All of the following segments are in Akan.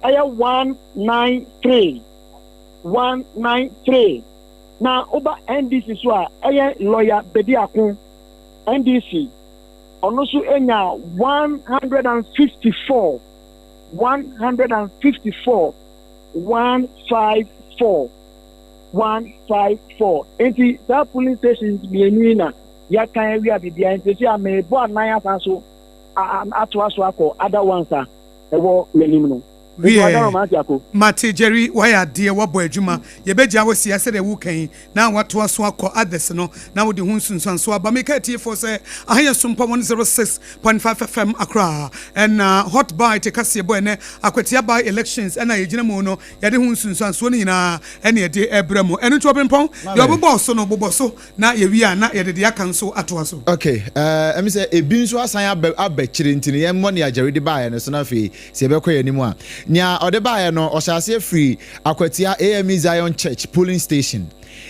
Ɛyɛ 193, 193. Na woba NDC so a, ɛyɛ Lawyer Bediako, NDC, ɔno nso nya 154, 154, 154, 154. Nti saa polling stations mmienu yi na yɛakan awie a biribiara nti sɛ a merebɔ anan asan so atoa so akɔ other ones a ɛwɔ m'anim no. Wiɛ, mate Jerry, wayɛ adeɛ, wabɔ adwuma. Yɛbɛgya wo sia sɛdeɛ woka yi na watoa so akɔ others no na wode ho nsunsuanso aba. Meka atiefoɔ sɛ aha yɛ Sompa 106.5 FM Accra, ɛna Hot Bite kaseɛ bɔ ɛnɛ Akwatia by elections ɛna yɛgyina mu no, yɛde ho nsunsuansoɔ no nyinaa ɛne yɛde ɛbrɛ mu. Ɛno nti ɔbempɔn deɛ ɔbobɔ so no, bobɔ so na yɛwie a na yɛde deɛ aka nso atoa so. Okay, ɛmi sɛ ebi nso asan aba akyire, nti no yɛmmɔ nea Jerry de baeɛ no so na afei sɛ yɛbɛkɔ yɛn anim a, nea ɔde baeɛ no, ɔhyɛ aseɛ firi Akwatia AME Zion Church polling station,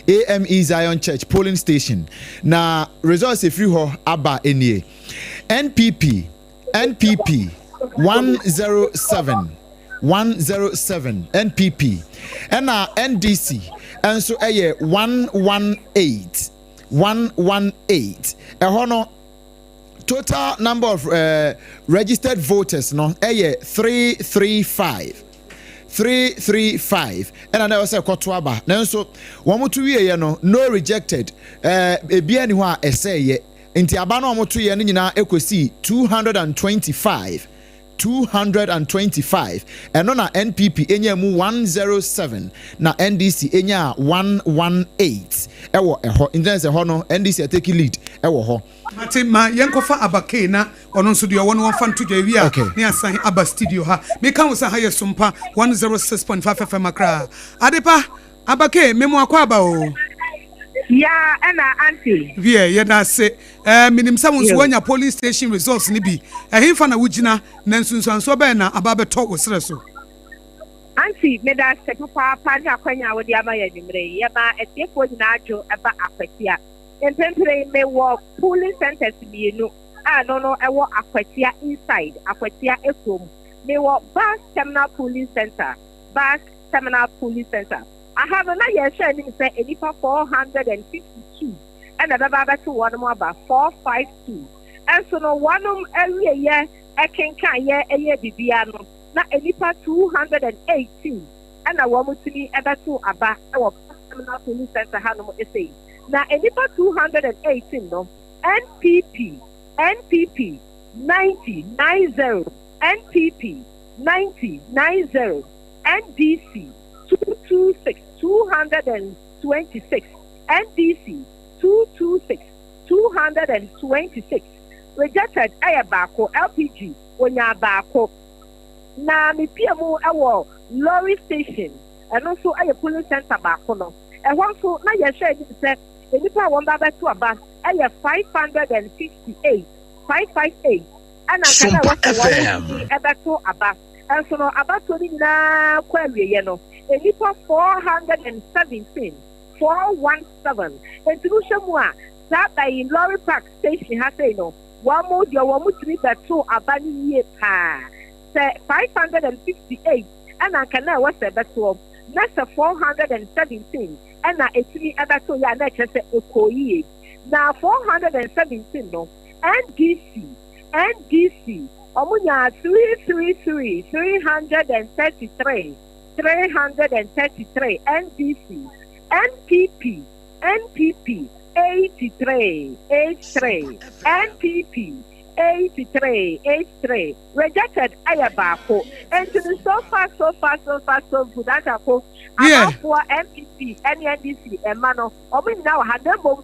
AME Zion Church polling station, na results efiri hɔ aba nie: NPP, NPP 107, 107 NPP, ɛna NDC nso ɛyɛ 118, 118. Ɛhɔ no, total number of registered voters no ɛyɛ 335, 335, ɛna na ɛwɔ sɛ ɛkɔto aba, nanso wɔn to wieɛ no, no rejected, ebia ni hɔ a ɛsɛɛyɛ, nti aba no a wɔn to yɛ no nyinaa ɛkɔsi 225, 225. Ɛno na NPP enya mu 107 na NDC enya 118 ɛwɔ ɛhɔ. Nti sɛ ɛhɔ no NDC atake lead ɛwɔ hɔ. Mate, ma yɛnkɔfa Abakee na ɔno nso deɛ ɔwɔ no wɔmfa nto dwa wie a ne asan aba studio ha. Meka wo sɛ ha yɛ Sompa 106.5 FM Accra. Adepa Abakee, memo akɔ aba o. Ya, ɛna aunty. Wie, yɛda ase. Menim sɛ wo nso woanya polling station results no bi. Ɛhemfa na wogyina na nsunsuansoɔ bɛɛ na aba bɛtɔ wo serɛ so? Aunty, meda ase papaapa ne akwanya a wode ama yɛ anwummerɛ yi. Yɛma atiefoɔ nyinaa adwo ɛba Akwatia. Mprempren mewɔ polling centers mmienu a no ɛwɔ Akwatia inside Akwatia ekurom. Mewɔ Bus Terminal polling center, Bus Terminal polling center. Aha no na yɛhwɛ anim sɛ nnipa 452 ɛna ɛbɛba abɛto wɔn aba, 452. Ɛnso no wɔnom awieyɛ ɛkenkan yɛ ɛyɛ bibia no na nnipa 218 ɛna wɔn tumi ɛbɛto aba ɛwɔ Bus Terminal polling center hanom ɛsɛ. Na nnipa 218 no, NPP, NPP 90, 90, NPP 90, 90, NDC 226, 226, NDC 226, 226. Rejected ɛyɛ baako, LPG wonya baako. Na mepie mu ɛwɔ Lorry Station, ɛno nso ɛyɛ polling center baako no. Ɛhɔ nso na yɛhwɛ anim sɛ nnipa a wɔn ba bɛto aba ɛyɛ 558, 558, ɛna nka na ɛwɔ sɛ wɔn tumi ɛbɛto aba. Ɛnso no abatoɔ no nyinaa kɔ awieɛ no, nnipa 417, 417. Nti no hwɛ mu a, saa bɛyi Lorry Park station ha sei no, wɔn mo deɛ wɔn mo tumi bɛto aba no yie paa sɛ 558 ɛna nka na ɛwɔ sɛ ɛbɛtoɔ, na sɛ 417 ɛna etumi ɛbɛto yɛ a, na ɛkyerɛ sɛ ɛkɔ yie. Na 417 no, NDC, NDC ɔmo nya 333, 333, 333 NDC. NPP, NPP 83, 83, NPP 83, 83. Rejected ɛyɛ baako. Nti no so far, so far, so far so good atako. Amanfoɔ NPP ɛne NDC ɛma no ɔmo nyinaa wɔ ha, na mmom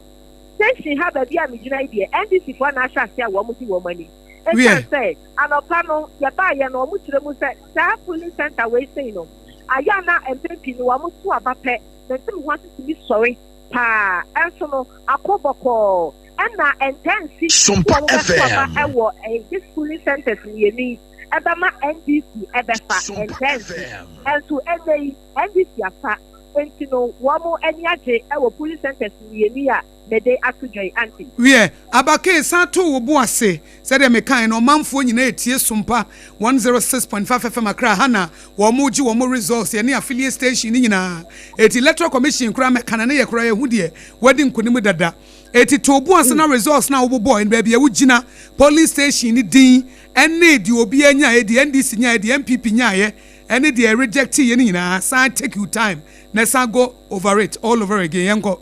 station ha baabi a megyina yi deɛ, NDC foɔ na ahyɛ ase a wɔn di wɔn anim. Ɛsiane sɛ anɔpa no yɛbaayɛ no, wɔn kyerɛ mu sɛ saa polling center wei sei no ayɛ a na mpɛn pii no wɔn to aba pɛ na nsɛm ho asisi sɔre paa. Ɛnso no akɔ bɔkɔɔ, ɛna ntɛnsi Sompa wɔn bɛto aba FM. ɛwɔ this polling centers mmienu yi ɛbɛma NDC ɛbɛfa. Sompa Ntɛnsi FM. ɛnso ɛnɛ yi NDC afa, nti no wɔn ani agye ɛwɔ polling centers mmienu yi a. mede ato dwa yi, Aunty. Wiɛ, Abakee, san to wo bo ase. Sɛdeɛ mekaeɛ no, ɔmanfoɔ nyinaa retie Sompa 106.5 FM Accra ha na wɔregye wɔn results, yɛne affiliate station no nyinaa. Enti Electoral Commission koraa mmɛka no, ne yɛ koraa yɛahu deɛ wadi nkonim dada. Enti to wo bo ase na results no a wobobɔeɛ no, baabi a wogyina, polling station no din, ne deɛ obiara nyaeɛ, deɛ NDC nyaeɛ, deɛ NPP nyaeɛ, ne deɛ ɛrejecteeɛ no nyinaa, san take you time na san go over it all over again. Yɛnkɔ.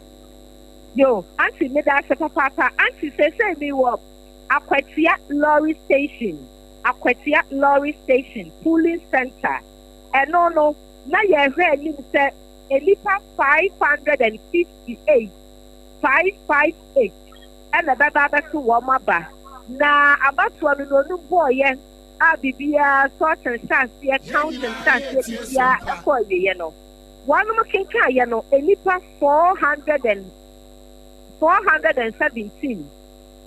Yo, aunty medaase papaapa. Aunty seesei me wɔ Akwatia lorry station, Akwatia lorry station pooling centre. Ɛno no na yɛhwɛ anim sɛ nnipa 558, 558, ɛna ɛbɛba abɛto wɔn aba. Na abatoɔ no na onum bɔɔyɛ a biribiara sorting hyɛ aseɛ, counting hyɛ aseɛ, biribiara ɛkɔ awieɛ no, wɔnom kenkaeɛ no nnipa 400 and 417,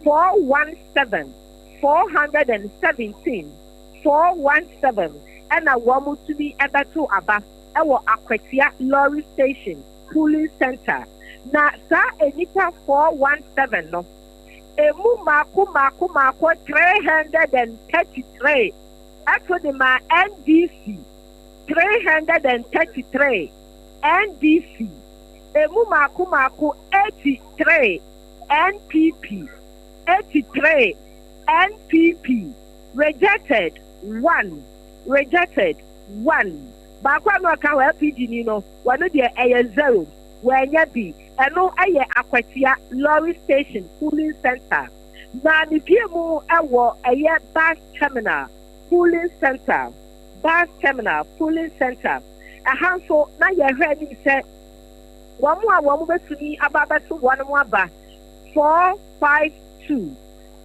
417, 417, 417 ɛna wɔn tumi ɛbɛto aba ɛwɔ Akwatia lorry station pooling center. Na saa nnipa 417 no, emu mako mako mako 333 ɛto de ma NDC, 333 NDC, emu mako mako 83 NPP, 83 NPP, rejected 1, rejected 1. Baako a na ɔka hɔ LPG ni no, wɔno deɛ ɛyɛ 0, wɔanya bi. Ɛno ɛyɛ Akwatia lorry station pooling center. Na ne bie mu ɛwɔ ɛyɛ bus terminal pooling center, bus terminal pooling center. Ɛha nso na yɛhwɛ anim sɛ wɔn a wɔn bɛtumi aba abɛto wɔn mo aba 452,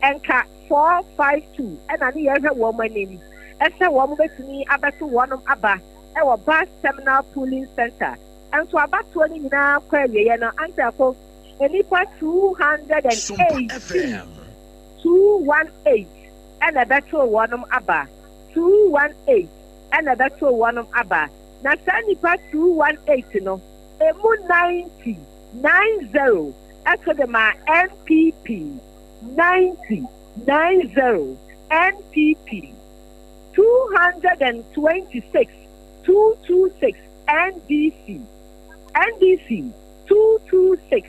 ɛnka 452 ɛna ne yɛhwɛ wɔn anim ɛsɛ wɔn bɛtumi abɛto wɔn aba ɛwɔ bus terminal pooling center. Nso abatoɔ no nyinaa kɔ awieɛ no, antako nnipa 218, 218 ɛna ɛbɛto wɔn aba, 218 ɛna ɛbɛto wɔn aba. Na saa nnipa 218 no, emu 90, 90 ɛto de ma NPP, 90, 90 NPP, 226, 226 NDC, NDC 226.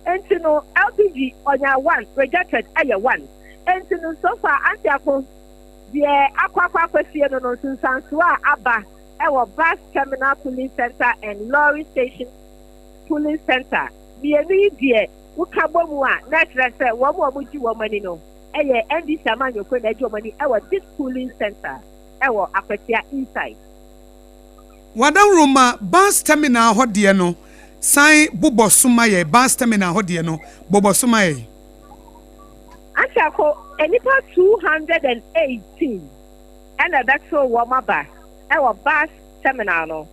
Nti no LPG ɔnya 1, rejected ɛyɛ 1. Nti no so far Aunty Ako, deɛ akɔ akɔ akɔsie no, nsunsuansoɔ a aba ɛwɔ bus terminal pooling center and lorry station pooling center mmienu yi deɛ, woka bɔ mu a, na ɛkyerɛ sɛ wɔn a wɔgye wɔn ani no ɛyɛ NDC amanyɔkuo na ɛgye wɔn ani ɛwɔ this pooling center ɛwɔ Akwatia inside. Wadanroma, bus terminal hɔ deɛ no, san bobɔ so ma yɛ. Bus terminal hɔ deɛ no, bobɔ so ma yɛ. Aunty Ako, nnipa 218 ɛna ɛbɛto wɔn aba ɛwɔ bus terminal no,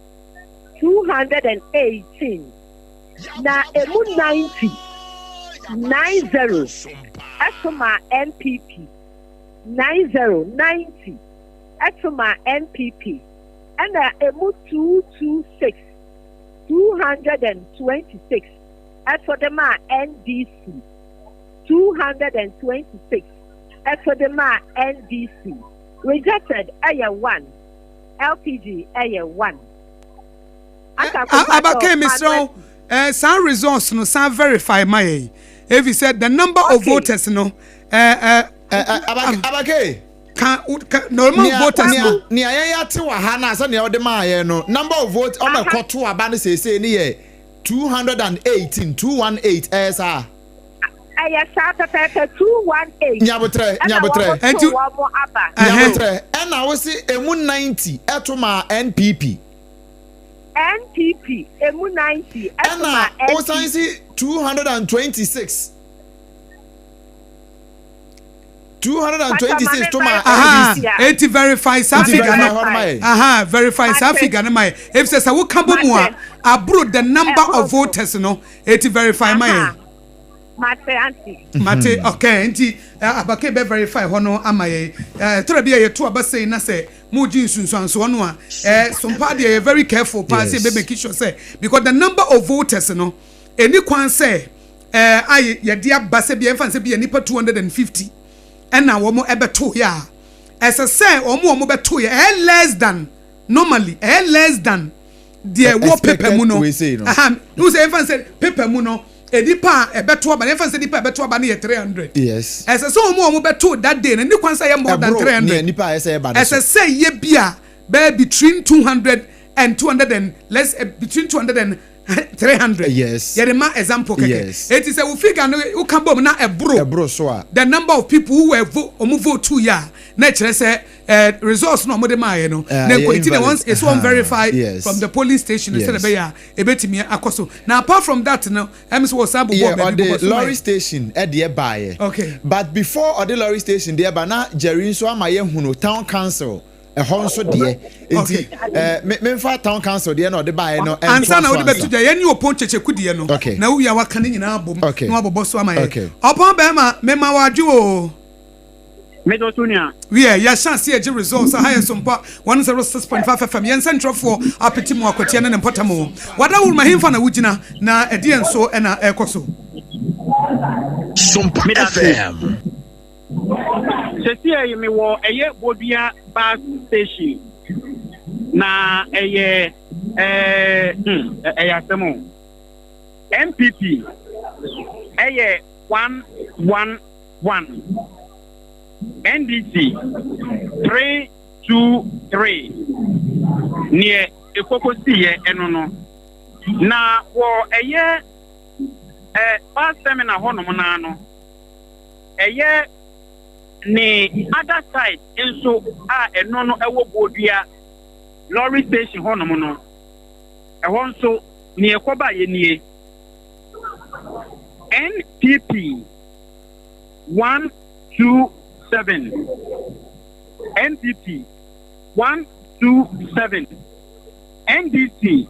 218, na emu 90, 90 ɛto ma NPP, 90, 90 ɛto ma NPP, ɛna emu 226, 226 ɛto de ma NDC, 226 ɛto de ma NDC, rejected ɛyɛ 1, LPG ɛyɛ 1. Abake, mesrɛ wo, saa results no, san verify ma yɛ, efi sɛ the number of voters no Abake. Ka normal voters no. Nea yɛn ate wɔ ha na sɛ nea ɔde maa yɛn no, number of vote ɔmo ɛkɔto aba no seesei ne yɛ 218, 218, ɛyɛ saa? Ɛyɛ saa pɛpɛɛpɛ, 218. Nyabotrɛ, nyabotrɛ. Ɛna wɔn to wɔn aba. Nyabotrɛ, ɛna wosi emu 90 ɛto ma NPP. NPP emu 90 ɛto ma ɛna wosan si 226, 226 to ma NDC. Eti verify saa figure no. Aha, verify saa figure no ma yɛ, efisɛ sɛ woka bɔ mu a, aboro the number of voters no. Eti verify ma yɛ. Mate, aunty. Mate, okay. Nti Abake bɛ verify hɔ no ama yɛ. Tɔrɔ bi a yɛto aba sei na sɛ mo gye nsunsuansoɔ no a, Sompa deɛ, yɛ very careful paa sɛ yɛbɛ make sure sɛ, because the number of voters no, ɛni kwan sɛ A yɛde aba sɛ bia yɛmfa no sɛ bia nnipa 250 ɛna wɔn ɛbɛto yɛ a, ɛsɛ sɛ wɔn a wɔn bɛto yɛ ɛyɛ less than, normally ɛyɛ less than deɛ wɔ paper mu no. Aha n sɛ yɛmfa no sɛ paper mu no, nipa a ɛbɛto aba no, yɛmfa no sɛ nipa a ɛbɛto aba no yɛ 300. Ɛsɛ sɛ wɔn a wɔn bɛto that day no ne kwan sɛ ɛyɛ more than 300. Ɛsɛ sɛ yɛ bi a bɛyɛ between 200 and 200 and less, between 200 and 300. Yɛde ma example kɛkɛ. Eti sɛ wo figure no woka bom na ɛboro ɛboro so a, the number of people who were vote, ɔmo vote to yɛ a, na kyerɛ sɛ results na ɔmo de maa yɛ no na nkɔ eti na once esi wɔn verify from the polling station sɛ ɛbɛyɛ a ebetumi akɔ so. Na apart from that no, ɛmi sɛ wɔ san bobɔ baabi bobɔ so. Lorry station ɛdeɛ baayɛ. But before ɔde lorry station deɛ ba na Jerry nso ama yɛ hunu town council ɛhɔ nso deɛ, nti memfa town council deɛ na ɔde baayɛ no. Ansa na wode bɛto gya, yɛne Ɔpɔn Kyekyeku deɛ no na wowie a waka ne nyinaa bom na wabɔbɔ so ama yɛ. Ɔpɔn bɛrima, mema wadwe o. Mɛtɔ so nua. Wiɛ, yɛhyɛ ase agye results aha yɛ Sompa 106.5 FM. Yɛn nsɛntwerɛfoɔ apete mu Akwatia ne ne mpɔtam o. Wada wuruma hemfa na wogyina na ɛdeɛ nso ɛna ɛrekɔ so? Sompa FM. Sɛsi yi mewɔ ɛyɛ Bodua bus station na ɛyɛ ɛɛ ɛyɛ asɛm o. NPP ɛyɛ 111, NDC 323. Neɛ ekoko si yɛ ɛno no na wɔ ɛyɛ bus terminal hɔnom naa no, ɛyɛ ne other side nso a ɛno no ɛwɔ Bodua lorry station hɔnom no, ɛhɔ nso neɛ ɛkɔba yɛ nie: NPP 127, NPP 127, NDC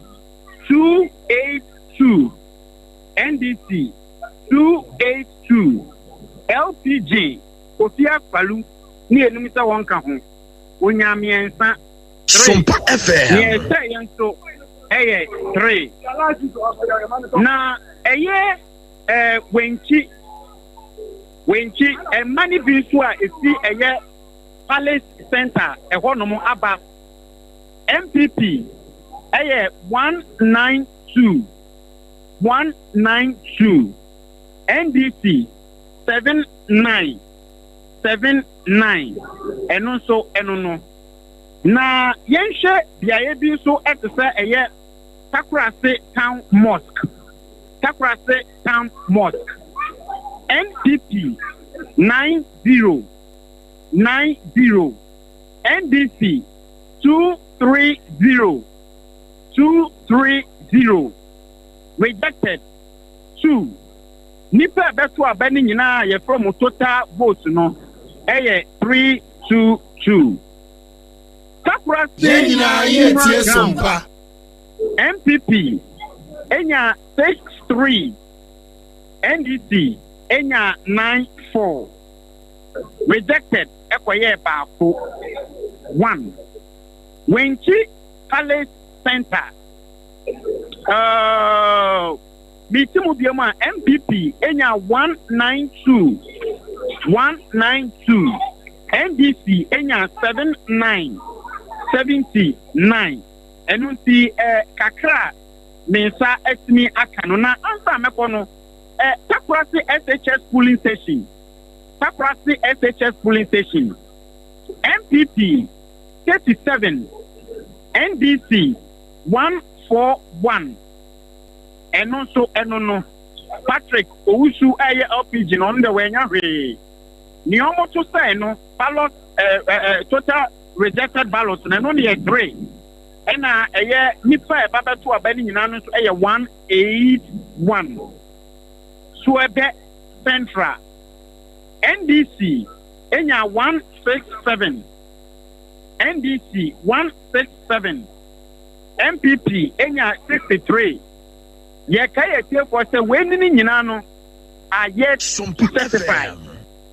282, NDC 282. LPG Kofi Akpalu ne enum sɛ wɔn ka ho, onya mmiɛnsa, three. Sompa FM. Nea ɛsɛ yɛn nso ɛyɛ three. Na ɛyɛ Wenkyi ɛma ne bi nso a esi ɛyɛ Palace Center ɛhɔnom aba, NPP ɛyɛ 192, 192, NDC 79, 79. Ɛno nso ɛno no. Na yɛnhwɛ beaeɛ bi nso ɛte sɛ ɛyɛ Takorase Town Mosque. Takorase Town Mosque, NPP 90, 90, NDC 230, 230, rejected two. Nipa a ɛbɛto aba no nyinaa a yɛfrɛ mo total vote no ɛyɛ 322. Takorase Yɛn nyinaa yɛ tie Sompa. NPP enya 63, NDC enya 94, rejected ɛkɔyɛ baako, one. Wenkyi Palace Center, meti mu biom a, NPP enya 192, 192, NDC enya 79, 79. Ɛno nti kakra a me nsa atumi aka no na ansa mɛkɔ no, Takorase SHS polling station, Takorase SHS polling station, NPP 37, NDC 141. Ɛno nso ɛno no Patrick Owusu ɛyɛ LPG no, ɔno deɛ wɔanya hwee. Nea ɔmo sɛn no ballot, ɛɛ ɛɛ total rejected ballot no, ɛno ne yɛ three, ɛna ɛyɛ nipa a ɛba bɛto aba no nyinaa no nso ɛyɛ 181. Suɛbɛ Central, NDC enya 167, NDC 167, NPP enya 63. Yɛka yɛ tiefoɔ sɛ wei ne ne nyinaa no ayɛ Sompa certify FM.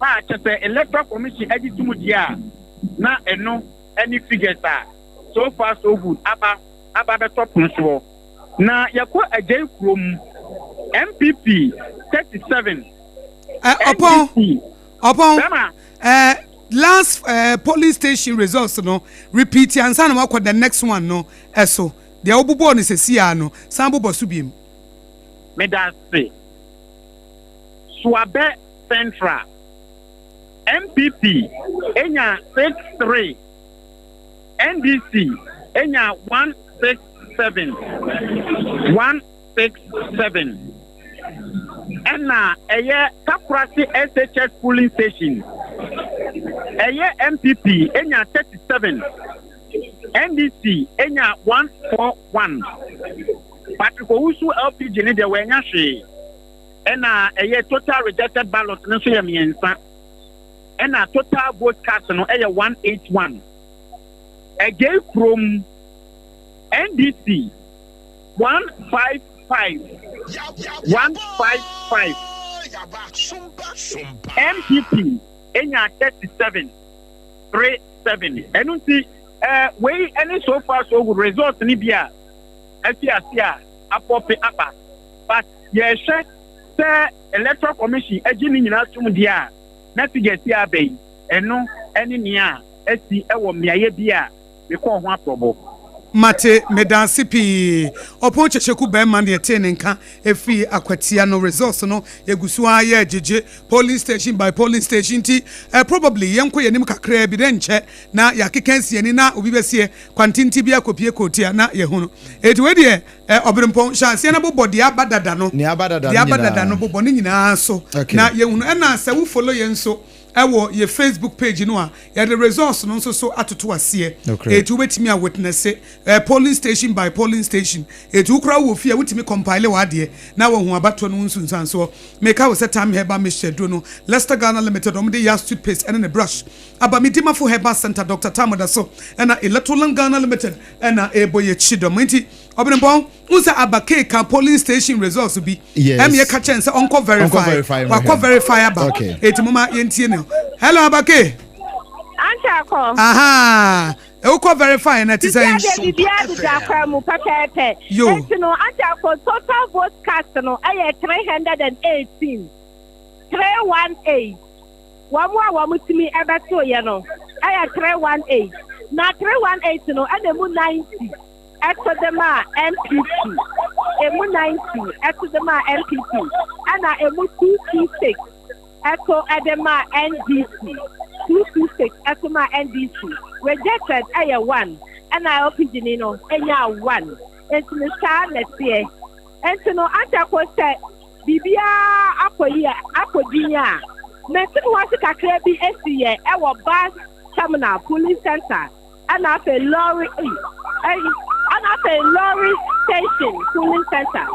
a kyɛ sɛ Electoral Commission agye tum deɛ a, na ɛno ɛne figures a so far so good aba bɛtɔ pono soɔ. Na yɛkɔ Agyei kurom. NPP 37. Ɔpɔn NDC. Ɔpɔn. Bɛma. Last polling station results no, repeat ansa na wakɔ the next one no. Ɛso deɛ wobobɔɔ no sɛsi a no, san bobɔ so biem. Medase. Suabe Central, NPP enya 63, NDC enya 167, 167. Ɛna ɛyɛ Takorasi SHS polling station, ɛyɛ NPP enya 37, NDC enya 141. Patrick Owusu LPG ne deɛ, wɔanya hwee. Ɛna ɛyɛ total rejected ballot no nso yɛ mmiɛnsa, ɛna total vote cast no ɛyɛ 181. Ɛgye kurom, NDC 155, 155, NPP enya 37, 37. Ɛno nti wei ɛne so far so good result ni bi a ɛfi ase a apɔpe aba, but yɛhwɛ sɛ Electoral Commission agye ne nyinaa tom deɛ a, na figures yi aba yi, ɛno ɛne nea asi ɛwɔ mmeayɛ bi a mekɔɔ ho aprɔbɔ. Mate, medase pii, Ɔpɔn Kyekyeku bɛrima ne ɛtee ne nka ɛfiri Akwatia no. Results no yɛgu so a yɛ gyegye polling station by polling station, nti probably yɛnkɔ yɛnim kakraa bi dɛ nkyɛ na yɛakeka asi ani na obi bɛseɛ kwantenti bi akɔpie kootia na yɛhu no. Ɛti wei deɛ, Ɔberempɔn hyɛ aseɛ na bobɔ deɛ aba dada no. Nea aba dada deɛ no aba dada nyinaa. no, bobɔ ne nyinaa so na yɛhunu. Ɛna sɛ wo follow yɛn nso ɛwɔ yɛ Facebook page no a, yɛde results no nso so atoto aseɛ. Ɛti wobɛtumi a witness polling station by polling station. Ɛti wokora wɔ fie a, wotumi compile w'adeɛ na wahu abatoɔ no ho nsunsuansoɔ. Meka wo sɛ Time Herbal Mixture duro no, Leicester Ghana Limited, ɔmde Yas toothpaste ɛne ne brush aba. Medimafo Herbal Center, Dr Tamoda so, ɛna Electroland Ghana Limited ɛna ɛbɔ yɛ kyi dɔm. Nti Ɔbenempɔn n sɛ aba keeka polling station results bi. Ɛmi yɛ ka kyɛn sɛ ɔnkɔ verify. Verify. Wakɔ verify aba. Eti mo ma yɛntie ne. Hello, Abake. Ante akɔ. Aha, ewokɔ verify na ti sɛn? Sisi adeɛ, biribiara deda akwan mu pɛpɛɛpɛ. Yo. Eti no, ante akɔ, total vote cast no ɛyɛ 318, 318. Wɔn a wɔn tumi ɛbɛto yɛ no ɛyɛ 318, na 318 no ɛna emu 90 ɛto de ma NPP, emu 90 ɛto de ma NPP, ɛna emu 226 ɛto ɛde ma NDC, 226 ɛto ma NDC. Rejected ɛyɛ one, ɛna LPG ni no ɛnya one. Nti no saa na ɛteɛ. Nti no, antakɔ sɛ biribiara akɔ yi a, akɔ din a mɛnti ho ase kakra bi esi yɛ ɛwɔ bus terminal polling center, ɛna afei lorry ɛyi, ɛna afei lorry station polling center.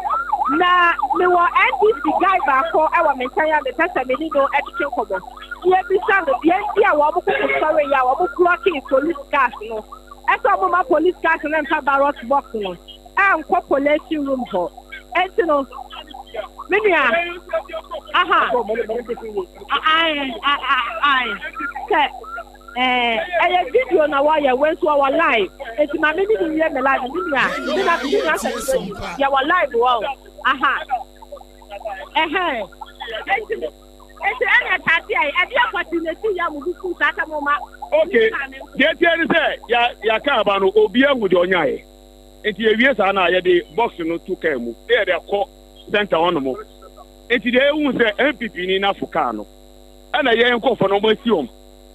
Na mewɔ NDC guy baako ɛwɔ me nkyɛn a mepɛ sɛ me ne no ɛtwetwe nkɔmɔ. Yɛbisa no deɛ nti a wɔn koko sɔre yi a wɔn block police cars no, ɛsɛ wɔn ma police cars no nfa ballot box no ɛnkɔ collation room hɔ. Ɛnti no, me nua, aha, ayi ayi sɛ ɛyɛ video na wɔyɛ wei nso, wɔwɔ live, eti maame mi ni wie mi live. Mi nua, mi na mi nua sɛ yɛwɔ live wɔ aha ɛhɛn. Eti ɛna taate a ɛde akɔti n'esi yɛ mo buku saa sɛ mo ma. Ok, deɛ tie ne sɛ yɛaka aba no, obi ahu deɛ ɔnyaeɛ, nti yɛwie saa na yɛde box no to kaa mu na yɛde akɔ center hɔ nom. Nti deɛ ehu sɛ NPP ni n'afo kaa no, ɛna yɛn nkɔfo no ɔmo asi wɔm,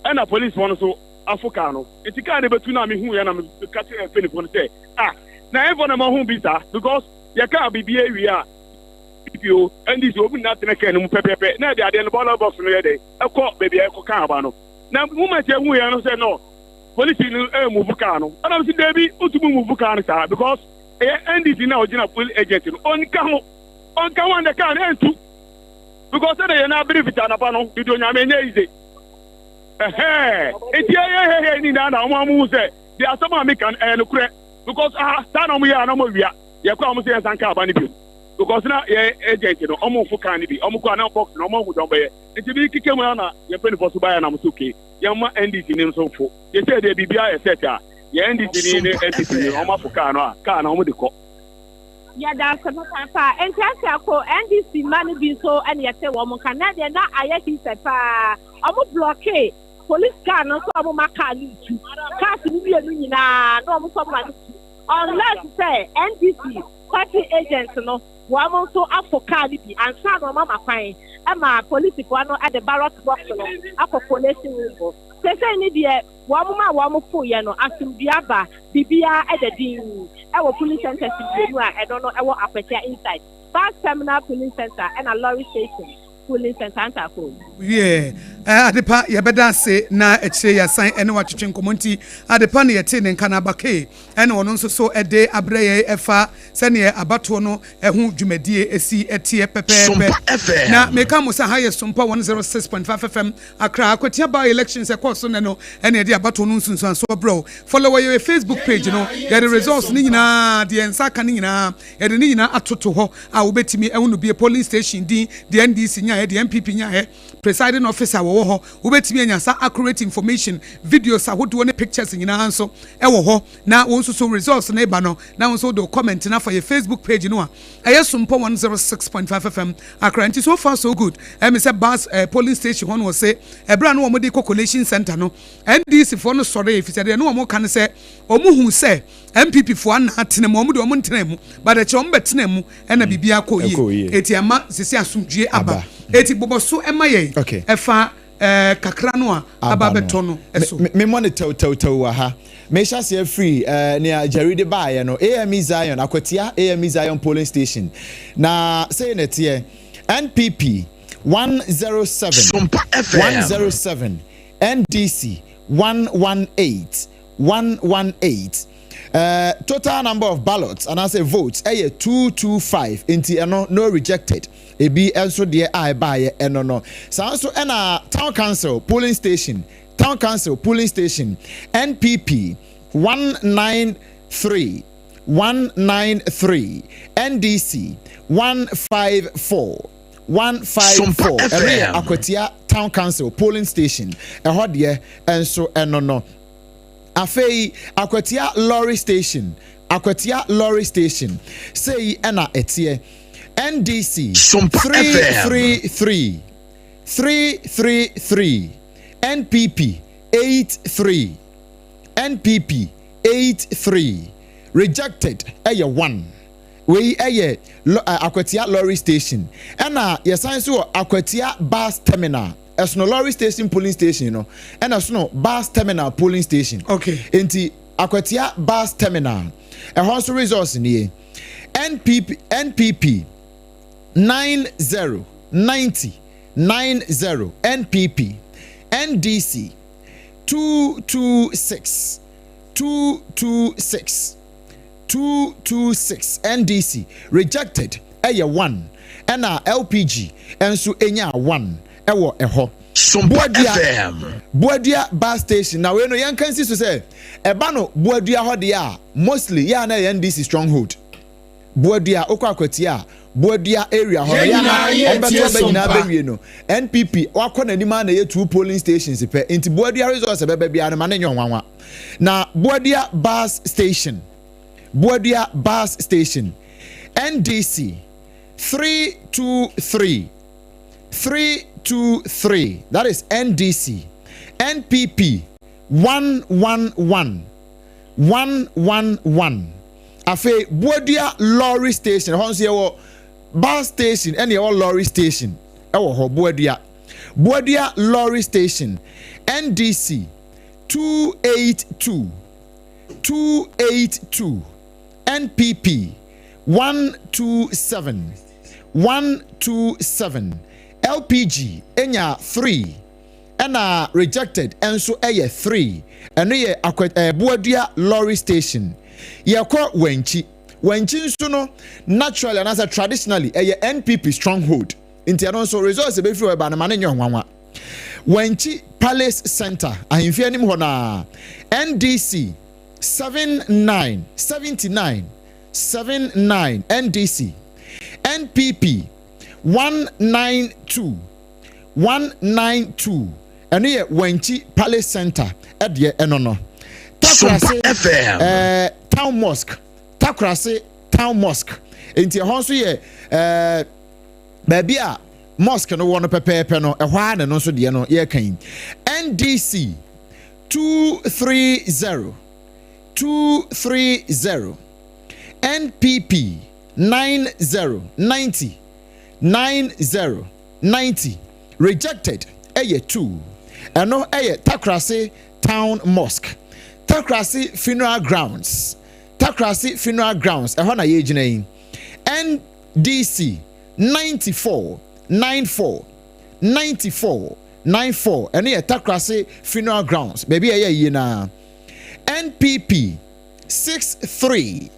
ɛna policefoɔ no so afo kaa no. Nti kaa no bɛtu na mehu yɛ na meka kyerɛ mpanyinfoɔ no sɛ, ah, na ɛnfɔ na ma hu bi saa, because yɛka biribi awie a, NPP o, NDC, obi nna tena kaa no mu pɛpɛɛpɛ na yɛde adeɛ no, ballot box no, yɛ dɛ ɛkɔ baabi a ɛkɔ kaa aba no. Na moment ehu yɛn no sɛ no, polisi no ɛyɛ move kaa no, ɛna mo si deebi, ntumi move kaa no saa, because ɛyɛ NDC na ɔgyina polling agent no, ɔnka ho, ɔnka ho andɛ kaa no ɛntu, because ɛna yɛn abere fita anapa no didi Onyame ɛnyɛ easy. Ɛhɛn, eti ɛyɛ hɛhɛ ni na wɔn amu sɛ de asɛm a meka no ɛyɛ nokorɛ, because ah, saa na wɔn yɛ a na wɔn awia yɛ kɔ a, wɔn sɛ yɛn san kaa aba no bio, because na yɛ agent no wɔn nfo kaa no bi, wɔn kɔ a na box na wɔn ahu dɔm bɛyɛ. Nti bi keke mu na yɛn mpanyinfoɔ so baayɛ na mo so okay, yɛn ma NDC ni nso fo yɛsɛ deɛ biribiara yɛ set a, yɛn NDC ni ne NPP ni wɔn afo kaa no a, kaa no wɔn de kɔ. Yɛda ase papaapa. Nti ase ako NDC mma no bi nso ɛna yɛte wɔn nka na deɛ na ayɛ heated paa. Wɔn blɔke police car no nso wɔn ma car no ntu. Cars no mmienu nyinaa na wɔn nso wɔn ma no ntu. Unless sɛ NDC party agents no wɔn nso afo car no bi ansa na wɔn ama kwan ma polisifoɔ no de ballot box no akɔ collation room hɔ. Sesei ne deɛ wɔn ma wɔn foeɛ no asomdue aba, biribiara da dinn wɔ polling centres mmienu a ɛno no ɛwɔ Akwatia inside, Bus Terminal polling centre ɛna Lorry Station polling centre Antaako. Wiɛ, Adepa, yɛbɛda ase na akyire yɛasan ɛne wo atwetwe nkɔmmɔ nti Adepa na yɛtee ne nka no aba Kay ɛna ɔno nso so de abrɛ yɛn ɛfa sɛdeɛ abatoɔ no ho dwumadie si teɛ pɛpɛɛpɛ. Na meka mo sɛ ha yɛ Sompa 106.5 FM Accra. Akwatia by elections ɛkɔɔ so nnɛ no ɛna yɛde abatoɔ no nsunsuansoɔ brɛ wo. Follow wɔ yɛ Facebook page no, yɛde results no nyinaa, deɛ yɛn nsa aka no nyinaa, yɛde ne nyinaa atoto hɔ a wobɛtumi ahu no bie, polling station din, deɛ NDC nyaeɛ, deɛ NPP nyaeɛ, presiding officer wɔwɔ hɔ, wobɛtumi anya saa accurate information, videos ahodoɔ ne pictures nyinaa nso ɛwɔ hɔ. Na wo nso so results no ba no, na wo nso wode wo comment no afa yɛ Facebook page no a ɛyɛ Sompɔ 106.5 FM Accra. Nti so far so good. Ɛmi sɛ bus polling station hɔ no wɔ se ɛberɛ a no wɔn de kɔ collation center no, NDC foɔ no sɔre efisɛ deɛ no wɔn ka no sɛ wɔn hu sɛ NPP foɔ ana atena mu, wɔn de wɔn ntena mu, but ɛkyɛ wɔn bɛtena mu ɛna biribi akɔ yie, eti ɛma sisi asomdue aba. Eti bobɔ so ɛma yɛn ɛfa kakra no a aba abɛtɔ no ɛso. Memmɔ ne tɛwtɛwtɛw wɔ ha. Mehyɛ aseɛ firi nea Jerry de baeɛ no, AME Zion, Akwatia AME Zion polling station. Na sei na ɛteɛ: NPP 107, 107, NDC 118, 118. Total number of ballots anaasɛ votes ɛyɛ 225, nti ɛno no rejected. Ebi nso deɛ a ɛbaeɛ ɛno no saa nso. Ɛna town council polling station, town council polling station, NPP 193, 193, NDC 154, 154. Ɛno yɛ Akwatia town council polling station, ɛhɔ deɛ nso ɛno no. Afei Akwatia lorry station, Akwatia lorry station, sei ɛna ɛteɛ: NDC 333, 333, NPP 83, NPP 83, rejected ɛyɛ 1. Wei ɛyɛ Akwatia lorry station. Ɛna yɛsan so wɔ Akwatia bus terminal. Ɛsono lorry station polling station no, ɛna ɛsono bus terminal polling station. Nti Akwatia bus terminal ɛhɔ nso results nie: NPP 90, 90, 90 NPP, NDC 226, 226, 226 NDC, rejected ɛyɛ 1, ɛna LPG nso enya 1 ɛwɔ ɛhɔ. Buadua, Buadua bus station na wei no, yɛn kan si so sɛ ɛba no Buadua hɔ deɛ a, mostly yɛa na ɛyɛ NDC stronghold. Buadua, okɔ Akwatia a, Buadua area hɔ no, yɛa na ɔmbɛto ɔbɛ nyinaa bɛwie no, NPP wakɔ n'anim a na ɛyɛ two polling stations pɛ. Nti Buadua results ɛbɛbɛ biara no ma ne nyɛ ɔnwanwa. Na Buadua bus station, Buadua bus station, NDC 323, 323, that is NDC, NPP 111, 111. Afei Buadua lorry station hɔ nso, yɛwɔ bus station ɛna yɛwɔ lorry station ɛwɔ hɔ. Buadua, Buadua lorry station, NDC 282, 282, NPP 127, 127, LPG enya 3, ɛna rejected nso ɛyɛ 3. Ɛno yɛ akwa Buadua lorry station. Yɛkɔ Wankyi. Wankyi nso no, naturally anaasɛ traditionally ɛyɛ NPP stronghold, nti ɛno nso results ebɛfiri hɔ ɛba no ma ne nyɛ nwanwa. Wankyi Palace Center, ahemfie anim hɔ naa, NDC 79, 79, 79 NDC, NPP 192, 192. Ɛno yɛ Wankyi Palace Center ɛdeɛ ɛno no. Takorase town mosque, Takorase. Town Mosque. Nti ɛhɔ nso yɛ baabi a mosque no wɔ no pɛpɛɛpɛ no, ɛhɔ ara na ɛno nso deɛ no yɛreka yi. NDC 230 230, NPP 90 90 90 90, rejected ɛyɛ 2. Ɛno ɛyɛ Takrase Town Mosque, Takrase Funeral Grounds, Takrase Funeral Grounds, ɛhɔ na yɛgyina yi. NDC 94 94 94 94, ɛno yɛ Takrase Funeral Grounds, baabi a ɛyɛ yie naa. NPP 63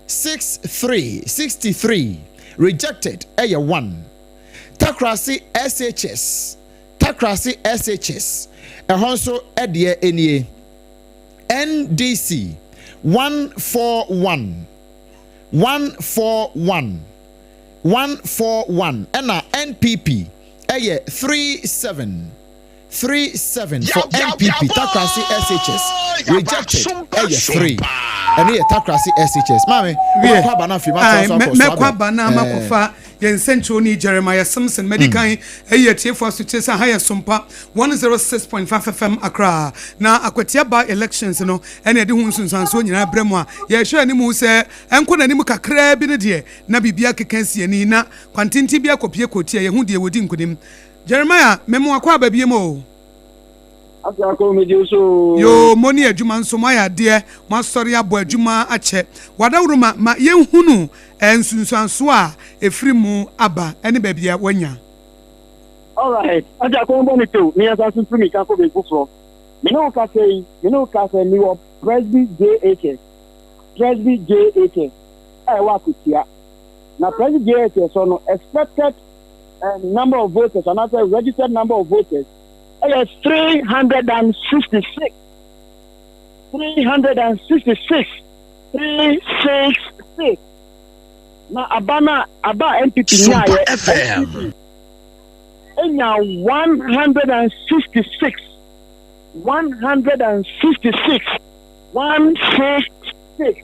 63 63, rejected ɛyɛ 1. Takrase SHS, Takrase SHS, ɛhɔ nso ɛdeɛ nie. NDC 141 141 141, ɛna NPP ɛyɛ 37 37 for NPP, Takrase SHS, rejected ɛyɛ 3. Ɛno yɛ Takrase SHS. Maame, wobɛkɔ aba no afei matoa so akɔ so. Mɛkɔ aba no makɔfa yɛn nsɛnkyerɛwni Jeremiah Simpson. Madi kan ayi atiefo asotie sɛ ha yɛ Sompa 106.5 FM Accra, na Akwatia by elections no ɛna ɛde ho nsunsuansoɔ nyinaa brɛ mu a yɛhwɛ anim sɛ ɛnkɔ n'anim kakraa bi no deɛ na biribi akeka si ani na kwantenten bi akɔpie kɔti a yɛho deɛ wɔdi nkonim. Jeremiah, memo akɔ aba bie mu o. Yoo, mo ne adwuma nso mo ayɛ adeɛ, mo asɔre abɔ adwuma akyɛ wadaworo ma yɛnhunu nsunsuansoɔ a ɛfiri mu aba ne baabi a wanya. Alright, ati akɔn bɔ ne tew ne yɛn nso tumi ka kɔ baabi foforɔ. Me ne wo kasa yi, me ne wo kasa yi, mewɔ Presby JHS, Presby JHS a ɛwɔ Akwatia. Na Presby JHS hɔ no, expected number of voters anaasɛ registered number of voters ɛyɛ 366, 366, 366. Na aba na aba a NPP nyaayɛ, NPP enya 166, 166, 166,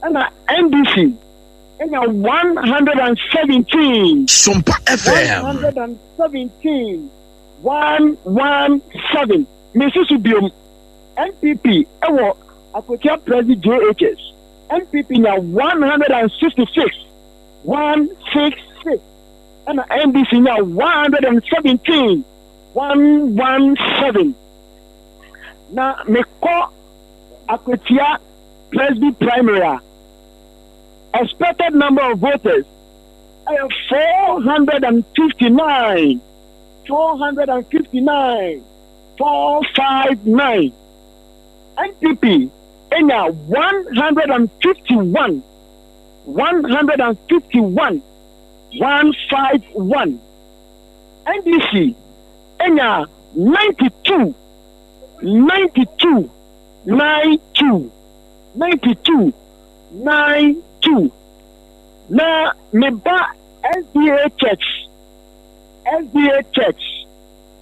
ɛna NDC enya 117. Sompa FM. 117, 117. Mesusu biom, NPP ɛwɔ Akwatia Presby JHS, NPP nya 166, 166, ɛna NDC nya 117, 117. Na mekɔ Akwatia Presby Primary a, expected number of voters ɛyɛ 459, 459, 459. NPP enya 151, 151, 151. NDC enya 92, 92, 92, 92, 92. Na meba SDA Church, SDA Church,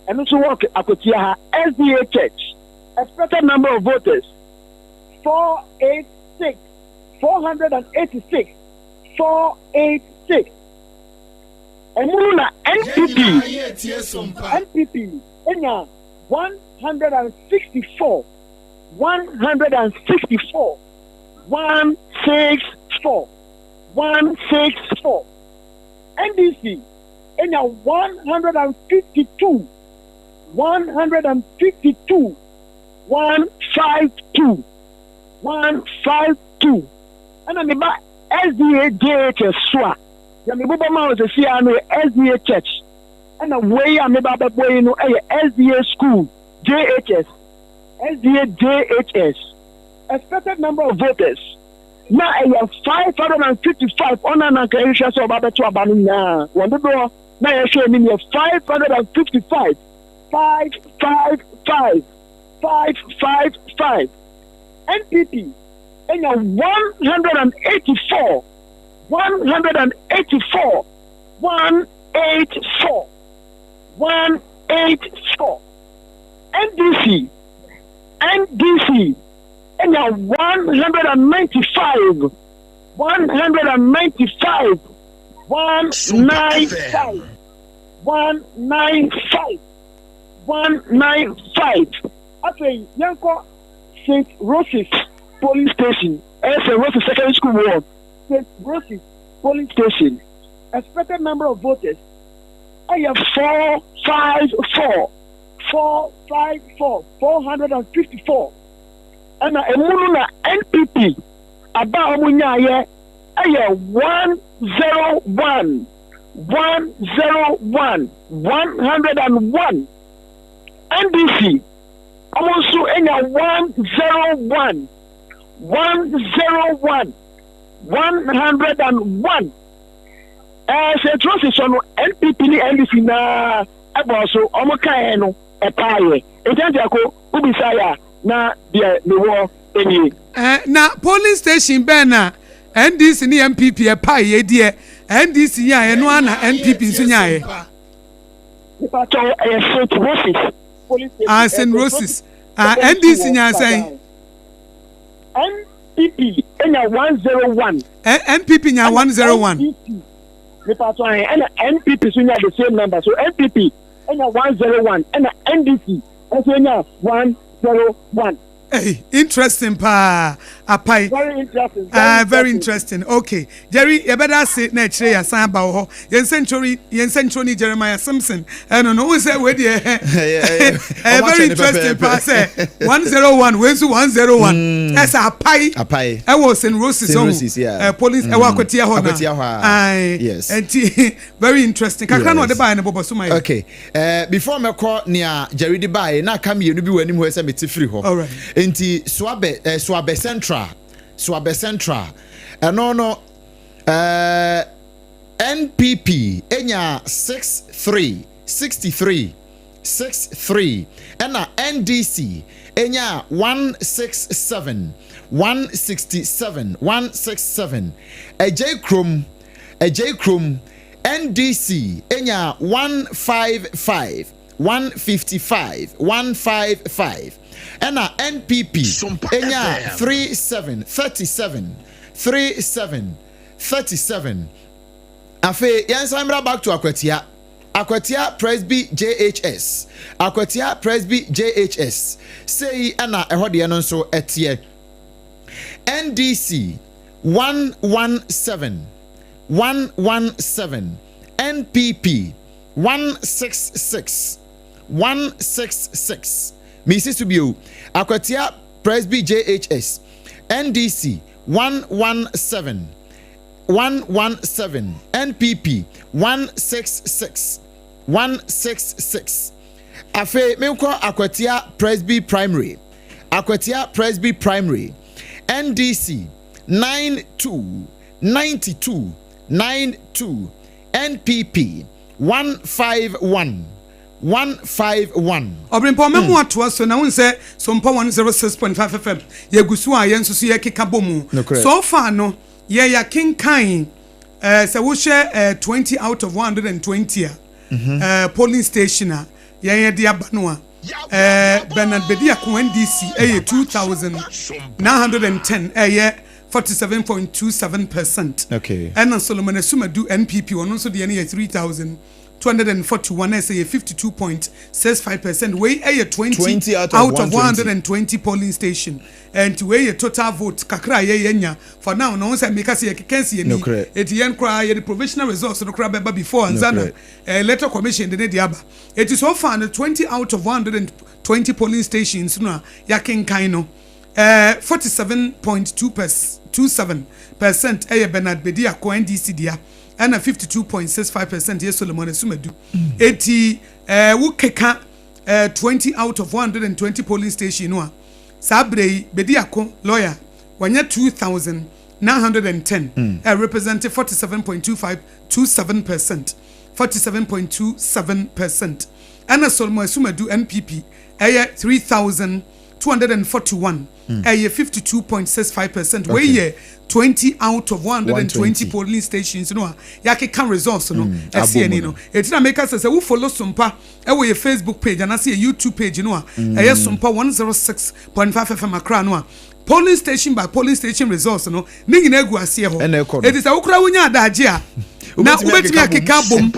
ɛno nso wɔ Akwatia ha. SDA Church expected number of voters 486, 486, 486. Ɛmu no na NPP, NPP enya 164, 164, 164, 164. NDC enya 152, 152, 152, 152. Ɛna meba SDA JHS so a, deɛ mebobɔ ma wo sɛsi a no yɛ SDA Church, ɛna wei a meba bɛbɔ yi no ɛyɛ SDA School JHS. SDA JHS expected number of voters na ɛyɛ 555. Ɔna nanka ɛhwehwɛ sɛ ɔba bɛto aba no nyinaa, wɔn dodoɔ na yɛhwɛ anim yɛ 555, 555, 555. NPP ɛnya 184, 184, 184, 184. NDC, NDC ɛnya 195. 195, 195, 195, 195. Afei yɛnkɔ St. Rose's polling station, ɛyɛ St. Rose's Secondary School wɔ St. Rose's polling station. Expected number of voters ɛyɛ 454, 454, 454. Ɛna emu no na NPP aba a wɔn nyaayɛ ɛyɛ 101, 101, 101. NDC wɔn nso nya 101, 101, 101. St. Rose sɔ no, NPP ne NDC nyinaa ɛbɔɔ so, wɔn kaeɛ no ɛpaeɛ. Nti Antiako, wobisaeɛ a, na deɛ mewɔ nie. Na polling station bɛn na NDC ne NPP ɛpaeɛ deɛ NDC nyaeɛ no ara na NPP nso nyaeɛ? Mepakyɛw, ɛyɛ St. Roses polling station. Ah, St. Roses. Ah, NDC nyaa sɛn? NPP nya 101. NPP nya 101. NDC, mepakyɛw, ɛna NPP so nya the same number. So NPP nya 101 ɛna NDC nso nya 101. Hey, interesting paa apai. Very interesting. Very interesting. Okay, Jerry, yɛbɛda ase na akyire yɛasan aba wɔ hɔ. Yɛn nsɛnkyerɛni Jeremiah Simpson ɛno no wohu sɛ wei deɛ ɛyɛ very interesting paa sɛ 101 wei nso 101 ɛsɛ apai apai ɛwɔ St. Roses. St. Roses, yeah. Police ɛwɔ Akwatia hɔ na. Akwatia hɔ a. Aye. Yes. Nti very interesting kakra na ɔde baeɛ no, bɔbɔ so ma yɛ. Okay, before mɛkɔ nea Jerry de baeɛ na aka mmienu bi wɔ anim hɔ sɛ mete firi hɔ. Alright. Nti Suabe Central, Suabe Central ɛno no, NPP enya 63, 63, 63, ɛna NDC enya 167, 167, 167. Ɛgyei Kurom, Ɛgyei Kurom, NDC enya 155, 155, 155, ɛna NPP Sumpa enya FM. 37, 37, 37, 37. Afei yɛnsan mmra back to Akwatia, Akwatia Presby JHS, Akwatia Presby JHS. Sei ɛna ɛhɔ deɛ no nso ɛteɛ: NDC 117, 117, NPP 166, 166. Misi so bio, Akwatia Presby JHS, NDC 117, 117, NPP 166, 166. Afei menkɔ Akwatia Presby Primary, Akwatia Presby Primary, NDC 92, 92, 92, NPP 151, 151. Ɔbɛnpɔ mɛmu atoa so na wohu sɛ Sompa 106.5 FM yɛgu so a yɛn nso so yɛkeka bɔ mu. Nokorɛ. So far no yɛyɛ kenkan sɛ wohyɛ 20 out of 120 a polling station a yɛn yɛde aba no a, Bernard Bediako NDC ɛyɛ 2910, ɛyɛ 47.27%. Ɛna Solomon Asumadu NPP, ɔno nso deɛ no yɛ 3241, ɛsɛ yɛ 52.65%. Wei ɛyɛ 20, 20 out of out of 120. 120 polling station. Ɛnti wei yɛ total vote kakra a yɛyɛ nya for now na wɔn sɛ meka sɛ yɛkeka si yɛ ni. Nokorɛ. Eti yɛn koraa yɛde provisional results no koraa bɛba before ansa na Nokorɛ. Electoral Commission de ne de aba. Eti so far no, 20 out of 120 polling stations no a yɛakenkan no, 47.27% ɛyɛ Bernard Bediako NDC dea, ɛna 52.65% yɛ Solomon Asumadu. Eti wokeka 20 out of 120 polling station no a, saa bere yi Bediako lawyer wɔnyɛ 2910, representing 47.2527%, 47.27%, ɛna Solomon Asumadu NPP ɛyɛ 3241, ɛyɛ 52.65%. Wei yɛ 20 out of 120 120 polling stations no a yɛakeka results no ɛsi abɔ ani mu no. no. Eti na meka sɛ wo follow Sompa ɛwɔ yɛ Facebook page anaasɛ yɛ YouTube page no a, ɛyɛ Sompa 106.5 FM Accra no a. Polling station by polling station results no ne nyinaa gu aseɛ hɔ. Ɛna ɛkɔ no. Eti sɛ wokora wonya adagye a na wobɛtumi akeka abom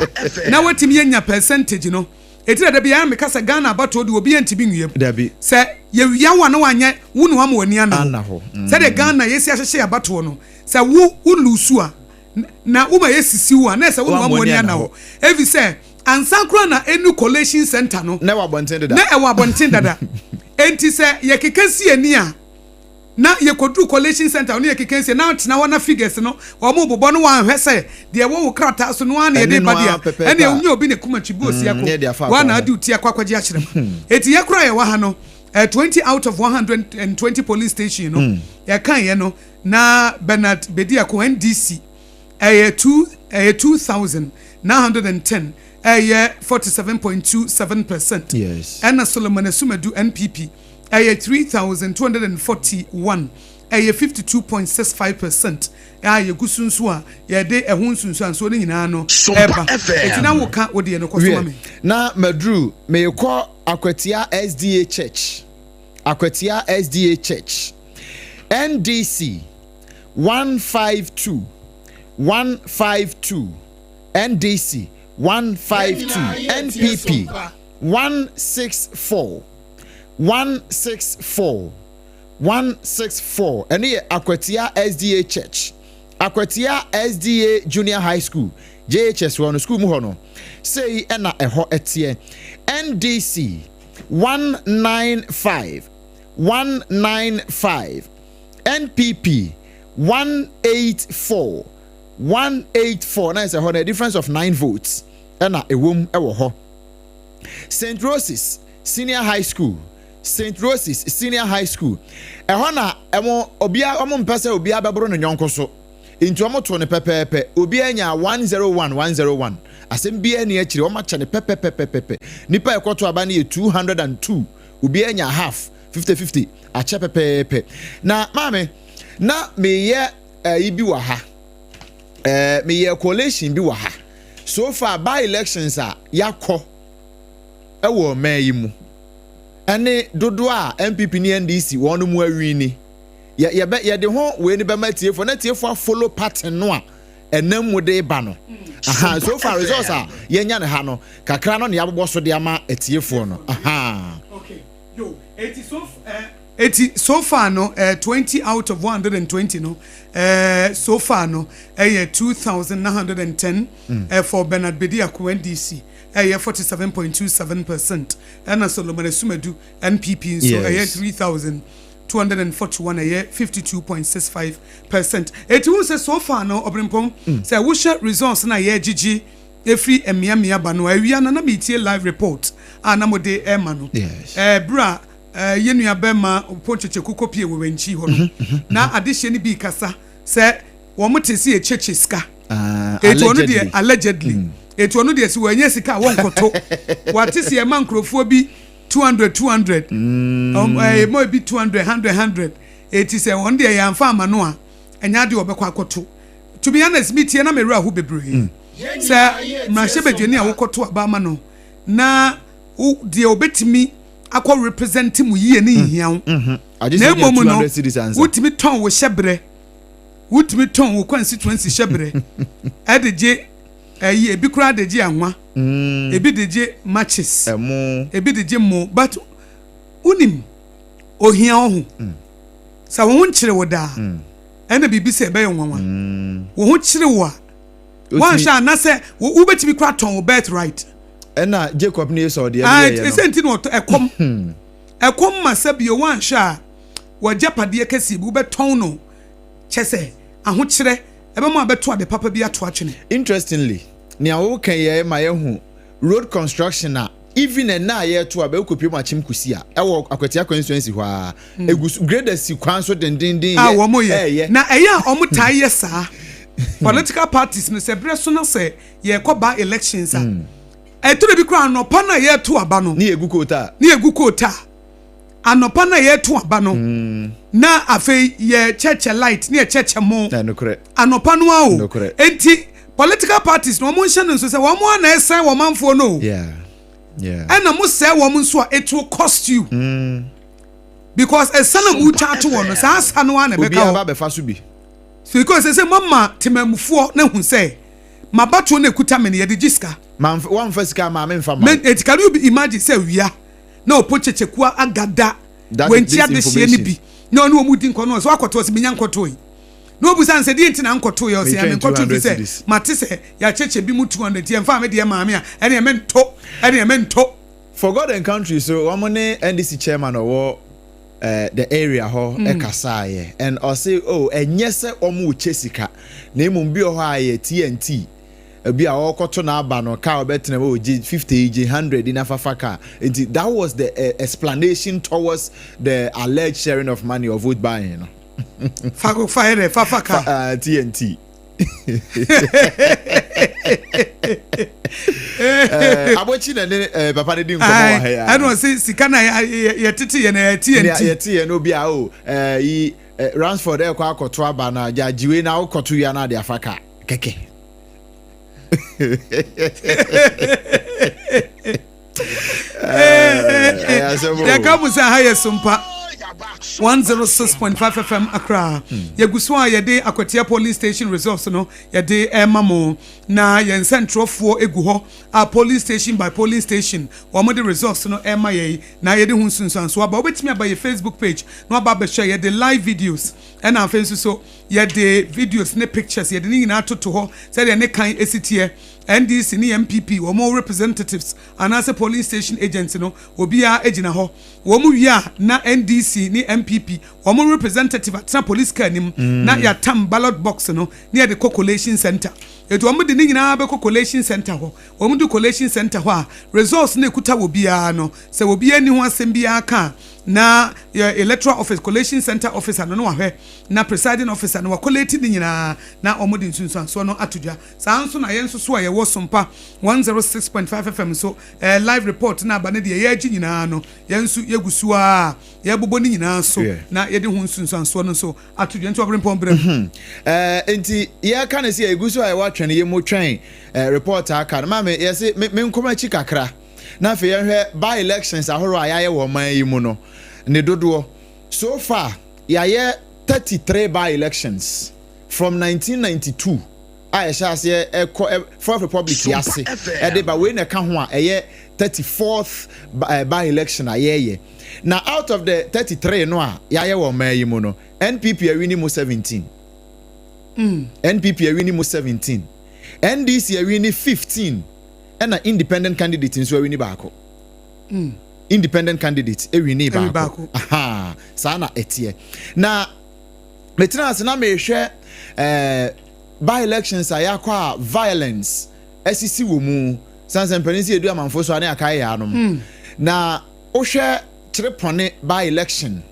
na watumi anya percentage no. Eti na da biara meka sɛ Ghana abatoɔ deɛ obiara ntumi nwia mu. Dabi. Sɛ yɛwia wo a na wanyɛ wo na wama w'ani anna Anna hɔ. hɔ. Mm. Sɛdeɛ Ghana yɛsi ahyehyɛ yɛn abatoɔ no, sɛ wo wo lose a na woma yɛsisi wo a na ɛsɛ wo na Wama wama w'ani w'ani anna anna hɔ. hɔ. Efisɛ ansa koraa na ɛnu collation center no, Na ɛwɔ abɔnten deda. na ɛwɔ abɔnten dada. Enti sɛ yɛkeka si ani a, na yɛkɔduru collation center no yɛkeka si na tena hɔ na figures no wɔn bobɔ no wɔanhwɛ sɛ deɛ ɛwɔ wo krataa so no ara na Ɛne yɛde no ba ara deɛ a, pɛpɛɛpɛ ɛne a. ɛnyɛ obi na kuma twi bu osi Mm, ako ne yɛde afa wɔn akɔ na ho. ade wo ti akɔ akɔgye akyerɛ ma. Eti yɛ koraa yɛwɔ ha no, 20 out of 120 police station no, yɛka yɛ no na Bernard Bediako NDC ɛyɛ two ɛyɛ 2,910, ɛyɛ 47.27%. Ɛna Solomon Asumadu NPP ɛyɛ 3,241, ɛyɛ 52.65% a yɛgu so nso a yɛde ɛho nsunsuansoɔ no nyinaa no Sompa ɛba. Eti na FM. woka wo deɛ no kɔ so ma Wiɛ, me. na maduru merekɔ Akwatia SDA Church. Akwatia SDA Church. NDC 152 152 NDC 152 NPP 164 164 164. Ɛno yɛ Akwatia SDA Church. Akwatia SDA Junior High School, JHS hɔ no, school mu hɔ no, sei ɛna ɛhɔ ɛteɛ. NDC 195 195 NPP 184 184. Na ɛsɛ hɔ no a difference of 9 votes ɛna ɛwom ɛwɔ hɔ. St. Roses Senior High School, St. Roses Senior High School, ɛhɔ na ɛmo obia ɔmo mpɛ sɛ obiara bɛboro ne nyɔnko so, nti ɔmo to ne pɛpɛɛpɛ. Obiara nya 101 101. Asɛm biara ni akyire, ɔmo akyɛ ne pɛpɛpɛpɛpɛ. Nipa a ɛkɔto aba no yɛ 202. Obiara nya half, 50 50, akyɛ pɛpɛɛpɛ. Na maame na meyɛ ɛyi bi wɔ ha, meyɛ collation bi wɔ ha. So far by elections a yakɔ ɛwɔ ɔman yi mu ɛne dodoɔ a NPP ne NDC wɔn mu awi ni, yɛ yɛbɛ yɛde ho wei ni bɛma tiefoɔ na tiefoɔ afollow pattern no a ɛnam mu de ba no. Aha, so far results a yɛnya ne ha no kakra no ne yɛabobɔ so de ama atiefoɔ no aha. Okay. Yo, eti so far no 20 out of 120 no, so far no ɛyɛ 2,910 for Bernard Bediako NDC, ɛyɛ 47.27%. Ɛna Solomon Asumadu NPP nso ɛyɛ 3,241, ɛyɛ 52.65%. Eti hu sɛ so far no, ɔbɛnpɔn sɛ wohyɛ results na yɛgyegye efiri mmeammea ba no, awia na metie live report a na mo de ɛma no, bere a yɛn nua bɛrima Pɔnkyekye koko pie wɔ wɔn hɔ no, na adehyɛ no bi kasa sɛ wɔn te si ekyekye sika. Ah, etu ɔno deɛ allegedly. Allegedly etu ɔno deɛ si wɔnyɛ sika a wɔnkɔto wate si ɛma nkurɔfoɔ bi 200 200, ɛmɔ ebi 200 100 100. Eti sɛ wɔn deɛ yɛnfa ama no a, ɛnyɛ adeɛ ɔbɛkɔ akɔto. To be honest, mi tie na mi wura ho bebree sɛ mmarahyɛbadwani a wokɔto aba ama no na wo deɛ obetumi akɔ represent mu yie ne nhia wo. Agye Na sɛ wonya mmom no 200 cedis ansa. Wotumi tɔn wo hyɛbrɛ, wotumi tɔn wo constituency hyɛbrɛ ɛde gye ɛyi, ebi koraa de gye anwa, ebi de gye matches, ɛmo, ebi de gye mo. But wonim ohia ɔho sɛ wo ho nkyere wo daa, ɛna biribi sɛ ɛbɛyɛ nwanwa wo ho kyere wo a, wanhwɛ anasɛ wobɛtumi kora tɔn wo birth right. Ɛna Jacob ne Esau deɛ Ah, no yɛyɛ no. Ɛsɛ nti na ɔtɔ ɛkɔm ɛkɔm ma sɛ bio wanhwɛ a wɔgyapadeɛ kɛseɛ bi wobɛtɔn no kyɛ sɛ ahokyerɛ ɛbɛma abɛto ade papa bi ato atwene. Interestingly, nea woka yɛ ma yɛhu road construction a even ɛna a yɛto a bɛwokɔpie mu Akyem Kusi a ɛwɔ Akwatia constituency hɔ a egu so, grader si kwan so dendenden. A wɔn yɛ ɛyɛ. Na ɛyɛ a wɔn taa yɛ saa political parties no sɛ berɛ so na sɛ yɛkɔ ba elections a, ɛtɔrɔ bi koraa anɔpa na yɛto aba no ne yɛgu koota. Ne yɛgu koota anɔpa na yɛto aba no, na afei yɛkyɛkyɛ light ne yɛkyɛkyɛ mo. Ɛnokorɛ. Anɔpa no a o. Nokorɛ. Enti political parties no, wɔn nhyɛ no nso sɛ wɔn a na ɛsɛn wɔn manfoɔ no o. Ɛna mo sɛ wɔn nso a, it will cost you. Because ɛsa na motwa ato wɔn no, saa sa no ara na ɛbɛka Obiara hɔ. ba bɛfa so bi. So because sɛ moama temamufoɔ no ahu sɛ m'abatoɔ no a ɛkuta me no yɛde gye sika. Mamf woamfa sika amma a memfa mma Men wo. enti can you be imagine sɛ awia na ɔpo kyɛkyɛkuo agada That is wankyi adehyeɛ no disinformation. bi na ɔne wɔn di nkɔ no ɔsɛ wakɔto ɔsɛ menya nkɔtoe na ɔbusa no sɛ deɛ nti na nkɔtoeɛ ɔsɛ Metwɛn menkɔto 200 fi sɛ cedis. mate sɛ yɛakyɛkyɛ bi mu 200 nti ɛmfa me deɛ maa me a ɛneɛ mento ɛneɛ mento. For God and Country so wɔn ne NDC chairman ɔwɔ eh, the area hɔ mm. kasaeɛ and ɔse oh ɛnyɛ sɛ wɔn rekyɛ sika na mmom bi wɔ hɔ a yɛ TNT ebi a ɔrekɔto n'aba no car ɔbɛtena mu gye 50 gye 100 na fafa car nti that was the explanation towards the alleged sharing of money or vote buying no. Fa fa yɛ dɛ fafa car. Fa, TNT. Eh, abɔkyi na ne eh, papa no di nkɔmmɔ wɔ ha yi ɛna ɔse sika na yɛtete yɛ na yɛte yɛn ti yɛte yɛn no bi a o eh, yi Ransford ɛkɔ akɔto aba na gyagyewe na wokɔto wia na ade afa ka kɛkɛ. Yɛka mu sɛ ha yɛ Sompa 106.5 FM Accra. Yɛgu so a yɛde Akwatia Polling Station results no yɛde ɛma mo na yɛn nsɛntwerɛfoɔ egu hɔ a polling station by polling station wɔn de results no ɛma yɛn na yɛde ho nsunsuansoɔ aba. Wobɛtumi aba yɛ Facebook page na waba abɛhwɛ yɛde live videos ɛna afei nso so yɛde videos ne pictures yɛde ne nyinaa toto hɔ sɛdeɛ ne kan esi teɛ. NDC ne NPP wɔn representatives anaasɛ polling station agents no obiara gyina hɔ. Wɔn wie a na NDC ne NPP wɔn representative atena police car no mu na yɛatam ballot box no na yɛde kɔ collation centre. Enti wɔn de ne nyinaa bɛkɔ collation centre hɔ. Wɔn du collation centre hɔ a results no ɛkuta wɔ biara no sɛ obiara nni ho asɛm biara ka a na yɛ electoral office collation centre officer no na wahwɛ na presiding officer no wa collate ne nyinaa na wɔn de nsunsuansoɔ no ato dwa. Saa ara nso na yɛn nso so a yɛwɔ Sompa 106.5 FM nso, eh, live report no aba no deɛ yɛregye nyinaa no, yɛn nso yɛgu so ara a yɛrebobɔ ne nyinaa so na yɛde ho nsunsuansoɔ no nso ato dwa. Nti ɔberempɔn berɛ mu. Eh, nti yɛreka no sɛ yɛgu so a yɛwɔ atwɛn yɛ mu twɛn eh, report a aka no. Maame, yɛse me, menkɔ m'akyi kakra na afei yɛnhwɛ by elections ahorow a yɛayɛ wɔ ɔman yi mu no ne dodoɔ. So far, yɛayɛ 33 by elections from 1992. a ɛhyɛ aseɛ ɛkɔ Fourth Republic yi ase ɛde ba wei na ɛka ho a ɛyɛ 34th by election a yɛyɛ na out of the 33 no a yɛayɛ wɔ ɔman yi mu no, NPP awini mu 17, NPP awini mu 17, NDC awini 15, ɛna independent candidate nso awini baako. Independent candidate awini baako. Aha, saa na ɛteɛ. Na metena ase na mehwɛ by elections a yɛakɔ a violence asisi wɔ mu san sɛ mpanin sɛ yɛdu amanfo so a ne akae yɛ anom na wohwɛ Kyerepɔne by election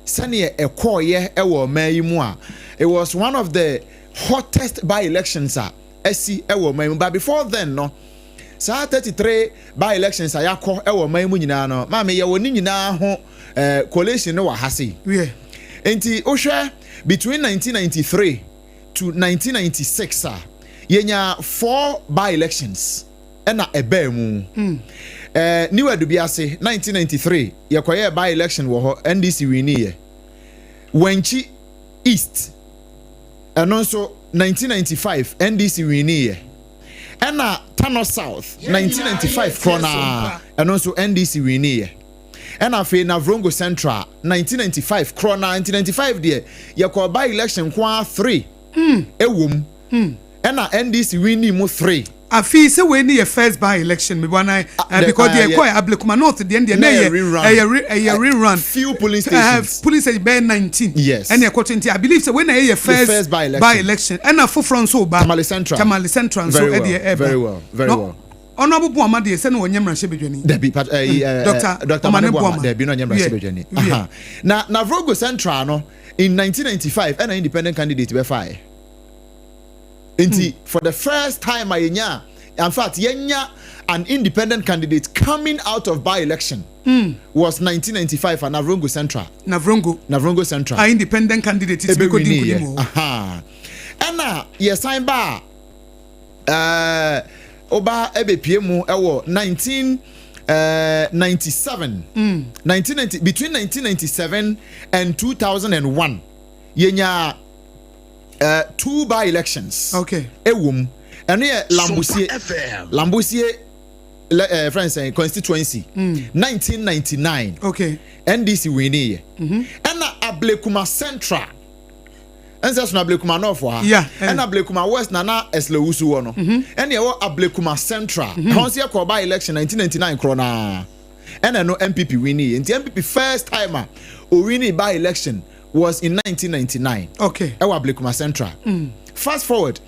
sɛneɛ ɛkɔɔyɛ ɛwɔ ɔman yi mu a, it was one of the hottest by elections a asi ɛwɔ ɔman yi mu. But before then no, saa 33 by elections a yɛakɔ ɛwɔ ɔman yi mu nyinaa no, maame, yɛwɔ ne nyinaa ho collation no wɔ ha sei. Nti wohwɛ between 1993 to 1996 a, yɛnya four by elections ɛna ɛbaa mu. New Adubiase, 1993 yɛkɔyɛɛ by election wɔ hɔ, NDC winiiɛ. Wankyi East, ɛno nso 1995 NDC winiiɛ. Ɛna Tano South, 1995 korɔ naa, ɛno nso NDC winiiɛ. Ɛna afei Navrongo Central, 1995 korɔ naa. 1995 deɛ yɛkɔɔ by election nko ara three ɛwɔ mu, ɛna NDC winii mu three. Afei sɛ wei ne yɛ first by election mebo anan because deɛ ɛkɔ yɛ Ablekuma North deɛ deɛ na ɛyɛ ɛyɛ rerun. Few polling stations. Polling station bɛyɛ 19. Ɛna ɛkɔ 20. I believe sɛ wei na ɛyɛ first by election. Ɛna foforɔ nso ba. Tamale Central. Tamale Central nso ɛdeɛ ɛba. Very well, very well. Honourable Boama deɛ sɛ na ɔnyɛ mmarahyɛbadwani. Dabi pat ɛyi ɛɛ Dr. Omane Boama dabi na ɔnyɛ mmarahyɛbadwani. Na Navrongo Central no in 1995 ɛna independent candidate bɛfaeɛ. Nti for the first time a yɛnya, in fact yɛnya an independent candidate coming out of by election was 1995 at Navrongo Central. Navrongo. Navrongo Central. A independent candidate ti bi ko di nkunim wɔ. Ɛna yɛsan ba a ɔba ɛbɛpie mu ɛwɔ 19. 97, 1990, between 1997 and 2001, yɛnya two by elections. Ɛwɔ mu, ɛno yɛ Lambusie FM. Lambusie friends constituency, 1999, NDC win yɛ. Ɛna Ablekuma Central, ɛnsɛ so na Ablekuma North wɔ ha, ɛna Ablekuma West na na Ursula Owusu wɔ no, ɛna ɛwɔ Ablekuma Central. Ɛhɔ nso yɛ kɔ by election 1999 korɔ naa, ɛna ɛno NPP win yɛ. Nti NPP first time a owin by election was in 1999 ɛwɔ Ablekuma Central. Fast forward,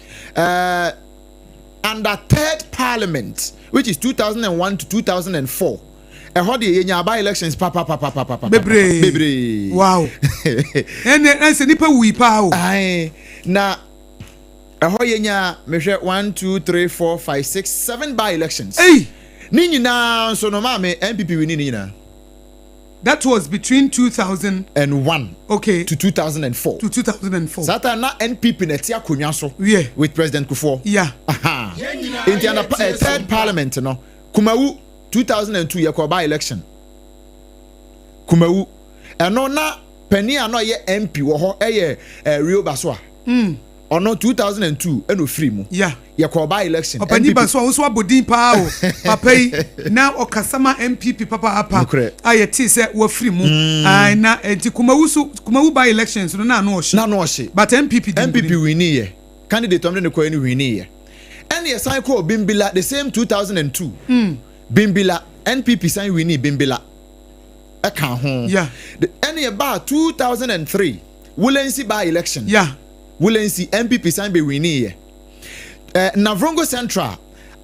under third parliament, which is 2001 to 2004, ɛhɔ deɛ yɛnya by elections papapapapapa. Bebree. Bebree. Wow, ɛnɛ ɛsɛ nipa wui paa o. Aye. Na ɛhɔ yɛnya, mehwɛ, one, two, three, four, five, six, seven by elections. Ei. Ne nyinaa nso no, maame, NPP win ne nyinaa. That was between 2000 and one to 2004. To 2004. Saa time na NPP na ɛte akonnwa so with President Kufuor. Aha. Nti ana third parliament no, Kumawu 2002 yɛkɔ by election Kumawu. Ɛno na panin a na ɔyɛ MP wɔ hɔ ɛyɛ Rio Basoa. Ɔno 2002 ɛna ofiri mu. Yɛkɔ by election. Ɔpanyin ba so a woso abɔ din paa o. Papa yi na ɔkasa ma NPP papaapa. A yɛte sɛ wafiri mu. Ayi, na nti Kumawu so, Kumawu by elections no na ano ɔhye. Na ano ɔhye. But NPP di NPP nkunim. Win yɛ. Candidate ɔmo de ne kɔɛ no win yɛ. Ɛna yɛsan kɔɔ Bimbila, the same 2002. Bimbila, NPP san win Bimbila ɛka ho. Ɛna yɛbaa 2003 Wulensi by election. Wulensi, NPP san bɛ win yɛ. Navrongo Central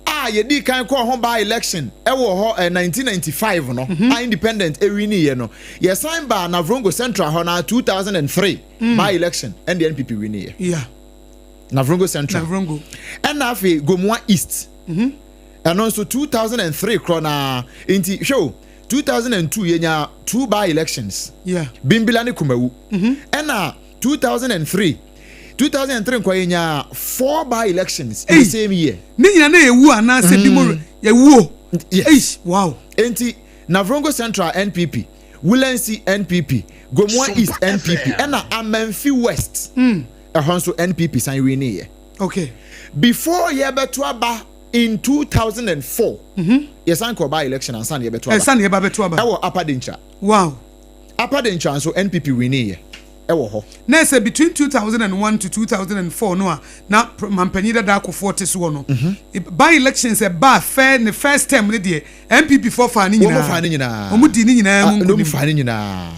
a yɛdi kan kɔɔ ho by election ɛwɔ hɔ 1995 no a independent ewin yɛ no, yɛsan ba Navrongo Central hɔ na 2003 by election, ɛna NPP win yɛ. Navrongo Central. Navrongo. Ɛna afei Gomoa East, ɛno nso 2003 korɔ naa. Nti hwɛ o, 2002 yɛnya two by elections, Bimbila ne Kumawu. Ɛna 2003, 2003 nkɔ yɛnya four by elections in the Hey. same year. Ne nyina na yɛwu anaasɛ bi mo yɛwuo? Yes. Eish, wow. Nti Navrongo Central NPP, Wulensi NPP, Gomoa Sumpa East NPP, FM. ɛna Amenfi West, ɛhɔ nso NPP san win yɛ. Before yɛbɛto aba in 2004, yɛsan kɔ by election ansa na yɛbɛto aba. Ɛsa na yɛba bɛto aba. Ɛwɔ Upper Denkyira. Upper Denkyira nso NPP win yɛ ɛwɔ hɔ. Na ɛsɛ between 2001 to 2004 no a na mampanyin dada Kufuor te soɔ no, by elections ɛbaa fɛ ne first term ne deɛ, NPP fɔ fa ne Wɔn nyinaa. fa ne nyinaa. Wɔn di ne nyinaa mu Ah, na wɔn nkunim. fa ne nyinaa.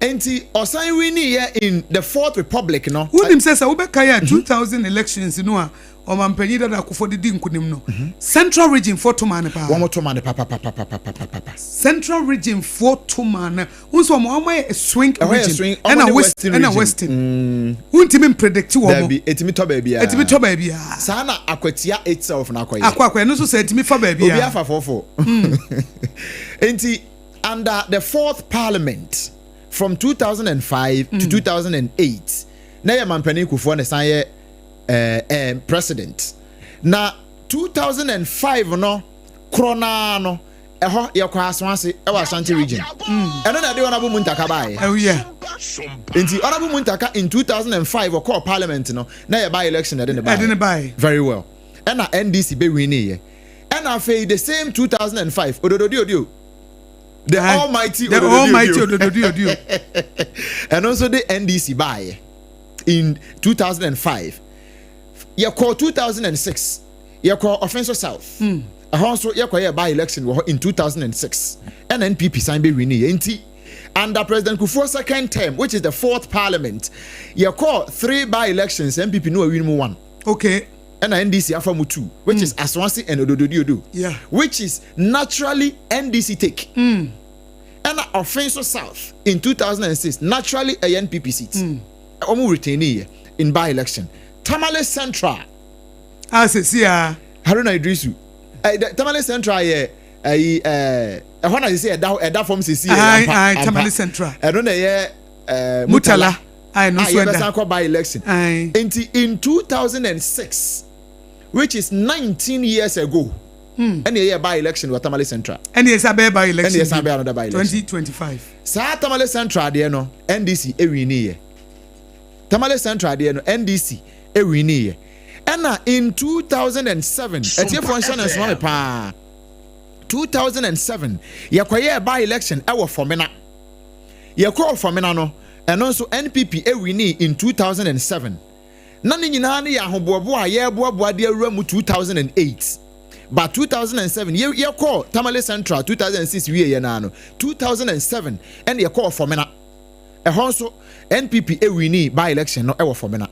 Nti ɔsan win yɛ in the Fourth Republic no. Wonim sɛ wobɛka yɛ a 2000 elections no a ɔmampanyin dada Kufuor de di nkunim no, Central Region foɔ to maa ne paa. Wɔn to ma ne papapapapapapa. Central Region foɔ to maa ne n sɛ ɔmo ayɛ swing Ɛhɔ yɛ region. swing, ɔmo ɛna ne west Western ɛna region. Western wontumi mpredict wɔn. Dabi, etimi tɔ baabi a. Ɛtumi tɔ baabi a. Saa na Akwatia itself na akɔyɛ. Akɔ ɛno nso sɛ ɛtumi fa baabi Obi a. afa fɔfɔ. Nti under the fourth parliament from 2005 to 2008, na yɛ mampanin Kufuor ne san yɛ president. Na 2005 no korɔ naa no, ɛhɔ yɛkɔ Aso ase ɛwɔ Ashanti Region. Ɛno na ɛde Honourable Muntaka baayɛ. Oh yeah. Nti Honourable Muntaka in 2005 ɔkɔɔ parliament no, na yɛ by election ɛde ne baayɛ. Ɛde ne baayɛ. Very well. Ɛna NDC bɛ win yɛ. Ɛna afei the same 2005, Odododiodio, the almighty The almighty Odododiodio, Odododiodio. Ɛno nso de NDC baayɛ in 2005. Yɛkɔ 2006, yɛkɔ Offinso South. Ɛhɔ nso yɛkɔ yɛ by election wɔ hɔ in 2006, ɛna NPP san bɛ win yɛ. Nti under President Kufuor second term, which is the fourth parliament, yɛkɔ three by elections, NPP no win mu one, ɛna NDC afa mu two, which is Asawase and Odododiodo, which is naturally NDC take. Ɛna Offinso South in 2006, naturally ɛyɛ NPP seat, wɔn retain yɛ in by election. Tamale Central, A sɛsi a Haruna Idrisu, Tamale Central yɛ ɛyi ɛhɔ na sisi ɛda fam sisi yɛ. Aye, Ampa, aye, ampa. Tamale Central. Ɛno na ɛyɛ Mutala ayi no a nso yɛbɛsan ɛda kɔ by election. Nti in 2006, which is 19 years ago, Ɛna yɛyɛ by election wɔ Tamale Central. Ɛna yɛsan bɛyɛ by election. Ɛna yɛsan bɛyɛ another by election. 2025. Saa Tamale Central adeɛ no, NDC ewiniiɛ. Tamale Central adeɛ no, NDC ewiniiɛ. Ɛna in 2007, atiefoɔ nhyɛ no nsoma me paa. 2007 yɛkɔyɛɛ by election ɛwɔ Fomena. Yɛkɔɔ Fomena no, ɛno nso NPP ewinii in 2007. Na ne nyinaa no yɛ ahoboaboa a yɛreboaboa de awura mu 2008. But 2007 yɛ yɛkɔɔ Tamale Central 2006 wieɛ no ara no, 2007 ɛna yɛkɔɔ Fomena. Ɛhɔ nso NPP ewinii by election no ɛwɔ Fomena.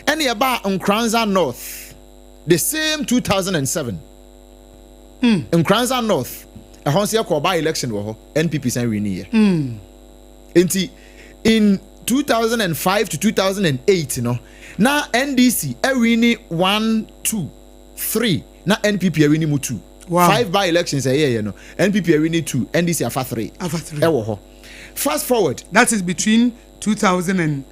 Ɛna yɛbaa Nkoranza North the same 2007. Nkoranza North ɛhɔ nso yɛkɔɔ by election wɔ hɔ, NPP san winiiɛ. Nti in 2005 to 2008 no, na NDC awini 1, 2, 3, na NPP awini mu 2. 5 by elections ɛyɛyɛ no, NPP awini 2, NDC afa 3 Afa 3. Ɛwɔ hɔ. Fast forward. That is between 2000 and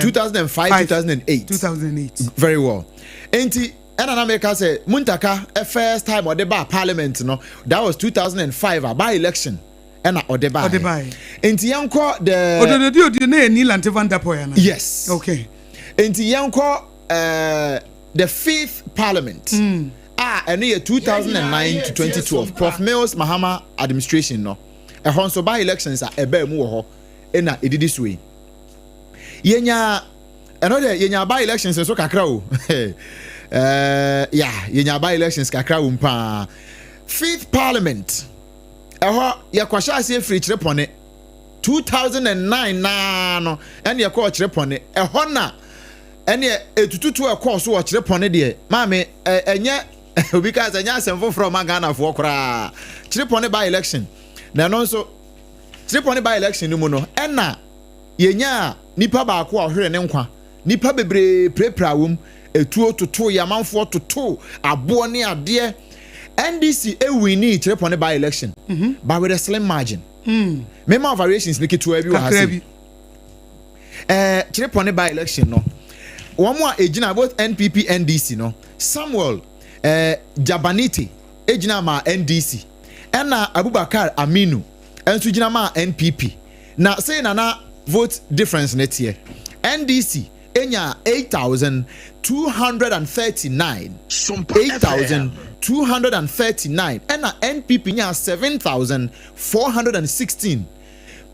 2005, 5, 2008. 2008. Very well. Nti ɛna na meka sɛ Muntaka first time ɔde ba parliament no, that was 2005 a by election ɛna ɔde ba. Ɔde baeɛ. Nti yɛnkɔ the Odododi odi na yɛ Nii Lante Vanderpuye ana? Yes. Okay. Nti yɛnkɔ the fifth parliament a ɛno yɛ 2009 to 2012, Prof Mills Mahama administration no. Ɛhɔ nso by elections a ɛbaa mu wɔ hɔ ɛna ɛdidi so yi. Yɛnya ɛno deɛ, yɛnya by elections nso kakra o. Ya, yɛnya by elections kakra wɔ mu paa. Fifth parliament, ɛhɔ yɛkɔhyɛ aseɛ firi Kyerepɔne 2009 naa no, ɛne yɛkɔɔ Kyerepɔne. Ɛhɔ na ɛne etututu ɛkɔɔ so wɔ Kyerepɔne deɛ, maame, ɛnyɛ obi kaa sɛ ɛnyɛ asɛm foforɔ ɔma Ghanafoɔ koraa. Kyerepɔne by election na ɛno nso, Kyerepɔne by election no mu no, ɛna yɛnyaa nipa baako a ɔhwere ne nkwa, nipa bebree pirapira wɔm, etuo toto yɛ, amanfoɔ toto aboɔ ne adeɛ. NDC ewini Kyerepɔne by election but with a slim margin. Mema variations ne ketewa bi wɔ ha Kakra sei. bi. Kyerepɔne by election no, wɔn a egyina both NPP, NDC no, Samuel Jabanite egyina ma NDC, ɛna Abubakar Aminu nso gyina ma NPP. Na sei nana vote difference ne teɛ: NDC enya 8,239, 8,239, ɛna NPP nya 7,416.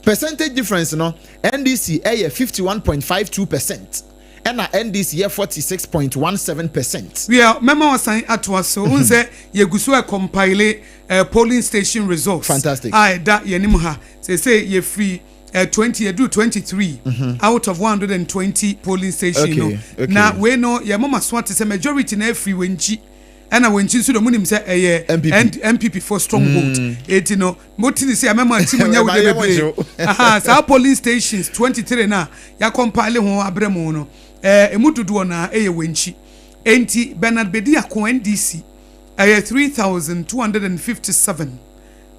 Percentage difference no, NDC ɛyɛ 51.52%, ɛna NDC yɛ 46.17%. Wia mɛma wasan atoa so n sɛ yɛgu so ɛcompile polling station results. Fantastic. A ɛda yɛnim ha sese yɛfiri 20, yɛduru 23 out of 120 polling station no. Na wei no, yɛma ma so ate sɛ majority na afiri Wɔnkyi, ɛna Wɔnkyi nso de mo nim sɛ ɛyɛ NPP. NPP for stronghold. Eti no mo ti ni sɛ ɛmɛma ti mo nyɛ wo de Ɛma yɛ mo bebree. hyew. Aha, saa polling stations 23 na yɛacompile ho abrɛ mu no, emu dodoɔ na ɛyɛ Wɔnkyi. Enti Bernard Bediako, NDC, ɛyɛ 3,257,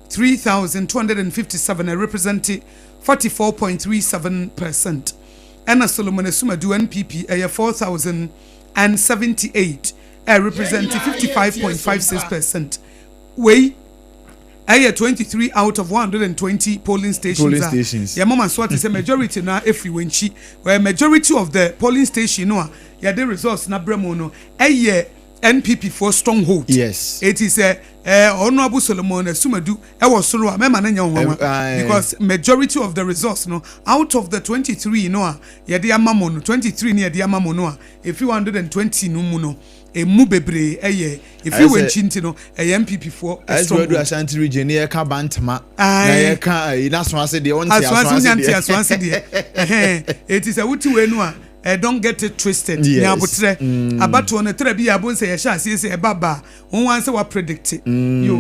3,257, ɛ represent 44.37%. Ɛna Solomon Asumadu, NPP, ɛyɛ 4,078, ɛ represent 55.56%. Wei ɛyɛ 23 out of 120 polling stations. Polling a stations. Yɛ mama so ate sɛ majority na efiri Wɔnkyi. Wɛ majority of the polling station no a yɛde results na brɛ mu no ɛyɛ NPP for stronghold. Eti sɛ Honourable Solomon Asumadu ɛwɔ soro a, mɛma ne nyɛ nwanwa Aye. because majority of the results no, out of the 23 no a yɛde ama mo no, 23 ne yɛde ama mo no a efi 120 no mu no, emu bebree ɛyɛ efi Ayɛ sɛ- Wɔnkyi, nti no ɛyɛ NPP foɔ Ɛsɛ wadu stronghold. Ashanti Region ne yɛka Bantama na yɛka ayi n'aso ase deɛ, ɔnte Aso ase, wonya ase nte deɛ. aso ase deɛ, ɛhɛn, eti sɛ wote wei no a, don't get it twisted. Ní abotrɛ abatoɔ no tẹrɛ bi yɛ abo nsɛ yɛhyɛ aseɛ sɛ ɛba ba wɔn wa sɛ wa predict yo.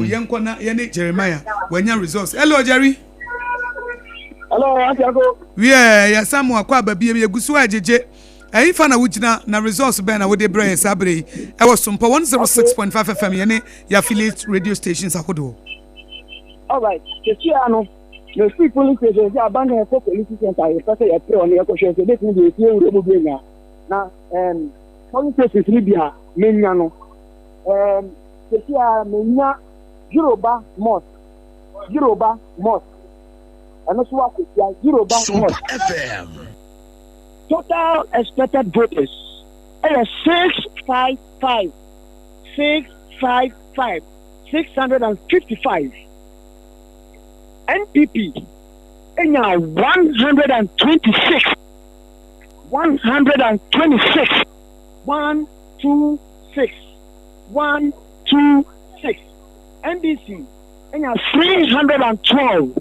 Yɛn kɔ na yɛne Jeremiah wɔnya results. Hello, Jerry. Hello, Asiako. Wiɛ, yɛsa mu akɔ aba biem. Yɛgu so agyegye ɛyin fa na wogyina na results bɛn na wode brɛ yɛ saa bere yi ɛwɔ Sompa 106.5 FM, yɛne yɛ affiliate radio stations ahodoɔ? All right, sisi ano na free polling station sɛ abandan ɛkɔ police center, yɛpɛ sɛ yɛpɛ ɔno yɛkɔhwɛ sɛ ebetumi de esie wura mu bi enya na polling stations ni bi a menya no. Sɛsi a menya Yoruba Mosque, Yoruba Mosque. Ɛno nso wɔ Akwatia, Yoruba Sompa Mosque. FM. Total expected voters ɛyɛ 655, 655, 655. NPP enya 126, 126, 126, 126. NDC enya 312,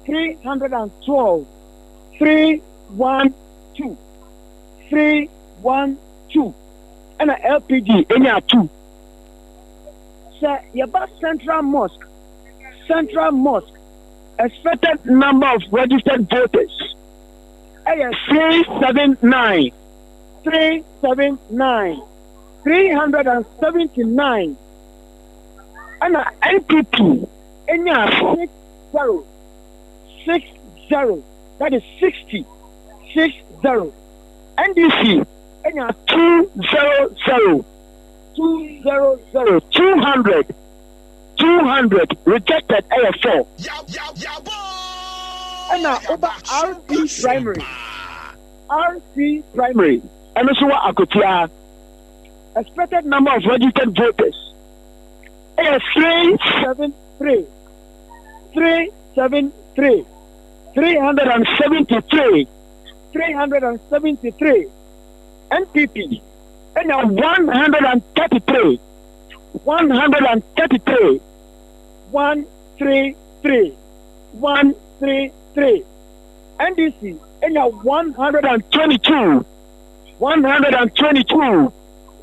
312, 312, 312. Ɛna LPG enya 2. Sɛ yɛba Central Mosque, Central Mosque, expected number of registered voters ɛyɛ 379, 379, 379. Ɛna NPP enya 60, 60, that is 60, 60. NDC enya 200, 200, 200, 200, rejected ɛyɛ 4. Ɛna woba RC Primary, RC Primary, ɛno nso wɔ Akwatia. Expected number of registered voters ɛyɛ 373, 373, 373, 373. NPP ɛnya 133, 133, 133, 133. NDC ɛnya 122, 122,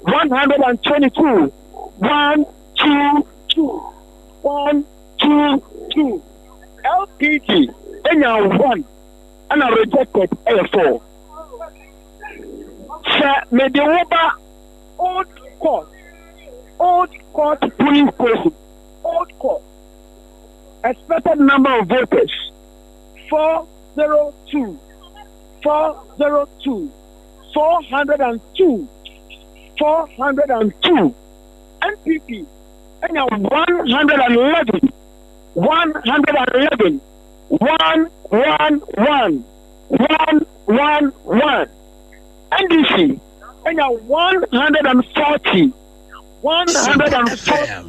122, 122, 122. LPG ɛnya 1 ɛna rejected ɛyɛ 4. Sɛ mede wo ba Old Court, Old Court polling station, Old Court, expected number of voters 402, 402, 402, 402. NPP ɛnya 111, 111, 111, 111. NDC ɛnya 140, 140, FM.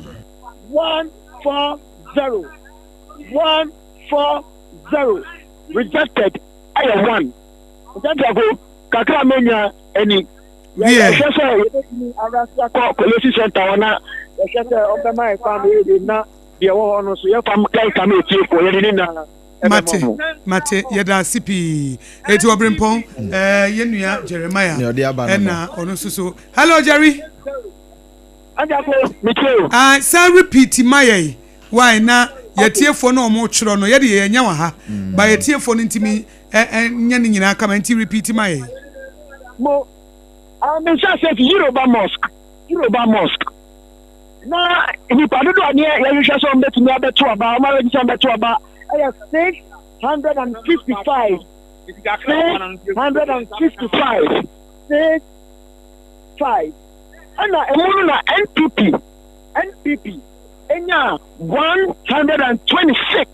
140, 140, rejected ɛyɛ 1. Ntantiako kakra menya ani. Wiɛ. Yɛhwɛ sɛ yɛbɛtumi arase akɔ collation center hɔ na yɛhwɛ sɛ ɔmbɛma yɛ fa no yɛde na deɛ ɛwɔ hɔ no so yɛfa kɛnka ma etiefoɔ yɛde ne nyinaa ɛbɛma Mate, mo. mate, yɛda ase pii. Eti ɔberempɔn, yɛn nua Jeremiah Nea ɔde aba no no. ɛna ɔno nso so. Hello Jerry. Antiako, metie o. Ah, san repeat ma yɛn. Why na yɛtiefoɔ no a wɔn twerɛ no yɛde yɛn nya wɔ ha. Ba yɛtiefoɔ no ntumi ɛ ɛ nyɛ ne nyinaa kama, nti repeat ma yɛn. Mo mehyɛ ase fi Yoruba Mosque, Yoruba Mosque. Na nipa dodoɔ a neɛ yɛhwehwɛ sɛ ɔmbɛtumi abɛto aba, ɔmo arɛgye sɛ ɔmbɛto aba ɛyɛ 655, 655, 65. Ɛna ɛmu no na NPP, NPP enya 126,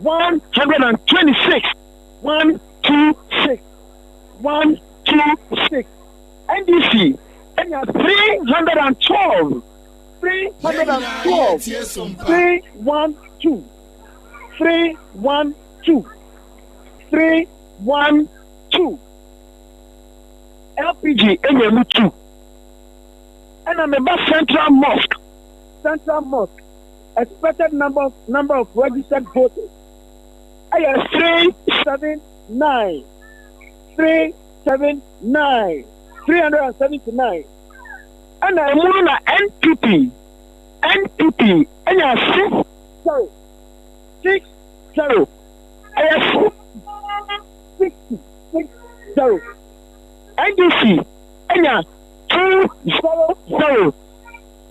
126, 126, 126. NDC enya 312, 312, 312, 312, 312. LPG enya mu 2. Ɛna meba Central Mosque, Central Mosque, expected number of registered voters ɛyɛ 379, 379, 379. Ɛna ɛmu no na NPP, NPP ɛnya 60, 60, ɛyɛ 60, 60. NDC ɛnya 200,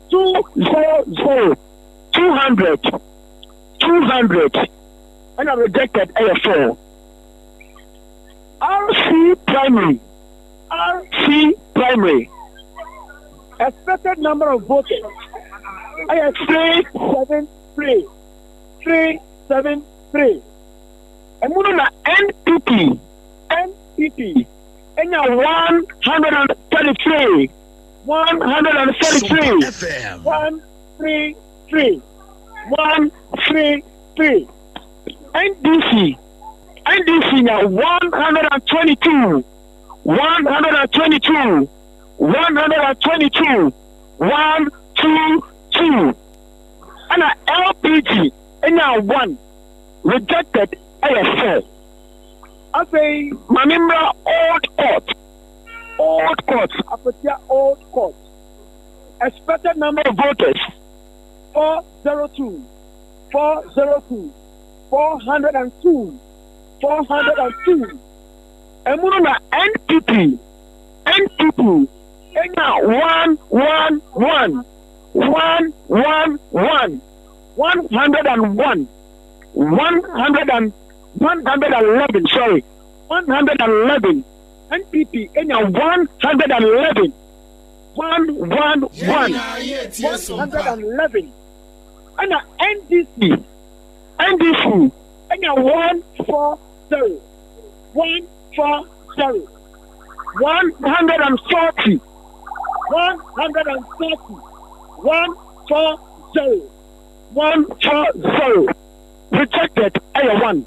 200, 200, 200, ɛna rejected ɛyɛ 4. RC Primary, RC Primary, expected number of voters ɛyɛ 373, 373. Ɛmu no na NPP, NPP enya 133, 133, 133, 133. NDC, NDC nya 122, 122, 122, 122. Ɛna LPG nya 1, rejected ɛyɛ 4. Afei ma me mmra Old Court, Old Court, Akwatia Old Court. Expected number of voters, 402, 402, 402, 402. Ɛmu no na NPP, NPP enya 111, 111, 101, 111, sorry, 111. NPP enya 111, 111, 111. Ɛna NDC, NDC enya 140, 140, 140, 140, 140, 140. Rejected ɛyɛ 1,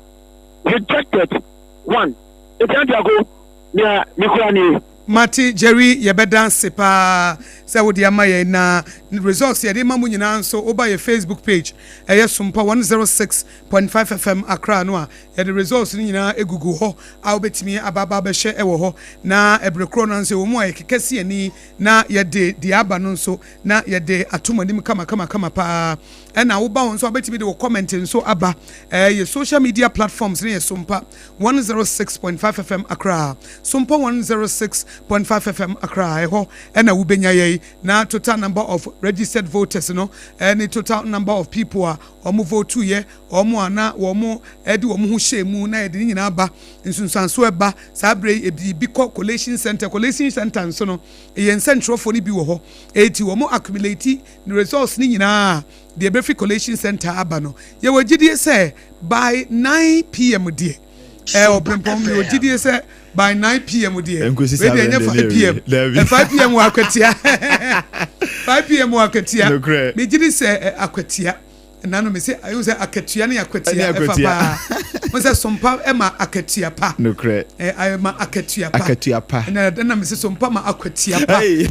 rejected 1. Eti Antiago, nea mekura nie. Mate Jerry, yɛbɛda ase paa sɛ wode ama yɛn, na results yɛde ma mu nyinaa nso, woba yɛ Facebook page, ɛyɛ Sompa 106.5 FM Accra no a, yɛde results no nyinaa egugu hɔ a wobɛtumi aba aba abɛhyɛ ɛwɔ hɔ. Na ɛberɛ korɔ no nso, ɛwɔ mu a yɛkeka si ani na yɛde deɛ aba no nso na yɛde ato mo anim kama kama kama paa. Ɛna woba hɔ nso a, wobɛtumi de wo comment nso aba. Yɛ social media platforms ne yɛ Sompa 106.5 FM Accra, Sompa 106.5 FM Accra. Ɛhɔ ɛna wobɛnya yɛi na total number of registered voters no ɛne total number of people a wɔn vote yɛ, wɔn a na wɔn ɛde wɔn ho hyɛ mu, na yɛde ne nyinaa ba nsunsuanso ɛba. Saa abere yi, ebi bi kɔ collation center. Collation center nso no, ɛyɛ nsɛntwerɛfoɔ no bi wɔ hɔ, eti wɔn accumulate ne results ne nyinaa deɛ ɛbɛfi collation center aba no. Yɛwɔ gyidie sɛ by 9 p.m. deɛ, ɔpempɔn mi wɔ gyidie sɛ by 9 p.m. deɛ, Nkosi wei deɛ saa ɛnyɛ bɛn 5 deɛ pm. Dabi. 5 p.m. wɔ Akwatia, 5 p.m. wɔ Akwatia. Nokorɛ. Mi gyidi sɛ Akwatia nanu mi sɛ ayi sɛ akatua ne Akwatia Ɛne ɛfa Akwatia. paa mo sɛ Sompa ɛma akatua pa. Nokorɛ. Ɛma akatua pa. Akatua pa. Ɛna mi sɛ Sompa ma akatua pa. Hey.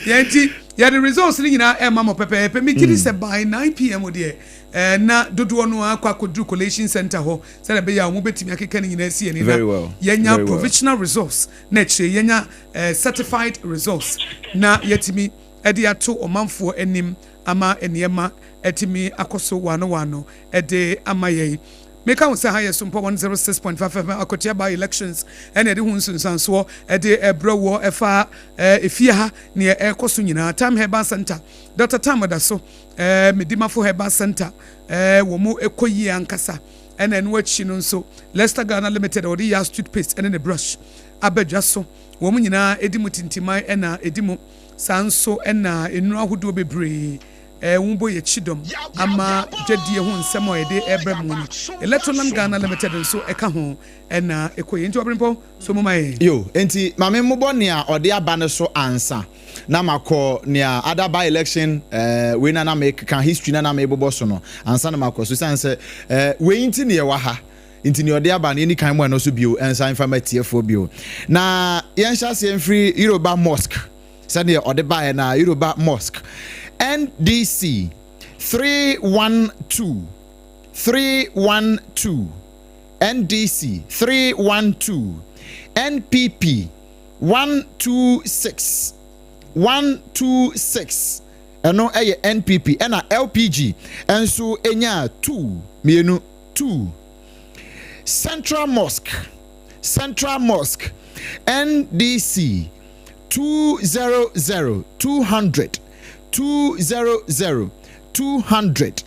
Yɛn ti yɛde results no nyinaa ɛma mo pɛpɛɛpɛ. Mi gyidi sɛ by 9 p.m. deɛ, na dodoɔ no akɔ akɔduru collation center hɔ sɛdeɛ ɛbɛyɛ a wɔn bɛtumi akeka ne nyinaa si yɛn ni na Very well. yɛnya Very well. provisional results, na akyire yɛnya certified results na yɛtumi ɛde ato ɔmanfoɔ anim ama nneɛma ɛtumi akɔ so wano wano ɛde ama yɛn. Meka wo sɛ ha yɛ Sompa 106.5 FM. Akwatia by elections ɛna ɛde ho nsunsuansoɔ ɛde ɛbrɛ wɔ ɛfa efie ha neɛ ɛrekɔ so nyinaa. Time Herbal Center, Dr Tam da so, Medimafo Herbal Center, wɔn mu ɛkɔ yie ankasa. Ɛna ɛno akyi no nso, Leicester Ghana Limited a wɔde Yas toothpaste ɛne ne brush abɛdwa so, wɔn nyinaa ɛdi mu tintiman ɛna ɛdi mu saa nso. Ɛna nnuro ahodoɔ bebree wɔn bɔ yɛ kyidɔm ama dwadie ho nsɛm a yɛde ɛbrɛ mu no. Electroland Ghana Limited nso ɛka ho ɛna ɛkɔ yɛn nti ɔbɛnpɔ so mo ma yɛn. Yo, nti maame mmobɔ nea ɔde aba no so ansa na makɔ nea ada by election wei na mekeka history na mebobɔ so no ansa na makɔ so, siane sɛ wei nti ne yɛwɔ ha. Nti nea ɔde aba no, yɛni kan mu ɛno so bio ɛnsa mfa ma tiefoɔ bio na yɛnhyɛ aseɛ mfiri Yoruba Mosque sɛdeɛ ɔde baeɛ. Na Yoruba Mosque, NDC 312, 312, NDC 312, NPP 126, 126, ɛno ɛyɛ NPP. Ɛna LPG ɛnso ɛnya 2, mmienu, 2. Central Mosque, Central Mosque, NDC 200, 200, 200, 200,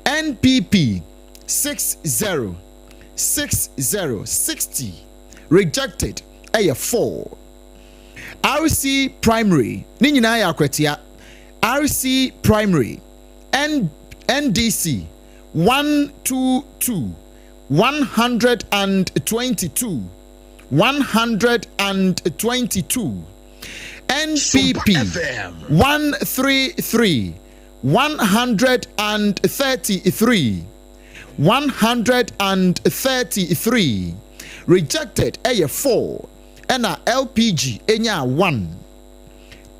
NPP 60, 60, 60, rejected ɛyɛ 4. RC Primary, ne nyinaa yɛ Akwatia. RC Primary, N NDC 122, 122, 122. NPP 133, 133, 133. Rejected ɛyɛ 4, ɛna LPG ɛnya 1.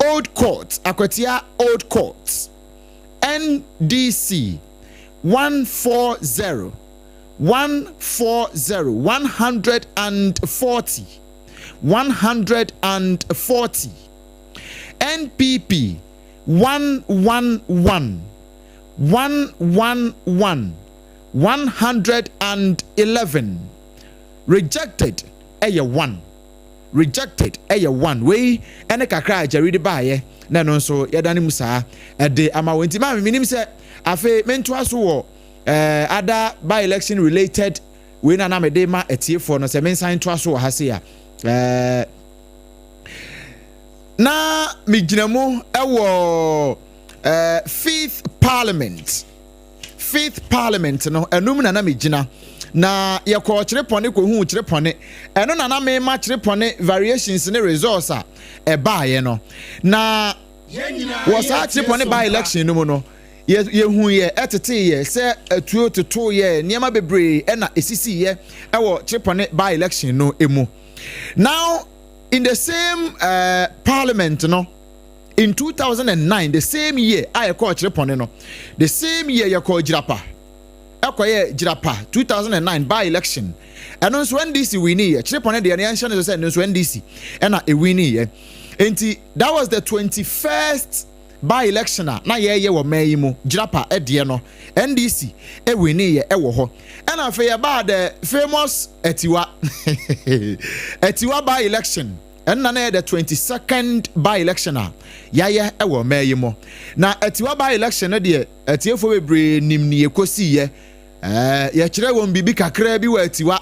Old Court, Akwatia Old Court, NDC 140, 140, 140, 140. NPP 111, 111, 111. Rejected ɛyɛ 1, rejected ɛyɛ 1. Wei ɛne kakra a Jerry de baayɛ, na ɛno nso yɛda ne mu saa ɛde ama wɔn. Nti maame, minim sɛ afei mentoa so wɔ ada by election related wei na mede ma atiefoɔ no sɛ mensan toa so wɔ ha se a na megyina mu ɛwɔ Fifth Parliament. Fifth Parliament no, ɛnum na megyina na yɛkɔ Kyerepɔne kɔhuu Kyerepɔne. Ɛno na mema Kyerepɔne variations ne results a ɛbaeɛ no. Na wɔ saa Kyerepɔne by election no mu no, yɛhu yɛ ɛtete yɛ sɛ atuo toto yɛ nneɛma bebree ɛna esisi yɛ ɛwɔ Kyerepɔne by election no emu. Now, in the same parliament no, in 2009, the same year a yɛkɔɔ Kyerepɔne no, the same year yɛkɔɔ Jirapa, ɛkɔyɛ Jirapa 2009 by election. Ɛno nso NDC wini yɛ. Kyerepɔne deɛ no, yɛnhyɛ no so sɛ ɛno nso NDC ɛna ewini yɛ. Nti that was the 21st by election a na yɛreyɛ wɔ mmaa yi mu. Jirapa ɛdeɛ no, NDC ewini yɛ ɛwɔ hɔ. Ɛna afei yɛbaa the famous Atiwa, Atiwa by election. Ɛnna na yɛ the 22nd by election a yɛayɛ ɛwɔ mmaa yi mu. Na Atiwa by election no deɛ, atiefoɔ bebree nim ne yɛkɔsi yɛ. Yɛkyerɛ wɔn biribi kakra bi wɔ Atiwa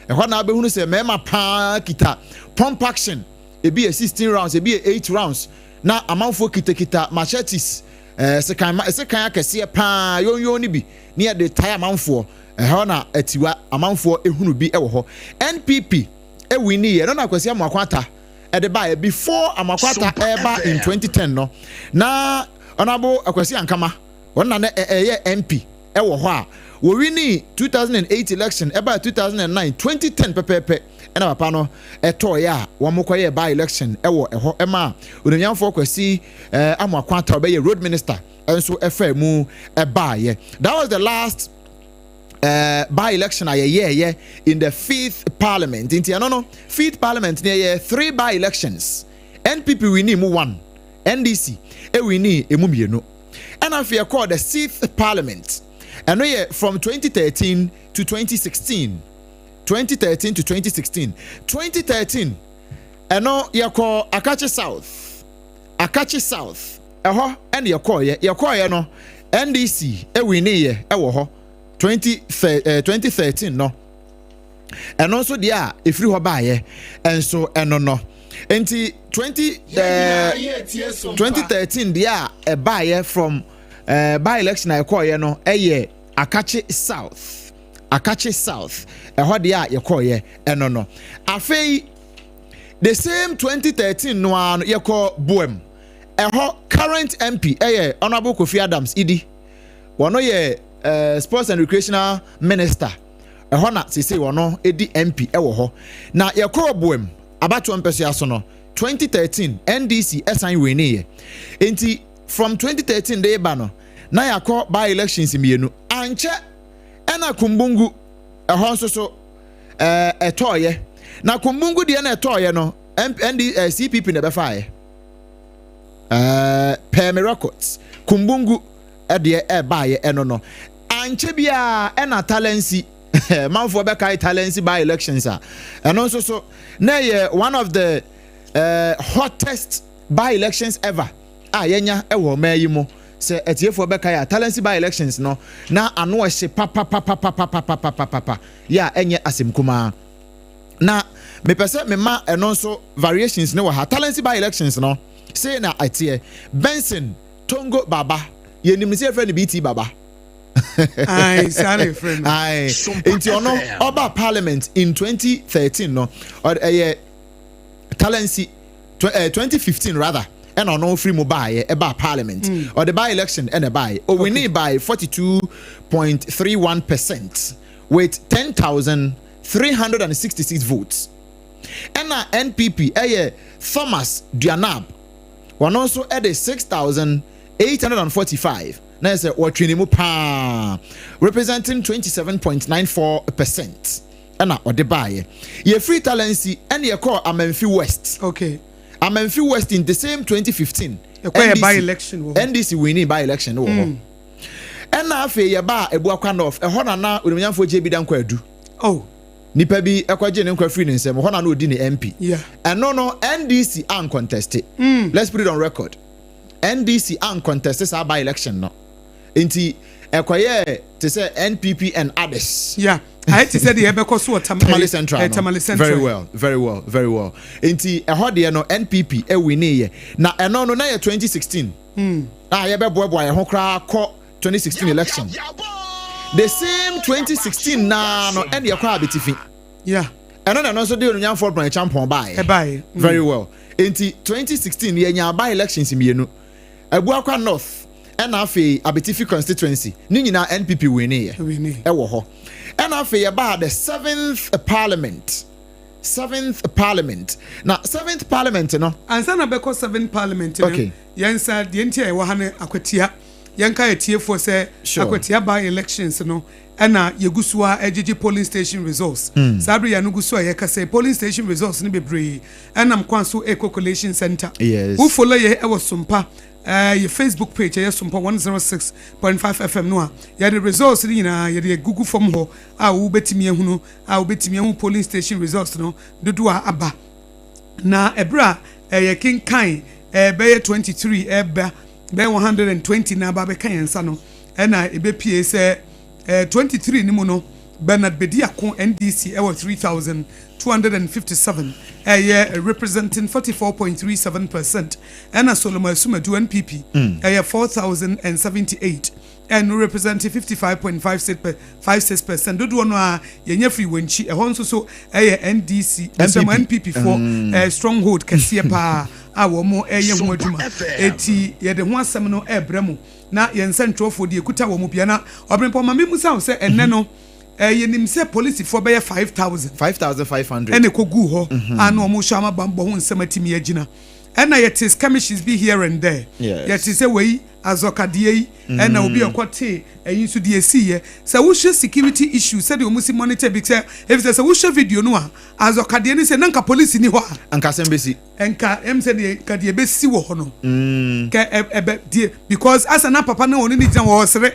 ɛhɔ na abɛhunu sɛ mmarima paa kita pump action, ebi yɛ 16 rounds, ebi yɛ 8 rounds, na amanfoɔ kitakita machetes, sekan sekan akɛseɛ paa yonyon no bi ne yɛde tae amanfoɔ. Ɛhɔ na Atiwa amanfoɔ ehunu bi ɛwɔ hɔ. NPP ewini yɛ no na Akwasi Amoako Ata ɛde baayɛ. Before Amoako Ata ɛɛba in 2010 no, na Ɔnabo Akwasi Ankama wɔn na ne ɛyɛ MP ɛwɔ hɔ a wɔwini 2008 election. Ɛbaa 2009, 2010 pɛpɛɛpɛ ɛna papa no ɛtɔɔyɛ a wɔn kɔyɛ by election ɛwɔ ɛhɔ, ɛma onimnyamfoɔ Kwasi Amoako Ata ɔbɛyɛ Road Minister ɛnso ɛfɛ mu ɛbaayɛ. That was the last by election a yɛyɛɛyɛ in the Fifth Parliament. Nti ɛno no, Fifth Parliament ne yɛyɛ three by elections. NPP wini mu one, NDC ewini emu mmienu. Ɛna afei ɛkɔɔ the Sixth Parliament. Ɛno yɛ from 2013 to 2016, 2013 to 2016. 2013 ɛno yɛkɔ Akakye South. Akakye South ɛhɔ ɛna yɛkɔɔyɛ. Yɛkɔɔyɛ no, NDC ewini yɛ ɛwɔ hɔ 2013 no. Ɛno nso deɛ a ɛfiri hɔ baayɛ ɛnso ɛno no, nti 2013 deɛ a ɛbaayɛ from by election a yɛkɔɔyɛ no ɛyɛ Akakye South. Akakye South ɛhɔ deɛ a yɛkɔɔyɛ ɛno no. Afei the same 2013 no ara no, yɛkɔ Buem. Ɛhɔ current MP ɛyɛ Honourable Kofi Adams Idi. Wɔn yɛ Sports and Recreational Minister. Ɛhɔ na sese wɔn di MP ɛwɔ hɔ. Na yɛkɔɔ Buem abatoɔ mpɛsua so no, 2013 NDC ɛsan wini yɛ. Nti from 2013 de ba no, na yɛakɔ by elections mmienu. Ankyɛ ɛna Kumbungu ɛhɔ nso so ɛtɔɔyɛ. Na Kumbungu deɛ na ɛtɔɔyɛ no, ND CPP na ɛbɛfaeɛ. Pɛɛmi records, Kumbungu ɛdeɛ ɛbaayɛ ɛno no, ankyɛ biara ɛna Talensi. Manfoɔ bɛkae Talensi by elections a ɛno nso so na ɛyɛ one of the hottest by elections ever a yɛnya ɛwɔ ɔman yi mu. Sɛ atiefoɔ bɛkae a, Talensi by elections no na ano ɛhye papapapapapapapapa yɛ a ɛnyɛ asɛm kumaa. Na mepɛ sɛ mema ɛno nso variations no wɔ ha. Talensi by elections no, sei na ɛteɛ. Benson Tongo Baba, yɛnim no sɛ yɛfrɛ no BT Baba. Aye, saa na yɛfrɛ no. Aye, nti ɔno ɔba parliament in 2013 no, ɛyɛ Talensi, 2015 rather, ɛna ɔno firi mu baeɛ ɛbaa parliament. Ɔde by election ɛna ɛbaeɛ. Owinii by 42.31% with 10,366 votes. Ɛna NPP ɛyɛ Thomas Duanab, wɔno nso ɛde 6,845, na yɛ sɛ wɔtwe ne mu paa, representing 27.94% ɛna ɔde baeɛ. Yɛfiri Talensi ɛne yɛkɔɔ Amenfi West. Amenfi West in the same 2015. Ɛkɔ yɛ by election wɔ hɔ. NDC winning by election wɔ hɔ. Ɛna afei yɛbaa Abuakwa North, ɛhɔ na na onimnyamfoɔ JB Danquah Adu. Nipa bi ɛkɔgye ne nkwa firi ne nsam, ɛhɔ na na odi ne MP. Ɛno no NDC ancontest. Let's put it on record. NDC ancontest saa by election no. Nti ɛkɔyɛ te sɛ NPP and others. Yeah. Ayɛ te sɛ deɛ ɛbɛkɔ so wɔ Tamale Central no. Tamale Central. Very well, very well, very well. Nti ɛhɔ deɛ no NPP ɛwini yɛ. Na ɛno no na yɛ 2016. A yɛbɛboaboa yɛn ho koraa kɔ 2016 election. The same 2016 naa no ɛne yɛkɔ Abetifi. Ɛno na ɛno nso de onumnyamfoɔ Bryan Acheampong baeɛ. Ɛbaeɛ. Very well. Nti 2016 yɛnya by elections mmienu. Abuakwa North ɛna afei Abetifi constituency ne nyinaa NPP wini yɛ. Wini. Ɛwɔ hɔ. Ɛna afei yɛbaa the seventh parliament. Seventh parliament. Na seventh parliament no. Ansa na bɛkɔ seventh parliament no. Yɛn nsa deɛ nti a yɛwɔ ha no Akwatia. Yɛnka yɛtiefoɔ sɛ Akwatia by elections no ɛna yɛgu so a ɛgyegye polling station results. Saa bere yɛn no gu so a yɛkasa, polling station results no bebree ɛnam kwan so ɛkɔ collation center. Wo follow yɛ ɛwɔ Sompa yɛ Facebook page, ɛyɛ Sompa 106.5 FM no a, yɛde results no nyinaa yɛde agugu fam hɔ a wobɛtumi ahunu, a wobɛtumi ahu polling station results no dodoɔ a aba. Na ɛberɛ a ɛyɛ kenkan bɛyɛ 23 ɛba bɛyɛ 120 na aba bɛka yɛn nsa no, ɛna ɛbɛpie sɛ 23 no mu no, Bernard Bediako, NDC, ɛwɔ 3257, ɛyɛ representing 44.37%. Ɛna Solomon Asumadu, NPP, ɛyɛ 4078, ɛno representing 55.56%. Dodoɔ no a yɛnyɛ firi wɔn akyi, ɛhɔ nso so ɛyɛ NDC nsɛm NPP foɔ stronghold kɛseɛ paa a wɔn ɛyɛ ho adwuma. Eti yɛde ho asɛm no ɛɛbrɛ mu na yɛn nsɛntwerɛfoɔ deɛ ekuta wɔn mu bia. Na ɔbɛnpɔ maame musa sɛ ɛnɛ no yɛnim sɛ polisifoɔ bɛyɛ 5,000 5,500. Ɛna ɛkɔ gu hɔ a na wɔn hyɛ ama bambɔ ho nsɛm atumi agyina. Ɛna yɛte skirmishes bi here and there. Yɛte sɛ wei azɔkadeɛ yi, ɛna obi ɛkɔ te ɛyi nso deɛ esi yɛ sɛ wohwɛ security issue, sɛdeɛ wɔn si monitor bi sɛ efi sɛ wohwɛ video no a, azɔkadeɛ no sɛ nanka polisi ni hɔ a, Ankasɛm bɛsi. Nka sɛ deɛ nka deɛ bɛsi wɔ hɔ no kɛ ɛbɛ deɛ, because asa na papa na wɔn ne gyina wɔ ɔsere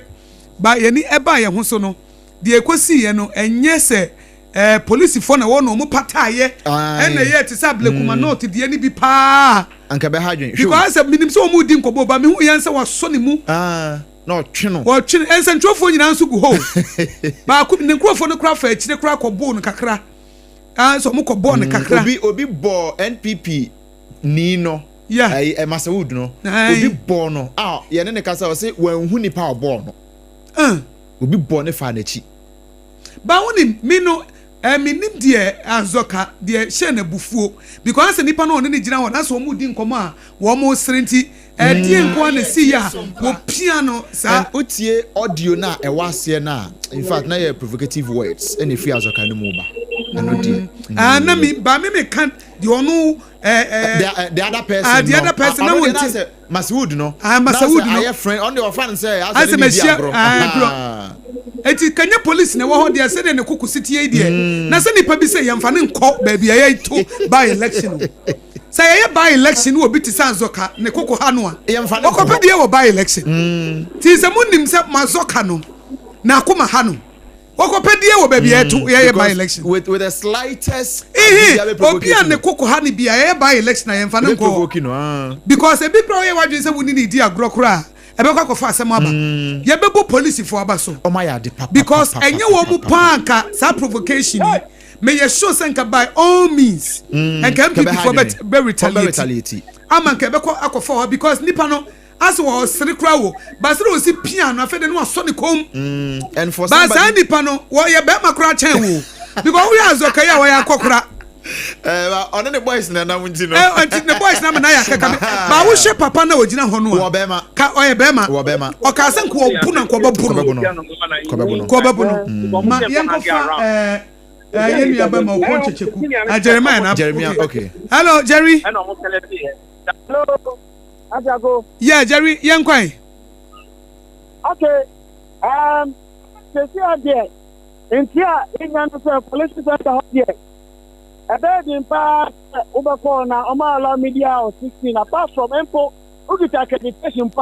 ba yɛni ɛba yɛn ho so no, deɛ ekosi yɛ no ɛnyɛ sɛ polisifoɔ na wɔn na wɔn pataayɛ ɛna ɛyɛ te sɛ Ablekuma North deɛ ni bi paa. Anka bɛha adwen. Because sɛ minim sɛ wɔn di nkɔmɔ ba mihu yɛn sɛ wasɔ ne mu. Na ɔtwe no. Wɔtwe no, nsɛntwerɛfoɔ nyinaa nso gu hɔ. Baako ne nkurɔfoɔ no kora fa akyire kora kɔ bɔɔl no kakra, sɛ ɔmo kɔ bɔɔl no kakra. Obi bɔ NPP ni no. Ɛyi ɛ Masawood no. Obi bɔ no a yɛne ne kasa, ɔsɛ wɔnhu nipa a ɔbɔɔ no. Obi bɔ ne fa n'akyi. Ba wonim mi no mi nim deɛ Azɔka deɛ hyɛ n'abufuo, because asɛ nipa no ɔne ne gyina hɔ na sɛ wɔn di nkɔmɔ a wɔn sere, nti ɛdeɛ nko ara na esi yɛ a wɔpia no saa. And wotie audio na ɛwɔ aseɛ na in fact na yɛ provocative words ɛna efiri Azɔka no mu ba, ɛno deɛ. Ah, na mi ba mi ka deɛ ɔno ɛɛ ɛɛ. The other person. Ah, the other person na wɔn ti. Masoud no. Ah, Masoud no. Ayɛ friend, ɔno deɛ ɔfa no sɛ asɛ ne di agorɔ. Agorɔ. Eti kanya police na ɛwɔ hɔ deɛ, sɛdeɛ ne koko si tie deɛ, na sɛ nipa bi sɛ yɛnfa ne nkɔ baabi a yɛto by election o, sɛ yɛyɛ by election no, obi te sɛ Azɔka ne koko ha no a, ɔkɔpɛ deɛ wɔ by election ti sɛ mo nim sɛ Mazɔka no na akoma ha no, wɔkɔpɛ deɛ wɔ baabi a yɛto yɛyɛ by election. With the slightest. Ihi obi a ne koko ha ne bi a yɛyɛ by election a, yɛnfa ne nkɔ, because ebi kura ɔyɛ wadwin sɛ woni ne di agorɔ koraa, ɛbɛkɔ akɔfa asɛm aba. Yɛbɛbɔ polisifoɔ aba so because ɛnyɛ wɔn mu paa nka saa provocation yi. Meyɛ sure sɛ nka by all means nka NPP foɔ bɛ retaliate ama nka ɛbɛkɔ akɔfa hɔ because nipa no asɛ ɔsere koraa wo ba sɛ ɔsi pia no afei de no asɔ ne kɔn ba saa nipa no wɔyɛ bɛrima koraa kyɛn wo because woyɛ azɔka yi a wɔyɛ akɔkora. Ɔne ne boys na nam nti no. Nti ne boys na na yɛ akaka bi ba wohyɛ papa na ogyina hɔ no a ka ɔyɛ bɛrima ɔka sɛ nka ɔbu na nka ɔbɛbu no nka ɔbɛbu no ma yɛnkɔfa ɛɛ yɛn nua bɛrima ɔkɔ nkyekyeku Jeremiah na Jeremiah okay hello Jerry. Hello Ajago. Yeah Jerry yɛn kwan. Okay um, sisi adeɛ nti a yɛnya no sɛ police center hɔ deɛ. Ɛbɛyɛ den paa sɛ wobɛkɔ hɔ na wɔn allow media house 16 apart from mpo wokita accreditation mpo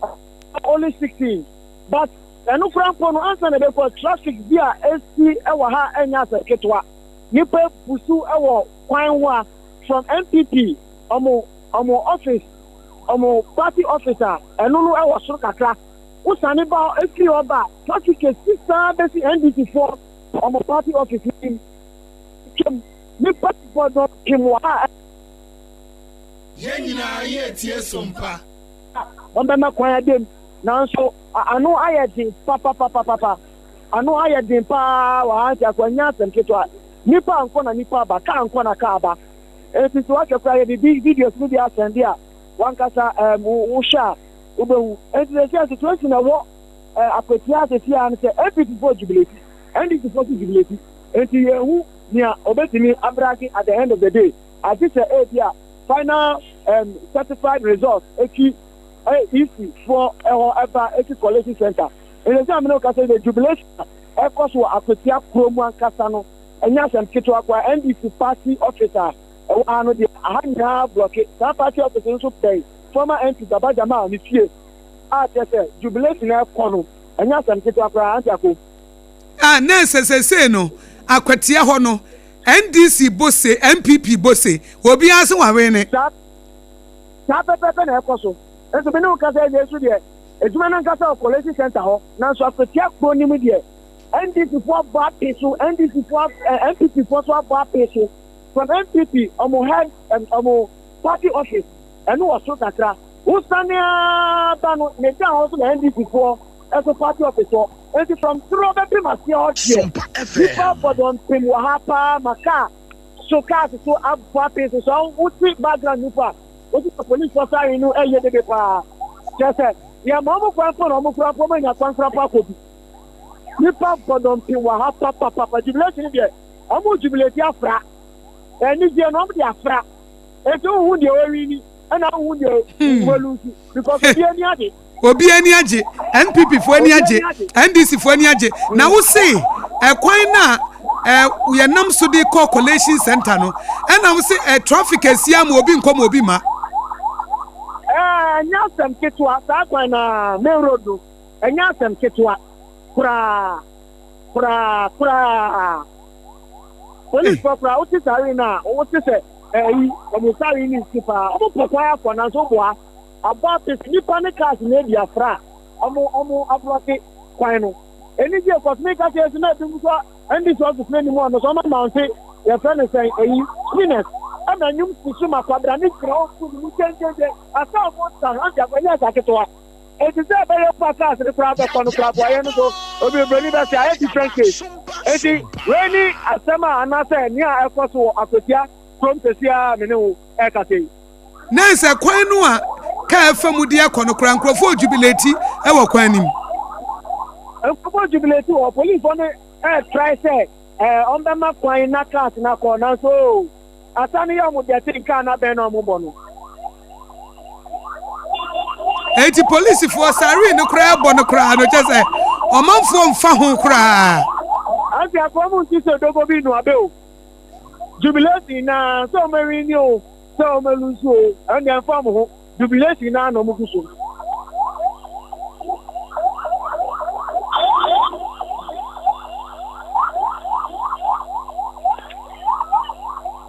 a only 16 but ɛno koraa mpo no ansa na ɛbɛkɔ traffic bi a ɛsi wɔ ha ɛnyɛ asɛm ketewa nipa bu so wɔ kwan ho a from NPP ɔmo ɔmo office ɔmo party office a ɛno no ɛwɔ soro kakra wosane ba efiri hɔ ba traffic esi saa bɛsi NDC foɔ ɔmo party office nim. Twam, nnipa bɔ dɔmpem wɔ ha a. Yɛn nyinaa yɛretie sompa. Wɔbɛma kwan ada mu, nanso ano ayɛ den papapapapa. Ano ayɛ den paa wɔ ha nti akwannya asɛm ketewa. Nnipa nkɔ na nnipa aba, kaa nkɔ na kaa aba. Enti sɛ woahwɛ koraa yɛde bi videos no bi asɛnde a wankasa um, wohwɛ a wobɛhu. Enti sɛsi a situation ɛwɔ uh, Akwatia sɛsi a no sɛ NPP foɔ jubilate, NDC foɔ nso jubilate. Enti yɛnhu nea obetumi abrage at the end of the day, agye sɛ ebia final um, certified results efi EC foɔ hɔ ɛba efi collation center. Enti sɛ amene kasa the jubilation a ɛkɔ so wɔ Akwatia kuro mu ankasa no ɛnyɛ asɛm ketewa koraa. NDC party office a ɛwɔ ha no deɛ aha nyinaa blɔke. Saa party office no nso bɛn former MP Baba Jamal ne fie a kyerɛ sɛ jubilation a ɛkɔ no ɛnyɛ asɛm ketewa koraa. Auntie Ako. A na ɛsɛ sesei no akwatia hɔ no NDC bose NPP bose obiara se wawene. Saa saa pɛpɛɛpɛ na ɛkɔ so. Nso me ne wo kasa yi deɛ nso deɛ adwuma no ankasa wɔ collation center hɔ nanso akwatia kuro no mu deɛ NDC foɔ abɔ ape so NDC foɔ eh, NPP foɔ so abɔ ape so from NPP ɔmo head ɔmo party office ɛno wɔ soro kakra wosane ara ba no ne da hɔ so na NDC foɔ ɛso party office hɔ. Enti from soro bɛpem aseɛ hɔ deɛ, Sompa nnipa FM. abɔ dɔmpem wɔ ha paa ma car so cars so abɔ apee so. Sɛ wote background no mpo a, wote sɛ policefoɔ siren no ɛyɛ dede paa. Kyerɛ sɛ, yɛma wɔn kwan mpo na wɔn koraa mpo wɔanya kwan koraa mpo akɔ bi. Nnipa abɔ dɔmpem wɔ ha papapapa. Jubilation no deɛ, wɔn jubilate afra. Anigyeɛ no, wɔn de afra. Enti wonhu deɛ ɔrewini ɛna wonhu deɛ wɔlusu because obi ani agye. Obi ani agye, NPP foɔ ani agye, NDC foɔ ani agye. Na wo se ɛkwan na ɛ yɛnam so de kɔ collation center no, ɛna wo se ɛ traffic asi ama obi nkɔ ma obi ma. Ɛnyɛ asɛm ketewa saa kwan na main road no ɛnyɛ asɛm ketewa koraa koraa koraa. Police foɔ koraa wote sare no a wote sɛ ɛyi wɔn sare no nsi paa wɔn pɛ kwan akɔ nanso boa. Abɔ apese nipa ne cars na edi afra a ɔmo ɔmo ablɔke kwan no. Anigye kɔ so meka kyerɛ sɛ na ebinom nso NDC office no anim hɔ no so ɔmo amounte yɛfrɛ no sɛn eyi spinners ɛna nnwom si so ma kwabra ne gyina hɔ gu ne mu gyengyengyeng asa ɔmo sa ɔnte akɔ ɛnyɛ asa ketewa. Enti sɛ ɛbɛyɛ mpo a cars no koraa bɛkɔ no koraa boayɛ no so obi obroni bɛse ayɛ different case. Enti wei ne asɛm a anaasɛ nea ɛkɔ so wɔ Akwatia kurom sɛsi ara a me ne wo ɛrekasa yi. Na sɛ kwan no a kaa fa mu de akɔ no koraa nkurɔfoɔ jubilate wɔ kwan no mu. Nkurɔfoɔ jubilate wɔ policefoɔ no ɛretrae sɛ ɛɛ wɔbɛma kwan na cars no akɔ nanso oo asa no yɛ wɔn dɛ sen kaa no abɛn na wɔbɔ no. Eti polisifoɔ siren no koraa bɔ no koraa no kyɛ sɛ ɔmanfoɔ mfa ho koraa. Anti akɔm nti sɛ dogo bi nua bɛ o. Jubilation na sɛ wɔn awini o sɛ wɔn alusu o ɛno deɛ ɛmfa wɔn ho jubilation na na wɔn gu so.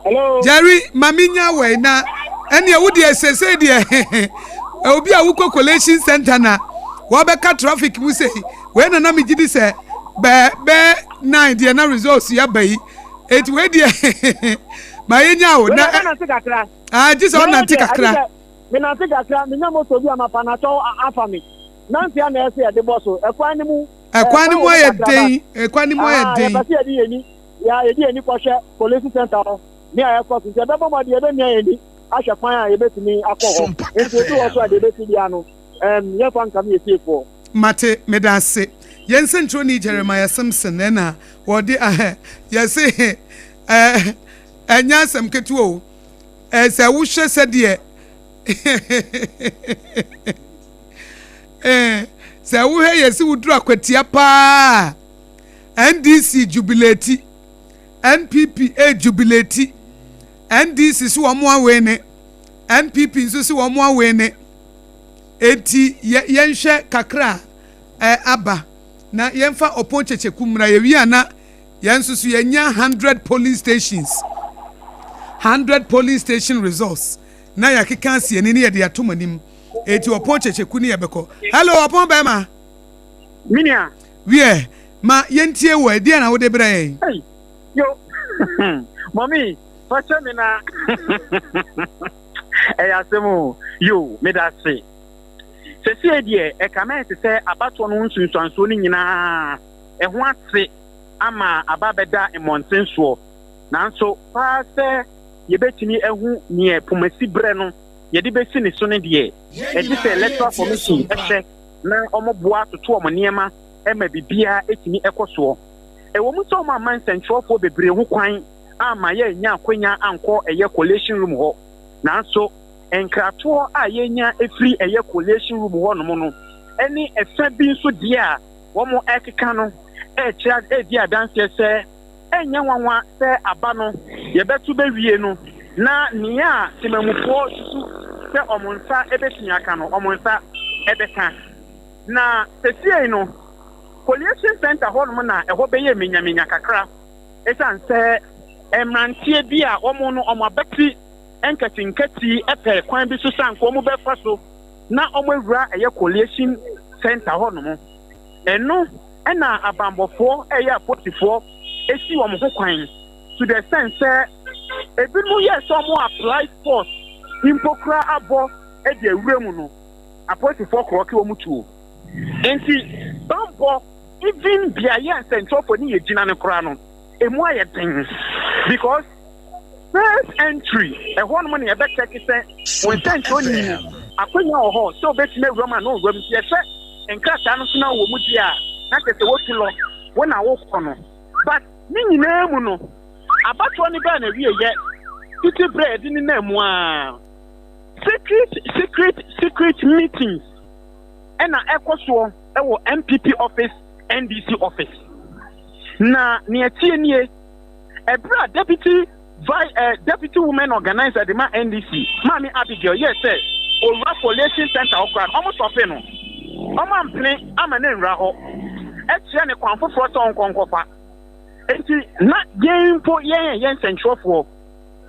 Hello. Jerry, ma me nya wei na ɛnneɛ wo deɛ sese deɛ obi a wokɔ collation center na wɔbɛka traffic mu sei wei na na megye di sɛ bɛɛ bɛɛ nine deɛ na results yɛ ba yi. Eti wei deɛ ma yɛnya o. Na ɛ kakra. Ah, gye sɛ ɔnante kakra. Menante kakra, menya moto bi a mafa na atɔ afa me. Nante a na ɛsɛ yɛde bɔ so. Ɛkwan no mu. Ɛkwan no mu ayɛ den. Ɛkwan no mu ayɛ den. Yɛpɛ sɛ yɛde yɛn ani yɛde yɛn ani kɔhwɛ police center hɔ ne a ɛkɔ so nti ɛbɛbɔ mmɔden yɛbɛmia yɛn ani ahwɛ kwan a yɛbɛtumi akɔ hɔ. Nti ebi wɔ so a deɛ ɛbɛsi biara no yɛmfa nkame yɛn fiefoɔ. Mate, meda ase. Yɛn sɛnkyerɛwni Jeremiah Simpson na wɔde ahɛ yɛse ɛɛ ɛnyɛ asɛm ketewa o. Ɛɛ sɛ wohwɛ sɛdeɛ ɛɛ sɛ wohwɛ yɛse woduru akwatia paa NDC jubilate, NPP ɛjubilate, NDC so wɔn awene, NPP nso so wɔn awene. Enti yɛ yɛnhwɛ kakra a aba na yɛmfa ɔpɔn kyekyeku mmra. Yɛwie a na yɛn nso so yɛanya 100 polling stations, 100 polling station results na yɛakeka asi ani ne yɛde ato mo anim. Enti ɔpɔn kyekyeku ne yɛbɛkɔ. Hello ɔpɔn bɛrima. Minia. Wiɛ, ma yɛntie wo ɛ, deɛn na wode brɛ yɛn? Hey, yo, mɔmi, fakyɛ me na. Ɛyɛ asɛm o. Yoo, meda ase. Seesei deɛ, ɛkame ayɛ te sɛ abatoɔ no ho nsunsuansoɔ no nyinaa, ɛho ate ama aba abɛda mmɔnten soɔ. Nanso, paa sɛ yɛbɛtumi ahu neɛ pomasi berɛ no yɛde bɛsi ne so no deɛ, ɛgye sɛ Electoral Commission hwɛ na wɔboa toto wɔn nneɛma ma biribiara tumi kɔ soɔ. Ɛwɔ mu sɛ wɔamma nsɛntwerɛfoɔ bebree ho kwan amma yɛannya akwanya ankɔ ɛyɛ collation room hɔ. Nanso nkratoɔ a yɛnya firi ɛyɛ collation room hɔ nom no ne ɛfa bi nso deɛ a wɔrekeka no rekyerɛ redi adanseɛ sɛ ɛnyɛ nwanwa sɛ aba no yɛbɛto bɛwie no na nea temamufoɔ susu sɛ wɔn nsa bɛtumi aka no wɔn nsa bɛka. Na sesiei no collation center hɔ nom na ɛhɔ bɛyɛ minyaminya kakra. Esiane sɛ mmeranteɛ bi a wɔn no wɔn abati nkatinkatii pɛ kwan bi so sɛ anka wɔbɛfa so na wɔawura ɛyɛ collation centre hɔ nom. Ɛno na abanbɔfoɔ ɛyɛ apolisifoɔ si wɔn ho kwan to the extent sɛ ebinom yɛɛ sɛ wɔn apply force mpo koraa abɔ de awura mu no, apolisifoɔ krɔke wɔn tuo. Enti banbɔ even beaeɛ a nsɛnkyerɛwfoɔ ne yɛ gyina no koraa no, ɛmu ayɛ den because first entry ɛhɔ nom na yɛbɛ check sɛ wo nsɛnkyerɛwni no akwanya wɔ hɔ sɛ wobɛtumi awura mu anaa ɔnwura mu. Nti yɛhwɛ nkrataa no so na wɔ mu deɛ a na kyerɛ sɛ wotu lɔ wo na wokɔ no. But ne nyinaa mu no abatoɔ no baa n'awieyɛ titi berɛ a yɛde nenam mu ara secret secret secret meetings ɛna ɛkɔ soɔ wɔ NPP office, NDC office. Na nea ɛteɛ nie, ɛberɛ a deputy vi eh, deputy women organizer de ma NDC, Maame Abigail yɛɛ sɛ owura collation center hɔ koraa no, wɔn sɔfe no, wɔn ampene ama no nwura hɔ, ɛkyerɛ ne kwan foforɔ sɛ ɔnkɔ nkɔfa. Enti na yɛn mpo yɛn a yɛn nsɛnkyerɛfoɔ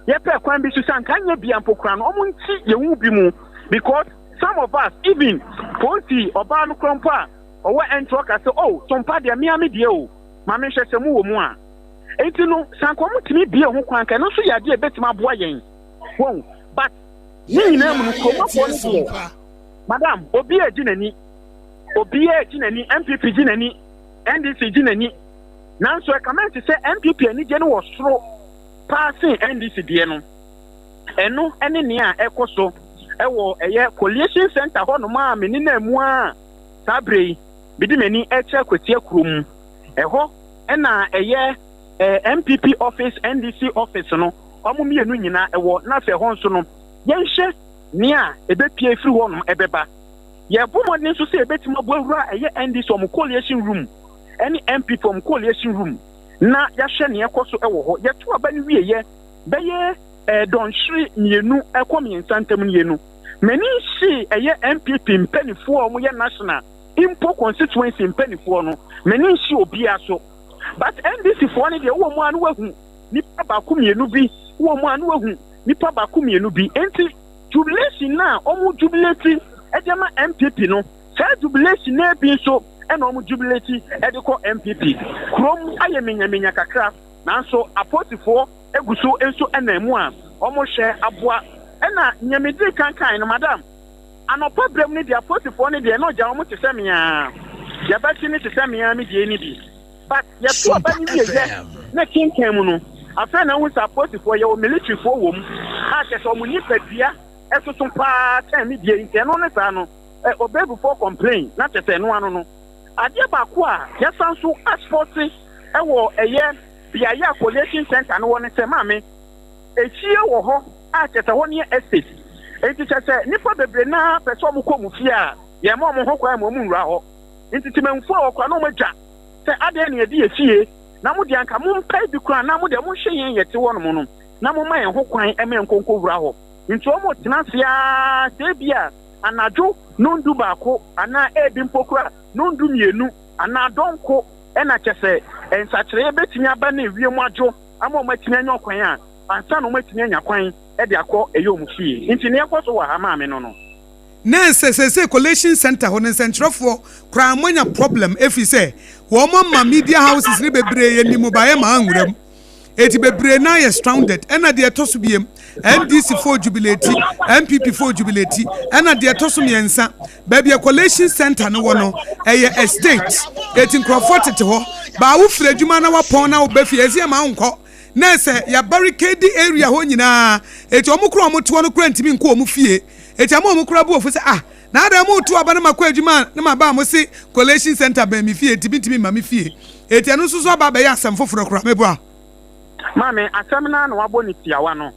yɛpɛ kwan bi so sɛ anka anyɛ bia mpo koraa no wɔn nti yɛn mu bi mu because Some of us even polisi ɔbaa no koraa mpo a ɔwɔ ɛnti ɔka sɛ oh Sompa deɛ mea me deɛ o ma me nhwɛ sɛ mo wɔ mu a. Enti no sɛ anka ɔmo tumi bue ho kwan anka ɛno nso yɛ adeɛ a ɛbɛtumi aboa yɛn wahu but ne nyinaa mu no kuromafoɔ no deɛ madam obiara gye n'ani obiara gye n'ani NPP gye n'ani NDC gye n'ani nanso ɛkame nte sɛ NPP anigye no wɔ soro paa sen NDC deɛ no. Ɛno ne nea ɛkɔ so wɔ ɛyɛ Collation Center hɔnom a me nenam mu ara saa berɛ yi. Mede m'ani rekyerɛ Kwatia kurom. Ɛhɔ na ɛyɛ NPP office, NDC office no, wɔn mmienu nyinaa wɔ. Na afei ɛhɔ nso no, yɛnhwɛ nea ɛbɛpue afiri hɔnom ɛbɛba. Yɛrebɔ mmɔden nso sɛ yɛbɛtumi abɔ awura ɛyɛ NDC wɔn collation room ne NPP wɔn collation room na yɛahwɛ nea ɛkɔ so wɔ hɔ. Yɛto aba no wieeɛ bɛyɛ dɔnhwere mmienu kɔ mmiɛnsa ntam nie no, m'ani nhyee ɛyɛ NPP mpaninfoɔ a wɔyɛ national mpo constituency mpaninfoɔ no, m'ani nhyee obiara so. But NDC foɔ no deɛ wowɔ mu a na wahu nipa baako mmienu bi, wowɔ mu a na wahu nipa baako mmienu bi. Enti jubilation no a wɔn jubilate de ama NPP no, saa jubilation no bi nso na wɔn jubilate de kɔ NPP. Kurom ayɛ minyaminya kakra. Nanso apolisifoɔ gu so nso nam mu a wɔrehwɛ aboa. Ɛna nea medii kan kae no, madam, anɔpa berɛ mu no deɛ apolisifoɔ no deɛ na ɔgya wɔn te sɛ me ara. Yɛbɛkye no te sɛ me ara me deɛ no bi. But yɛto aba no wieɛ na kenkan mu no, afei na wohu sɛ apolisifoɔ, yɛwɔ militaryfoɔ wɔ mu a kyerɛ sɛ wɔn nipadua soso paa kyɛn me deɛ yi. Nti ɛno ne saa no, Obebufoɔ complain na kyerɛ sɛ ɛno ano no. Adeɛ baako a yɛsan nso asupɔte wɔ ɛyɛ beaeɛ a collation centre no wɔ ne sɛ, maame, efie wɔ hɔ a kyerɛ sɛ hɔ no yɛ estate. Enti kyerɛ sɛ nnipa bebree no ara pɛ sɛ wɔkɔ wɔn fie a, yɛmma wɔn ho kwan ma wɔn nwura hɔ. Nti temanmufoɔ a wɔkɔ a na wɔadwa sɛ adɛn na yɛde yɛ fie na mo deɛ anka mompae bi koraa anaa mo deɛ monhwɛ yɛn yɛte hɔnom no na momma yɛn ho kwan ma yɛnkɔ nkɔwura hɔ. Nti wɔtena ase ara sɛ ebia anadwo nondu baako anaa ebi mpo koraa nondu mmienu anaa dɔnko na kyɛ sɛ nsakyeraeɛ bɛtumi aba ne wiem adwo ama wɔatumi anya ɔkwan a ansa na wɔatumi anya kwan de akɔ ɛyɛ wɔn fie. Nti nea ɛkɔ so wɔ ha maame no no. Nurse seesei collation centre hɔ no nsɛnkyerɛfoɔ koraa moanya problem ɛfiri sɛ wɔn ama media houses no bebree yɛ nim baeɛ ma anwura mu eti bebree naa yɛ stranded ɛna deɛ ɛtɔ so biem NDC foɔ jubilate NPP foɔ jubilate ɛna deɛ ɛtɔ so mmiɛnsa baabi a collation centre no wɔ no ɛyɛ estate eti nkurɔfoɔ tete hɔ baa wofiri adwuma na wapɔn na wobɛ fie ɛsi ɛma wonkɔ na ɛsɛ yɛ barricade area hɔ nyinaa eti wɔn kora wɔn toɔ no kora ntumi nkɔ wɔn fie eti ama wɔn kora bu ofu sɛ ah na adan mo to aba na ma kɔ adwuma na ma ba a mo se collation center bɛn mi fie ntumi ntumi mma mi fie eti ɛno nso so aba abɛyɛ asɛm foforɔ kora meboa. Maame, asɛm no ara na wabɔ ne tiawa no.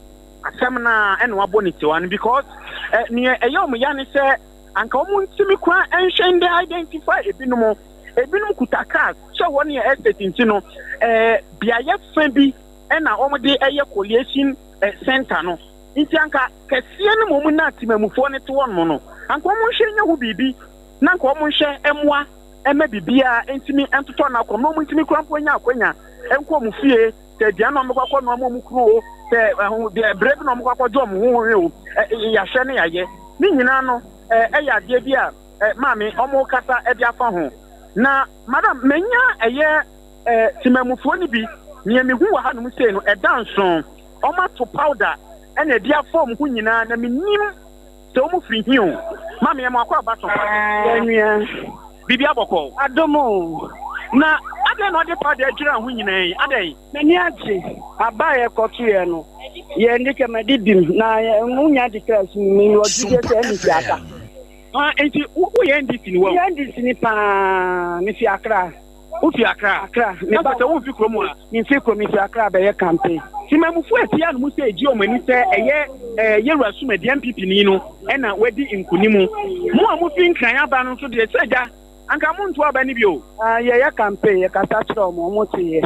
Asɛm no ara na wabɔ ne tiawa no because eh, nea ɛyɛ wɔn ya ne sɛ anka wɔn ntumi koraa nhwɛ ndɛ identify ebinom. Ebinom kuta cars sɛ wɔn yɛ estate nti no eh, beaeɛ fa bi na wɔde ɛyɛ collation eh, center no. Nti anka kɛseɛ no mmom na temamufoɔ no te hɔnom no, anka wɔn nhwɛ nyɛ ho biribi na anka wɔn nhwɛ mmoa mma biribiara ntumi ntotɔ n'akɔm na wɔn ntumi kura mpo nya akwanya nkɔ wɔn fie, sɛ aduane na wɔn bɛkɔ akɔnoa ma wɔn kunu o, sɛ ɛho deɛ berɛ bi na wɔn kɔ akɔgye wɔn ho hwɛ o, yɛahwɛ ne yɛayɛ ne nyinaa no ɛyɛ adeɛ bi a maame wɔn kasa de afa ho. Na madam manya ɛyɛ temamufoɔ no bi, nea mehu wɔ hanom sei no ɛda nson. Wɔato powder na ɛde afa wɔn ho nyinaa na mennim sɛ wɔn firi he o. Maame yɛ mo akɔ aba so. Yɛ nua. Biribi abɔkɔ. Adom o. Na adɛn na ɔde powder adwira ho nyinaa yi? Adɛn? M'ani agye. Aba a yɛkɔtoeɛ no, yɛn de kɛ madi bim na wonya declare so mu mewɔ gyidie sɛ NDC aba. Ah, nti woyɛ NDC ni wɔ? Meyɛ NDC ni paa, mefi Accra. Wofi Accra? Accra. Na sɛ womfi kurom a? Memfi kurom, mefi Accra bɛyɛ campaign. Temamufo atia no mu sɛ egye wɔn ani sɛ ɛyɛ eh, Yewura Sumadi NPP ni no na wadi nkonim. Mo a mufi Nkran aba no nso deɛ, sɛ agya, anka monto aba no bi o. Ah, yɛyɛ campaign, yɛkasa kyerɛ wɔn, wɔn teeɛ.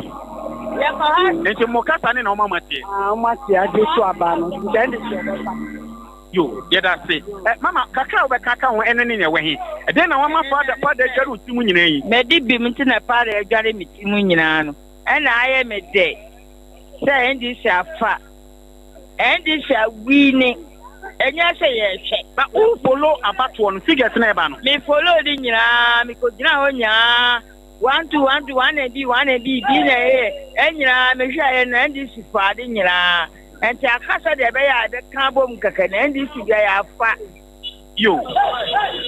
Nti mo kasa ne na wɔn ama teɛ? Ah, wɔn ate agye so aba no, nti ɛnde sɛ ɛbɛfa. Yo, yɛda ase. Eh, mama, kakra a wobɛka aka ho ɛno ne nea ɛwɔ he? Ɛdɛn na wama paada paada adware wo ti mu nyinaa yi? Madi bem nti na paada adware me ti mu nyinaa no. Ɛna ayɛ me dɛ sɛ NDC afa, NDC awini, ɛnyɛ sɛ yɛhwɛ. Na wo follow abatoɔ no, figures na ɛba no? Me follow ne nyinaa, me kɔ gyina hɔ nyinaa, one two one two one and B one and B B na ɛyɛ, ɛnyinaa me hwɛ ayɛ no NDC fa ade nyinaa. Ɛnti aka sɛdeɛ ɛbɛyɛ a ɛbɛka abom kɛkɛ na NDC deɛ yɛafa. Yo,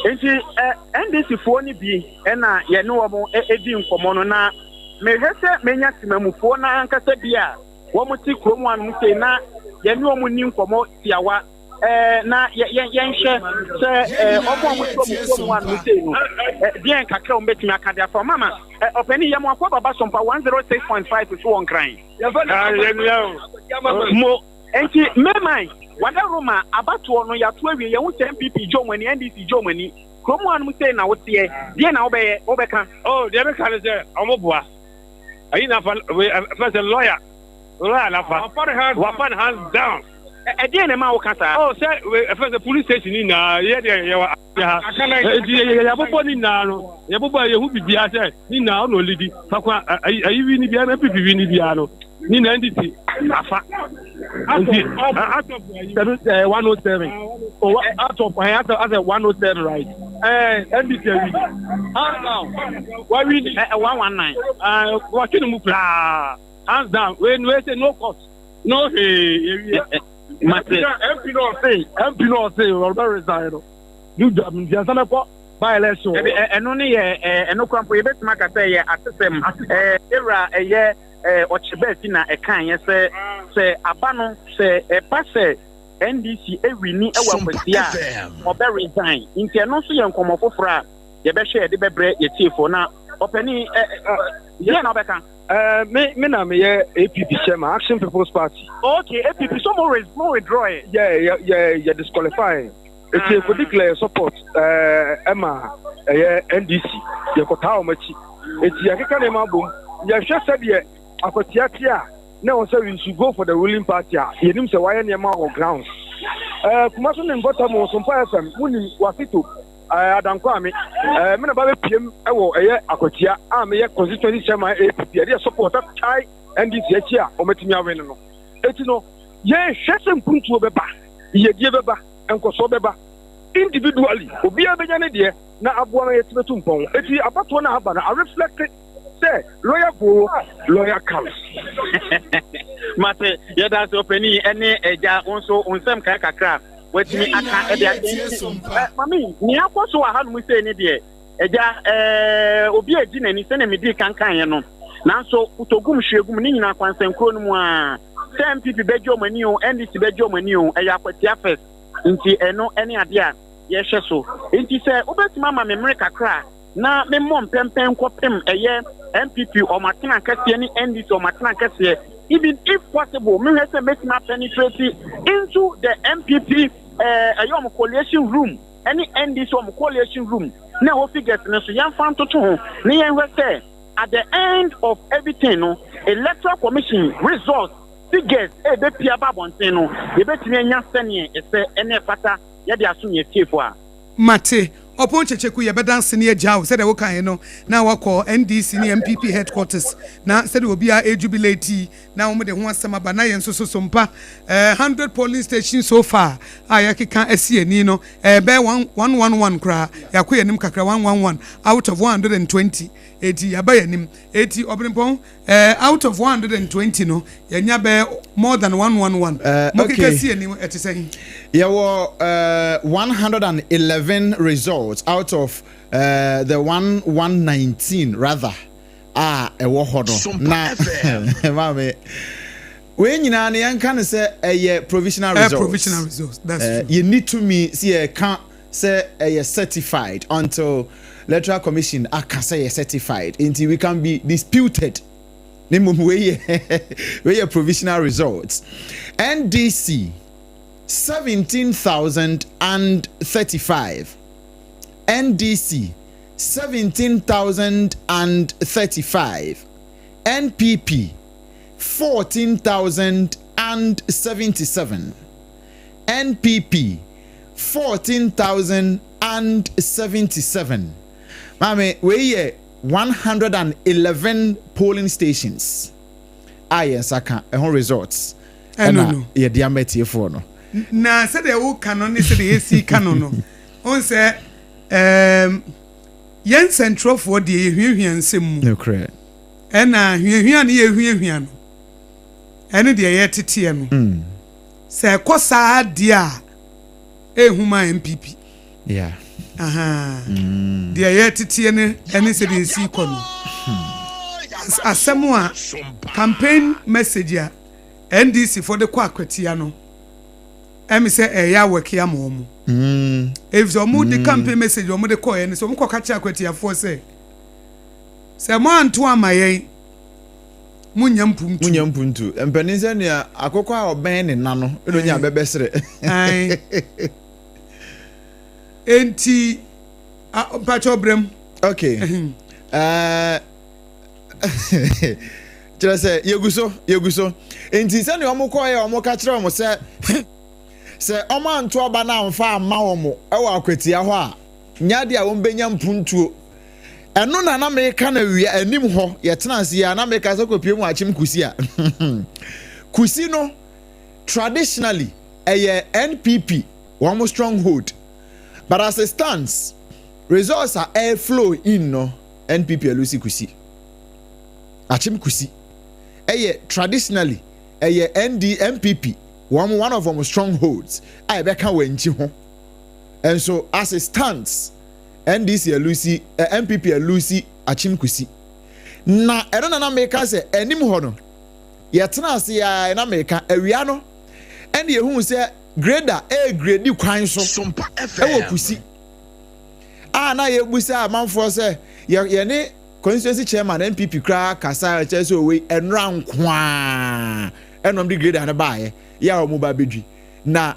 nti eh, NDC foɔ no bi na yɛne wɔn di nkɔmmɔ no, na mehwɛ sɛ menya temamufoɔ no ankasa bi a wɔn te kurom hanom sei na yɛne wɔn ni nkɔmmɔ tiawa eh, na yɛnhwɛ sɛ eh, wɔn a wɔte wɔn kurom hanom sei no eh, deɛn kakra wɔn bɛtumi aka de afa mama eh, ɔpanin yɛ mo akɔ baba sompa 106.5 so wɔ Nkran. Mo nti Mayman wada Roma abatoɔ no yato awie yɛhu sɛ NPP gye ɔmo ani NDC gye ɔmo ani kurom hanom sei na woteɛ deɛn na wobɛyɛ wobɛka. Oh deɛ meka ne sɛ ɔmo boa ayi na fa wei fɛ sɛ lawyer lawyer na fa wafa ne hands down. Ɛdeɛn na ɛma woka saa? Oh sɛ wei fɛ sɛ police station ni nyinaa yɛ deɛ yɛwɔ ha nti yɛbobɔ ne nyinaa no yɛbobɔ a yɛhu biribiara sɛ ne nyinaa ɔna ɔlidi fako ayi wi ni biara npp wi ni biara no ne nyinaa ndc afa nti out of seven 107 oh out of asɛ asɛ 107 right ɛɛ ndc awi hands down wawi ni 119 ɛɛ wɔtwe ne mu koraa. Hands down. Wei wei sɛ no court. No hwee yɛwie. Mate. MP no ɔse MP no ɔse ɔbɛ resign no. Do job nti ansa mɛkɔ by election. Ɛbi ɛno ne yɛ ɛno kora mpo yɛbɛtumi aka sɛ yɛ atesɛm. Ɛwura ɛyɛ ɔkyebɛɛfi na ɛka yɛ sɛ sɛ aba no sɛ ɛba sɛ NDC ewini ɛwɔ Akwatia a ɔbɛ resign. Nti ɛno nso yɛ nkɔmɔ foforɔ a yɛbɛhwɛ yɛde bɛbrɛ yɛtiefoɔ na ɔpɛni ɛ ɛ deɛ na ɔbɛka. Me na meyɛ APP chairman, Action People's Party. Okay, APP so mo re mo withdraw ɛ. Yeah, yeah, yeah, yeah disqualify. Eti mm. declare support ɛma ɛyɛ NDC. Yɛkɔtaa wɔn akyi. Eti yɛkeka nneɛma abom. Yɛhwɛ sɛdeɛ akwatia te a na ɛwɔ sɛ we should go for the ruling party a yɛnim sɛ wayɛ nneɛma wɔ grounds. Kumasi ne mpɔtam wɔ Sompa FM, munim Wasito. Eh, Adankwa me, eh, me na ba bɛpiem wɔ ɛyɛ Akwatia a meyɛ constituency chairman APP ɛde yɛ support atae NDC akyi a wɔmatumi awe no no. Eti no, yɛhwɛ sɛ mpuntuo bɛba, yiyedie bɛba, nkɔsoɔ bɛba. Individually, obiara bɛnya ne deɛ na aboa ma yɛtumi atu mpɔn. Eti abatoɔ no a aba no, a reflect sɛ lawyer go, lawyer comes. Mate, yɛda ase ɔpanin ɛne agya, wo nso wo nsɛm kae kakra. Watumi aka de akyɛ nti ɛ mami nea akɔ so wɔ hanom sei ne deɛ agya ɛɛ obi a edi n'ani sɛnea medi kan kaeɛ no nanso kotogum hwiegum ne nyinaa kwansɛnkuro no mu a sɛ NPP bɛgye wɔn ani o NDC bɛgye wɔn ani o ɛyɛ akwatia first nti ɛno ɛne adeɛ a yɛhwɛ so nti sɛ wobɛtumi ama me mmere kakra a na memmɔ mpɛmpɛn nkɔpem ɛyɛ NPP wɔn atena kɛseɛ ne NDC wɔn atena kɛseɛ even if possible mehwɛ sɛ mɛtumi apenetrate into the NPP ɛyɛ wɔn coalition room ɛne NDC wɔn coalition room na ɛwɔ figures no so yɛmfa ntoto ho na yɛnhwɛ sɛ at the end of everything no electoral commission results figures ɛbɛpia ba abɔnten no yɛbɛtumi anya sɛneɛ ɛsɛ ɛne ɛfata yɛde aso yɛn fiefoɔ a. Mate. Ɔpon Kyekyeku yɛbɛda ase ne agya wo sɛdeɛ wokaeɛ no na wakɔ NDC ne NPP headquarters na sɛdeɛ obiara ɛrejubilate yi na wɔn de ho asɛm aba na yɛn nso so sompa eh, 100 polling stations so far a yɛkeka asi ani no eh, bɛyɛ 111 koraa yɛakɔ yɛn anim kakra 111 out of 120 eti yɛaba yɛn anim eti ɔbenpɔn Eh, out of 120 no, yɛnya bɛyɛ more than 111. Eh, Mokeka okay. si anim, ɛte sɛn? Yɛwɔ 111 results out of the 119 rather a ɛwɔ hɔ no. Na maame wei nyinaa no yɛnka no sɛ ɛyɛ provisional Eh, results. provisional results, that's true. Yɛnni tumi sɛ yɛka sɛ ɛyɛ certified until Electoral Commission aka sɛ yɛ certified nti we can be disputed ne mmom wei yɛ wei yɛ provisional results. NDC 17,035, NDC 17,035, NPP 14,077, NPP 14,077. Maame wei yɛ 111 polling stations a yɛn nsa ka ɛho results Ɛno ɛna no. yɛde ama atiefoɔ no. Na sɛdeɛ woka no ne sɛdeɛ yɛsi ka no no, wohu sɛ ɛɛm, yɛn nsɛntwerɛfoɔ deɛ yɛhuahua nsɛm mu. Nokorɛ. Ɛna huahua ne yɛhuahua no ɛne deɛ yɛteteɛ no. Sɛ ɛkɔ saa deɛ a ɛhu ma NPP. Aha. Deɛ yɛteteɛ no ɛne sɛdeɛ ɛsi kɔ no. Asɛm a campaign message a NDC fo de kɔ Akwatia no ɛmi sɛ ɛyɛ awɔke ama wɔn. Efisɛ wɔn de campaign message wɔn de kɔɛ no sɛ wɔn kɔ kakyɛ Akwatiafoɔ sɛ sɛ mo anto ama yɛn mo nya mpumtu. Munya mpuntu. Mpanin sɛ nea akokɔ a ɔbɛn ne na no ɛna onya bɛbɛsrɛ. Ae. Enti mpakyɛ ɔbrɛm. Okay. Kyerɛ sɛ yɛgu so yɛgu so nti sɛnea wɔn kɔɛ wɔn ka kyerɛ wɔn sɛ sɛ wɔn anto aba no amfa amma wɔn wɔ Akwatia hɔ a nyɛ adeɛ a wɔn bɛnya mpuntuo. Ɛno na na meka no awia anim hɔ yɛtena ase yi a na meka sɛ kɔpie mu akyem kusi a kusi no traditionally ɛyɛ NPP wɔn stronghold, but as it stands results a air flow in no NPP alusi kusi akyem kusi. Ɛyɛ traditionally ɛyɛ ND NPP wɔn one of wɔn strongholds a ɛbɛka Wankyi ho. Nso as it stands NDC alusi eh, NPP alusi Akyem Kusi. Na ɛno na na meka sɛ anim hɔ no yɛtena ase a na meka awia no ɛna yɛhuu sɛ grader ɛregredi kwan so ɛwɔ Kusi a na yɛbusa amanfoɔ sɛ yɛne constituency chairman NPP koraa kasa kyerɛ sɛ owei ɛnora nkoaa ɛna ɔmo de grader no baayɛ yɛ a ɔmo ba bɛdwi na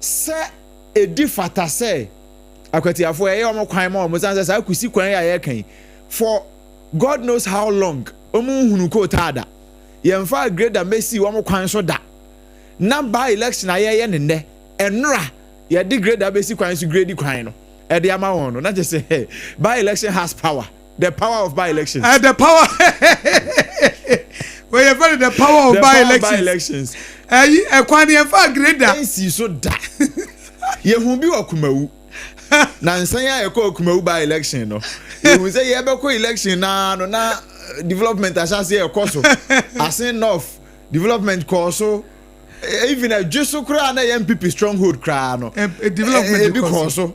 sɛ ɛdi fata sɛ akwatiafoɔ ɛyɛ ɔmo kwan ma ɔmo san sɛ saa Kusi kwan yi a yɛreka yi for God knows how long ɔmo nhunu kootaa da, yɛmfa grader mɛsi wɔn kwan so da, na by election a yɛyɛ ne nnɛ ɛnora yɛde grader bɛsi kwan so grade kwan no ɛde ama wɔn no, na kyerɛ sɛ by election has power, the power of by elections. The power wey yɛ fɛ the power of the by power of elections. By elections. Ɛyi ɛkwan ni yɛn fa grader. Ɛnsi so da, yɛhu bi wɔ Kumawu na nsan a yɛkɔ Kumawu by election no, yɛhu sɛ yɛbɛkɔ election naa no na development ahyɛ ɛkɔ so. Assin North development kɔɔ so, even Ɛdwe so koraa na yɛ NPP stronghold koraa no development ebi kɔɔ so.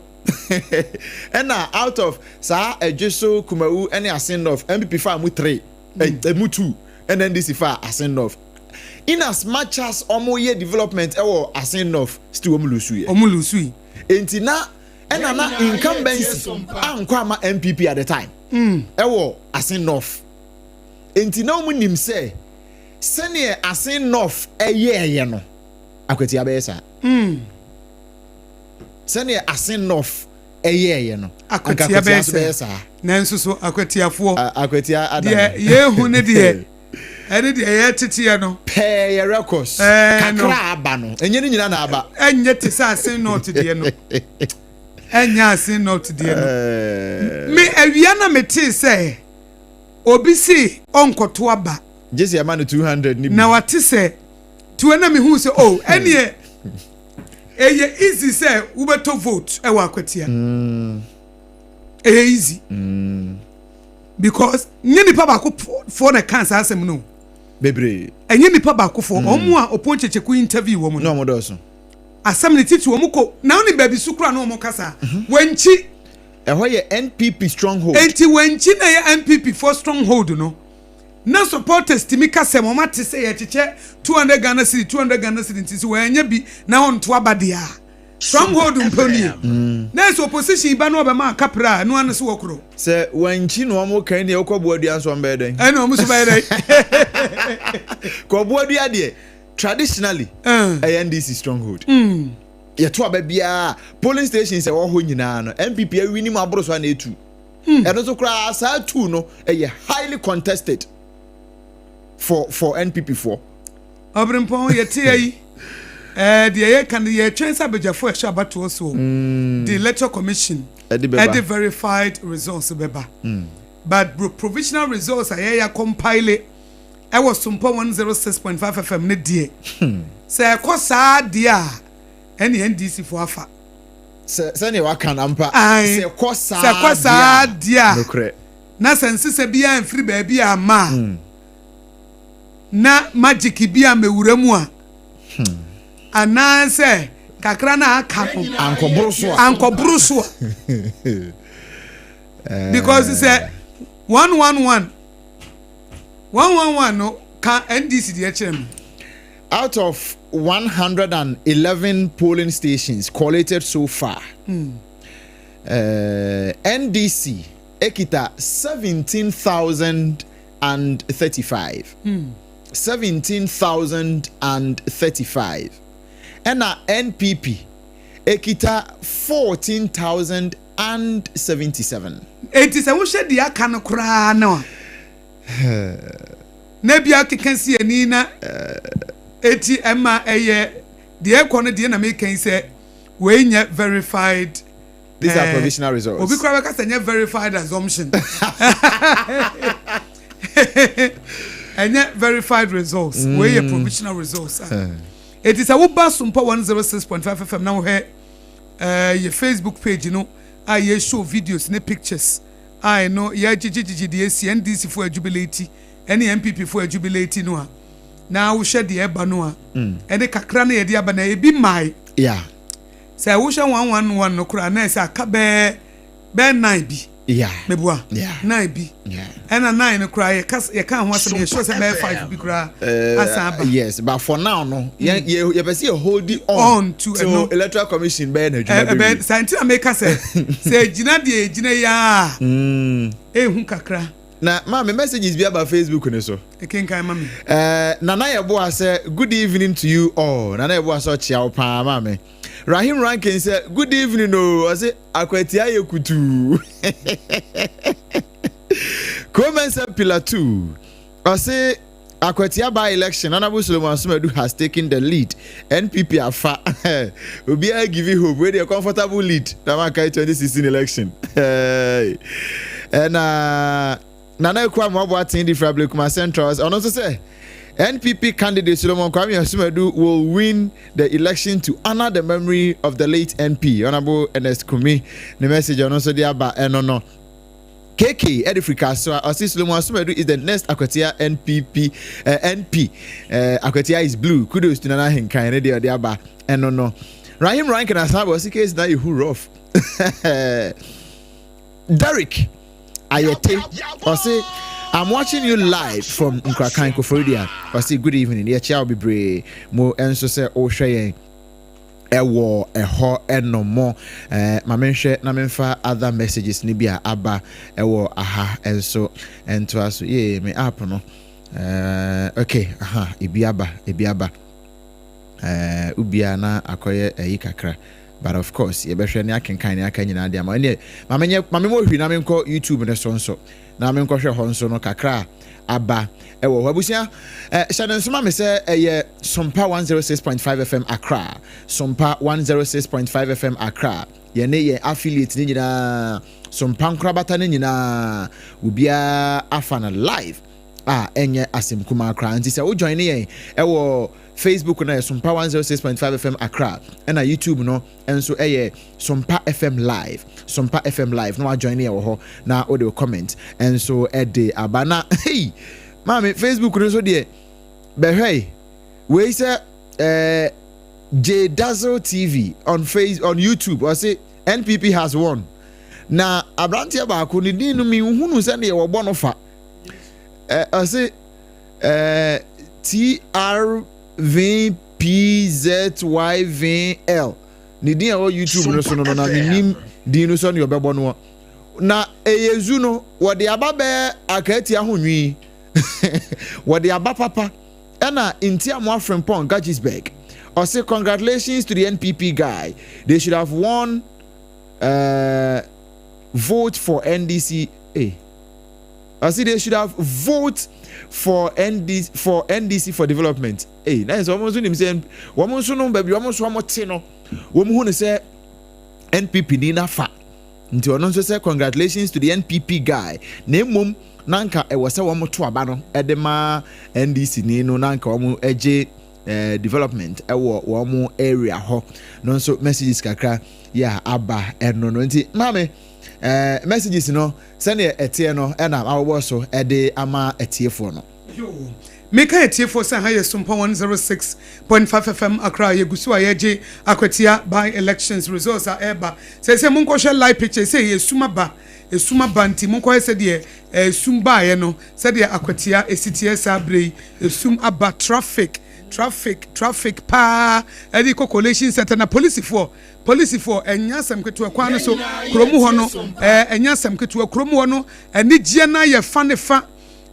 Ɛna out of saa Ɛdwe so, Kumawu ɛne Assin North, NPP fa mu three, emu two, ɛna NDC fa Assin North. In as much as ɔmo yɛ development ɛwɔ Assin North, still wɔn lose yɛ. Ɔmo lose yi. Nti na ɛna na incumbency ankɔ ama NPP at the time ɛwɔ Assin North, nti na wɔn nim sɛ sɛneɛ Assin North ɛyɛɛyɛ no, Akwatia bɛyɛ saa. Sɛneɛ Assin North ɛyɛɛyɛ no, anka Akwatia bɛyɛ nso bɛyɛ saa. Saa. Nanso so akwatiafoɔ Akwatia ada deɛ yɛhu ne deɛ ɛne deɛ yɛteteɛ no pɛɛ yɛ records no. Kakra aba no, ɛnyɛ ne nyinaa na aba. Ɛnyɛ te sɛ Assin North deɛ no, ɛnyɛ Assin North deɛ no. Me awia na metee sɛ obi si ɔnkɔto aba gye sɛ ɛma no 200 ne bi. Na wate sɛ tiwɛ na mehu sɛ o ɛneɛ ɛyɛ easy sɛ wobɛtɔ vote ɛwɔ Akwatia. Ɛyɛ easy because nye nipa baako foɔ na ɛka saa asɛm no. Bebree. Ɛnyɛ nipa baako foɔ, ɔmo a Ɔpɔn Kyekyeku interview wɔn na no. Ɔmo dɔɔso. Asɛm ne titi wɔn kɔ na wɔn baabi so kora na wɔn kasa Wɔnkyi. Ɛhɔ yɛ NPP stronghold. Eti Wɔnkyi na yɛ NPP for stronghold no na supporters timi kasa wɔn ate sɛ yɛkyekyɛ 200 Ghana cedi, 200 Ghana cedi, nti sɛ wɔnyɛ bi na wɔn to aba deɛ a, stronghold mpo nie na ɛsɛ opposition ba na ɔbɛma akapra a ɛno ano so wɔ koro. Sɛ Wankyi na ɔmo kan deɛ, wokɔ Boadua nso ɔmo bɛyɛ dɛn? Ɛna wɔn nso bɛyɛ dɛ. Kɔ Boadua deɛ, traditionally ɛyɛ NDC stronghold. Yɛto aba biara, polling stations ɛwɔ hɔ nyinaa no, NPP awi ni mu aboro so a na etu. Ɛno nso koraa saa two no ɛyɛ highly contested for NPP foɔ. Ɔbɛnpɔn yɛte ayi deɛ yɛka no, yɛtwɛn sɛ abadwafoɔ a ɛhyɛ abatoɔ so the Electoral Commission ɛde bɛba. Ɛde verified results bɛba, but provisional results a yɛyɛ compile ɛwɔ Sompa 106.5 FM ne deɛ, sɛ ɛkɔ saa deɛ a, ɛne NDC foɔ afa. Sɛ sɛnea waka na mpa. Aye. Sɛ ɛkɔ saa Sɛ ɛkɔ saa deɛ a, nokorɛ na sɛ nsesa biara mfiri baabi a ama a, na magic bi a mewura mu a, anaasɛ kakra na aka no ankɔboro so a, ankɔboro so a, because sɛ 111 111 no ka NDC deɛ kyerɛ me. Out of 111 polling stations collated so far, NDC ekita 17,035. 17,035. Ɛna NPP ekita 14,077. Eti sɛ wohyɛ deɛ aka no koraa no a, na bi akeka si ani na eti ɛma ɛyɛ deɛ ɛkɔ no deɛ na meka yi sɛ wei nyɛ verified. These are provisional results. Obi koraa bɛka sɛ nyɛ verified assumption, ɛnyɛ verified results. Wei yɛ provisional results a eti sɛ woba Sompa 106.5 FM na wohwɛ yɛ Facebook page no a yɛ show videos ne pictures a ɛno yɛgyegyegyegye deɛ esi NDC fo ajubilate ɛne NPP fo ajubilate no a. Na wohwɛ deɛ ɛba no a, ɛne kakra na yɛde aba na ebi mmae. Sɛ wohwɛ 111 no koraa na ɛsɛ aka bɛɛ bɛɛ nine bi. Meboa nine bi. Ɛna nine no koraa yɛka yɛka ho asɛm, yɛ sure sɛ bɛyɛ five bi koraa asan aba. Yes, but for now no, yɛn yɛ yɛpɛ sɛ yɛ hold it on, on to till ɛno Electoral Commission bɛyɛ n'adwuma bɛwie. Ɛbɛn saa nti na meka sɛ sɛ egyina deɛ egyina yi a, ehu kakra. Na maame, messages bi aba Facebook ne so. Kenkan ma me. Nana Yeboah sɛ, "Good evening to you all." Nana Yeboah sɛ ɔkyea wo paa, maame. Rahim Rankin sɛ, "Good evening o." Ɔse Akwatia yɛ kutuu. Kromensa Pillar 2 ɔse Akwatia by election, Honourable Solomon Asomadu has taken the lead. NPP afa. Obiara give hope. Wey deɛ, comfortable lead. Na mankae 2016 election. Ɛna Nana Ekua Mmoaboa ten di fra Blekuma Central. Ɔno nso sɛ NPP candidate Solomon Kwame Asumadu will win the election to honor the memory of the late MP Honorable Ernest Kumi. Ne message ɔno nso de aba ɛno no. KK ɛde firi Kasoa, ɔsi Solomon Asumadu is the next Akwatia NPP NP. Akwatia is blue. Kudos to Nana Henkan. Ne deɛ ɔde aba ɛno no. Rahim Rankin asan aba, ɔsi case na yehu rough. Derek Ayete ɔsi, "I'm watching you live from Nkrakan Koforidua." Ɔsi good evening. Yɛkyia wo bebree mo nso sɛ ɔrehwɛ yɛn ɛwɔ ɛhɔ ɛnom. Ma menhwɛ na memfa other messages no bi a aba ɛwɔ aha nso ntoa so. Yee, me app no. Okay, aha, ebi aba, ebi aba. Ubia na akɔyɛ ɛyi kakra, but of course yɛbɛhwɛ ne akenkan ne aka nyinaa de ama. Ɛneɛ ma menyɛ ma memmɔ hwii na menkɔ YouTube ne so nso na menkɔhwɛ hɔ nso no kakra a aba ɛwɔ hɔ. Abusua, hyɛ ne nsoma me sɛ ɛyɛ Sompa 106.5 FM Accra, Sompa 106.5 FM Accra. Yɛne yɛn affiliate ne nyinaa, Sompa nkorabata ne nyinaa, obiara afa no live a ɛnyɛ asɛm kumaa koraa. Nti sɛ wo join ne yɛn ɛwɔ Facebook no, yɛ Sompa 106.5 FM Accra, ɛna YouTube no nso ɛyɛ Sompa FM Live, Sompa FM Live, na wajoin ne yɛ wɔ hɔ na wode wo comment nso ɛde aba. Na hey, maame, Facebook no nso deɛ, bɛhwɛ yi, wei sɛ J Dazzle TV on face on YouTube, ɔse NPP has won. Na aberanteɛ baako ne din no menhunu sɛdeɛ wɔbɔ no fa. Ɔse TRVPZYVL ne din a ɛwɔ YouTube no so no, na menim din no sɛdeɛ ɔbɛbɔ no. Na ɛyɛ zu no wɔde aba bɛɛ akaatia ho nwi, wɔde aba papa. Ɛna Ntiamoa Frimpong Guggisberg ɔse, "Congratulations to the NPP guy. They should have won. Vote for NDC." Eh. Ɔse they should have vote for NDC for development. Eh, na sɛ wɔn nso nim sɛ wɔn nso no baabi wɔn nso wɔn te no, wɔn hu no sɛ NPP ni nafa. Nti ɔno nso sɛ congratulations to the NPP guy, na mmom na nka ɛwɔ sɛ wɔn to aba no ɛde ma NDC ni no, na nka wɔn gye development ɛwɔ wɔn area hɔ no nso. Messages kakra yɛ a aba ɛno no. Nti maame, messages no sɛdeɛ ɛteɛ no ɛna awobɔ so ɛde ama ɛtiefoɔ no. Meka atiefoɔ sɛ ha yɛ Sompa 106.5 FM Accra. Yɛgu so a yɛgye Akwatia by elections results a ɛreba. Sɛ monkɔhwɛ live picture sɛ yɛsum aba, esum aba, nti monkɔhwɛ sɛdeɛ esum baeɛ no, sɛdeɛ Akwatia esi teɛ saa bere yi. Esum aba, traffic, traffic, traffic paa ɛde kɔ collation center. Na polisifoɔ, ɛnya asɛm ketewa kwan no so kurom hɔ no. Ɛnya asɛm ketewa kurom hɔ no. Anigyeɛ no ayɛ fa ne fa,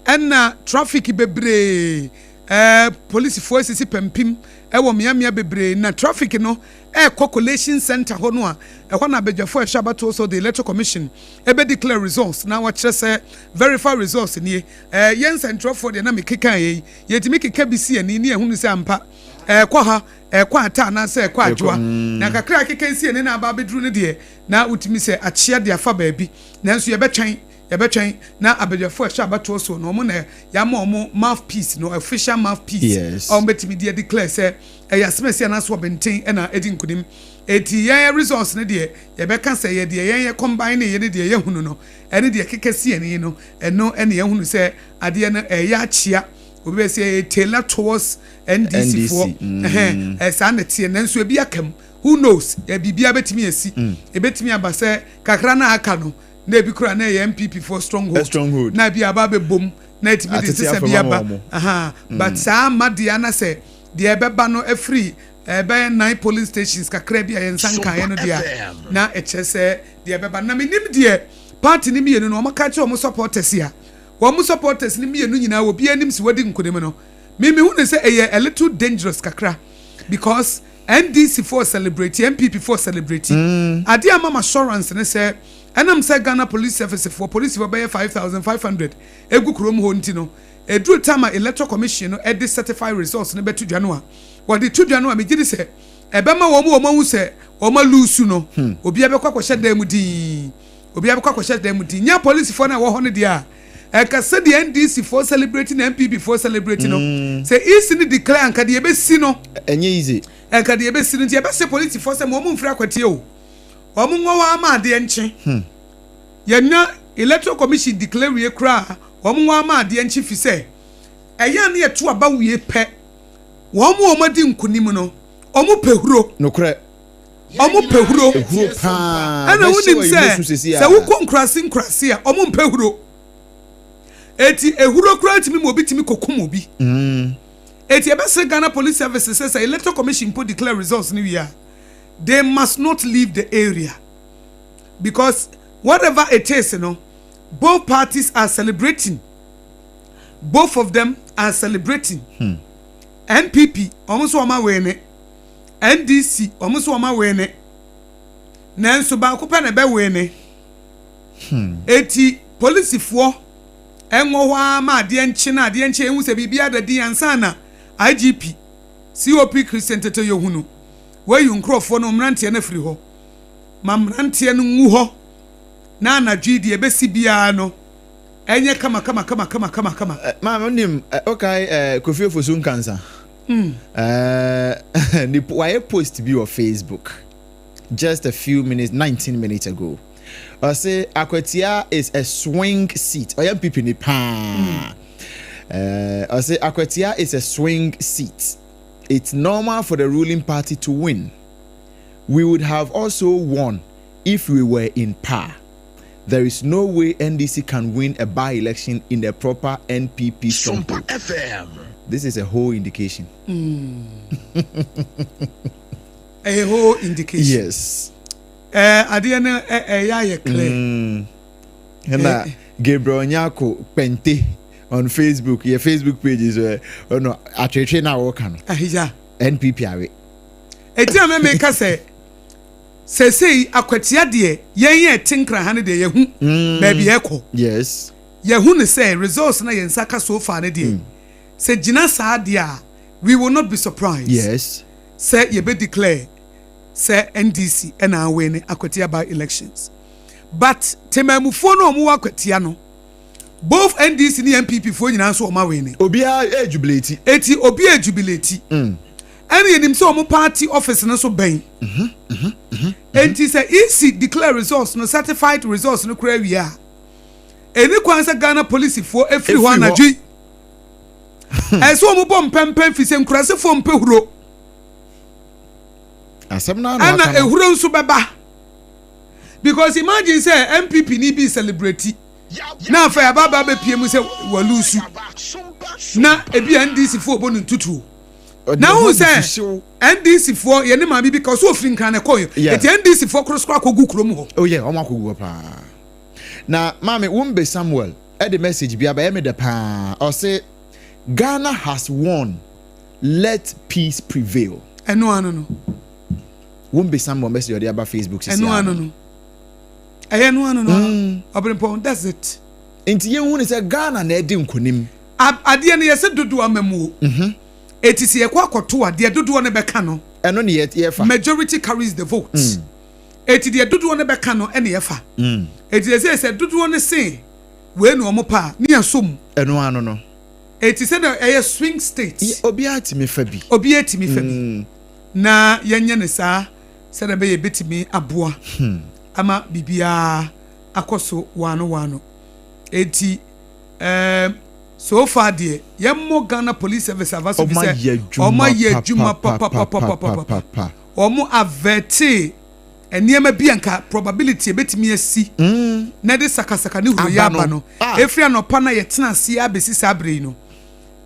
ɛna traffic bebree, polisifoɔ esisi pampim ɛwɔ mmeammea bebree. Na traffic no ɛɛkɔ collation center hɔ no a, ɛhɔ na abadwafoɔ ɛhwɛ abatoɔ so, the Electoral Commission, ɛbɛ declare results na wɔkyerɛ sɛ verify results nie. Yɛn nsɛntwerɛfoɔ deɛ, na mekeka yɛ yi, yɛtumi keka bi si ani ne yɛhunu sɛ ampa ɛɛkɔ ha, ɛɛkɔ ata anaasɛ ɛkɔ adwoa. Na kakra akeka si ani na aba abɛduru no deɛ, na wotumi sɛ akyea de afa baabi. Nanso yɛbɛtwɛn, yɛbɛtwɛn na abadwafoɔ ɛhwɛ abatoɔ so na wɔn na yɛama wɔn mouthpiece no, official mouthpiece a wɔn bɛtumi de declare sɛ ɛyɛ asɛmɛsi anaasɛ ɔbɛnten ɛna ɛdi nkunim. Eti yɛn results no deɛ, yɛbɛka sɛ yɛ deɛ yɛn yɛ combine ne yɛ ne deɛ yɛhunu no ɛne deɛ keka si ani no, ɛno ɛne yɛhunu sɛ adeɛ no ɛyɛ akyea. Obi bɛ sɛ ɛyɛ tailor towards NDC foɔ. Ɛhɛn, ɛɛ saa na ɛteɛ nanso ebi aka mu. Who knows? Ɛ biribiara bɛtumi asi. Ebɛtumi aba sɛ kakra no a aka no na ebi koraa na ɛyɛ NPP foɔ stronghold. Stronghold. Na ebi aba abɛbom na ɛtumi de Atete nsesa bi afam ama aba. wɔn. Ahaa, but saa amma deɛ ana sɛ deɛ ɛbɛba no afiri ɛbɛyɛ nine polling stations kakra bi a yɛn nsa nkaeɛ no deɛ a, na ɛkyerɛ sɛ deɛ ɛbɛba no. Na mennim deɛ party no mmienu no wɔka kyerɛ wɔn supporters a wɔn supporters no mmienu nyinaa obiara nim sɛ wadi nkonim no. Me mehu no sɛ ɛyɛ a little dangerous kakra because NDC foɔ celebrate, NPP foɔ celebrate. Adeɛ a ama m'assurance ne sɛ ɛnam sɛ Ghana Police Service foɔ, polisifoɔ bɛyɛ 5,500 gu kurom hɔ nti no, ɛduru time a Electoral Commission no de certify results no bɛto dwa no a, wɔde to dwa no a, megye di sɛ ɛbɛma wɔn a wɔahu sɛ wɔn aluusu no, obiara bɛkɔ akɔhyɛ dan mu dinn. Obiara bɛkɔ akɔhyɛ dan mu dinn. Nyɛ apolisifoɔ no a ɛwɔ hɔ no deɛ a, ɛnka sɛdeɛ NDC foɔ celebrate na NPP foɔ celebrate no, sɛ EC no declare anka deɛ ɛbɛsi no, Ɛnyɛ easy. ɛnka deɛ ɛbɛsi no. Nti yɛbɛse polisifoɔ sɛ ma wɔn mfiri akwatia o, wɔn nwɔ hɔ ara ma adeɛ nkye. Yɛnya Electoral Commission declare wie koraa a, wɔn nwɔ ara ma adeɛ nkye fisɛ ɛyɛ a na yɛto aba wie pɛ, Wɔn a wɔadi nkonim no, wɔpɛ huro. Nokorɛ. Wɔpɛ huro. Ehuro paa. Ɛna Bɛhyɛ wonim wɔ sɛ, ayimasu seesei sɛ ara. wokɔ nkuraase nkuraase a, wɔmpɛ huro. Eti ehuro koraa tumi ma obi tumi kɔkum obi. Eti yɛbɛsrɛ Ghana Police Service sɛ, sɛ Electoral Commission mpo declare results no wie a, they must not leave the area because whatever it is no, both parties are celebrating. Both of them are celebrating. Hmm. NPP, wɔn nso wɔn awene. NDC, wɔn nso wɔn awene. Nanso baako pɛ na ɛbɛwene. Hmm. Eti polisifoɔ ɛnwɔ hɔ ara ma adeɛ nkye na adeɛ nkye ehu sɛ biribi ada din ansa na IGP, COP Christian Tete Yohunu, wɔayi nkurɔfoɔ no mmeranteɛ no afiri hɔ. Ma mmeranteɛ no ngu hɔ na anadwo yi deɛ ɛbɛsi biara no ɛnyɛ kama kama kama kama kama kama. Eh, maame wonim eh, wokae eh, Kofi Ofosu Nkansa mm. eh, ne wayɛ post bi wɔ Facebook just a few minutes 19 minutes ago ɔse Akwatia is a swing seat ɔyɛ MPP ni paa mm. eh, ɔse Akwatia is a swing seat it's normal for the ruling party to win we would have also won if we were in power there is no way NDC can win a by-election in a proper NPP stronghold. This is a whole indication. Mm. a whole indication. Yes. Eh, adeɛ no ɛyɛ ayɛ clear. Mm. Ɛna Gabriel Nyako Pente on Facebook, your Facebook page is ɔno atwetwe na wɔka no. Ahija. NPP awe. Eti a mɛmɛ ka sɛ. Seesei akwatia deɛ yɛn a ɛte Nkran ha no deɛ yɛahu baabi a ɛrekɔ. Yes. Yɛahu no sɛ results no a yɛn nsa aka so far no deɛ, sɛ gyina saa deɛ a, we will not be surprised Yes. sɛ yɛbɛ declare sɛ NDC na awene Akwatia by elections. But temanmufoɔ no a wɔwɔ Akwatia no, both NDC ne NPP foɔ nyinaa nso wɔn awene. Obiara rejubilate. Eti obiara rejubilate. Ɛna yɛnim sɛ wɔn party office no nso bɛn. Enti sɛ EC declare results no, certified results no koraa wie a, ɛni kwan sɛ Ghana polisifoɔ ɛfiri hɔ anadwo yi. Ɛsɛ wɔn bɔ mpɛmpɛn fi sɛ nkurasefoɔ mpɛ huro. Ɛna ehuro nso bɛba. Because imagine sɛ NPP ni bi celebrate na afei aba aba abɛpie mu sɛ walusu na ebi NDC foɔ bɔ no ntutuo. Na wohu sɛ NDC foɔ yɛ ne maame bi ka ɔsɛ ofiri Nkran na ɛkɔɔ yɛ. Eti NDC foɔ koro soro akɔgu kurom hɔ. Oh yeah, wɔn akɔgu hɔ paa. Na maame Wumbe Samuel ɛde message bi aba ɛyɛ me dɛ paa. Ɔse Ghana has won, let peace prevail. Ɛno ano no. Wumbe Samuel message ɔde aba Facebook sisi ano. Ɛno ano no. Ɛyɛ ɛno ano no. Mm. Ɔbrempɔn, that's it. Nti yɛn hu ne sɛ Ghana na ɛdi nkonim. Adeɛ no yɛsɛ dodoɔ amamuo. Mhm. Eti sɛ yɛkɔ akɔto a, deɛ dodoɔ no bɛka no. Ɛno ne yɛfa. Majority carries the vote. Mm. Eti deɛ dodoɔ no bɛka no ɛne yɛfa. Mm. Eti sɛ sɛ dodoɔ no se wei na wɔn pa a, ne yɛsɔ mu. Ɛno ano no. Eti sɛ na ɛyɛ swing state. Obiara tumi fa bi. Obiara tumi fa bi. Mm. Na yɛnyɛ ne saa sɛdeɛ ɛbɛyɛ ebetumi aboa hmm. ama biribiara akɔ so waano waano. Eti ɛɛm. So far deɛ yɛmmɔ Ghana Police Service ava so Ɔmo fisɛ ayɛ ɔmo adwuma ayɛ adwuma papapapapapapa. papapapapapa. Ɔmo avɛtee nneɛma bi a nka probability ebetumi asi na ɛde sakasaka ne huroyɛ Aba aba no. no. Ah. Efiri anɔpa na yɛtena ase abɛsi saa abere yi no,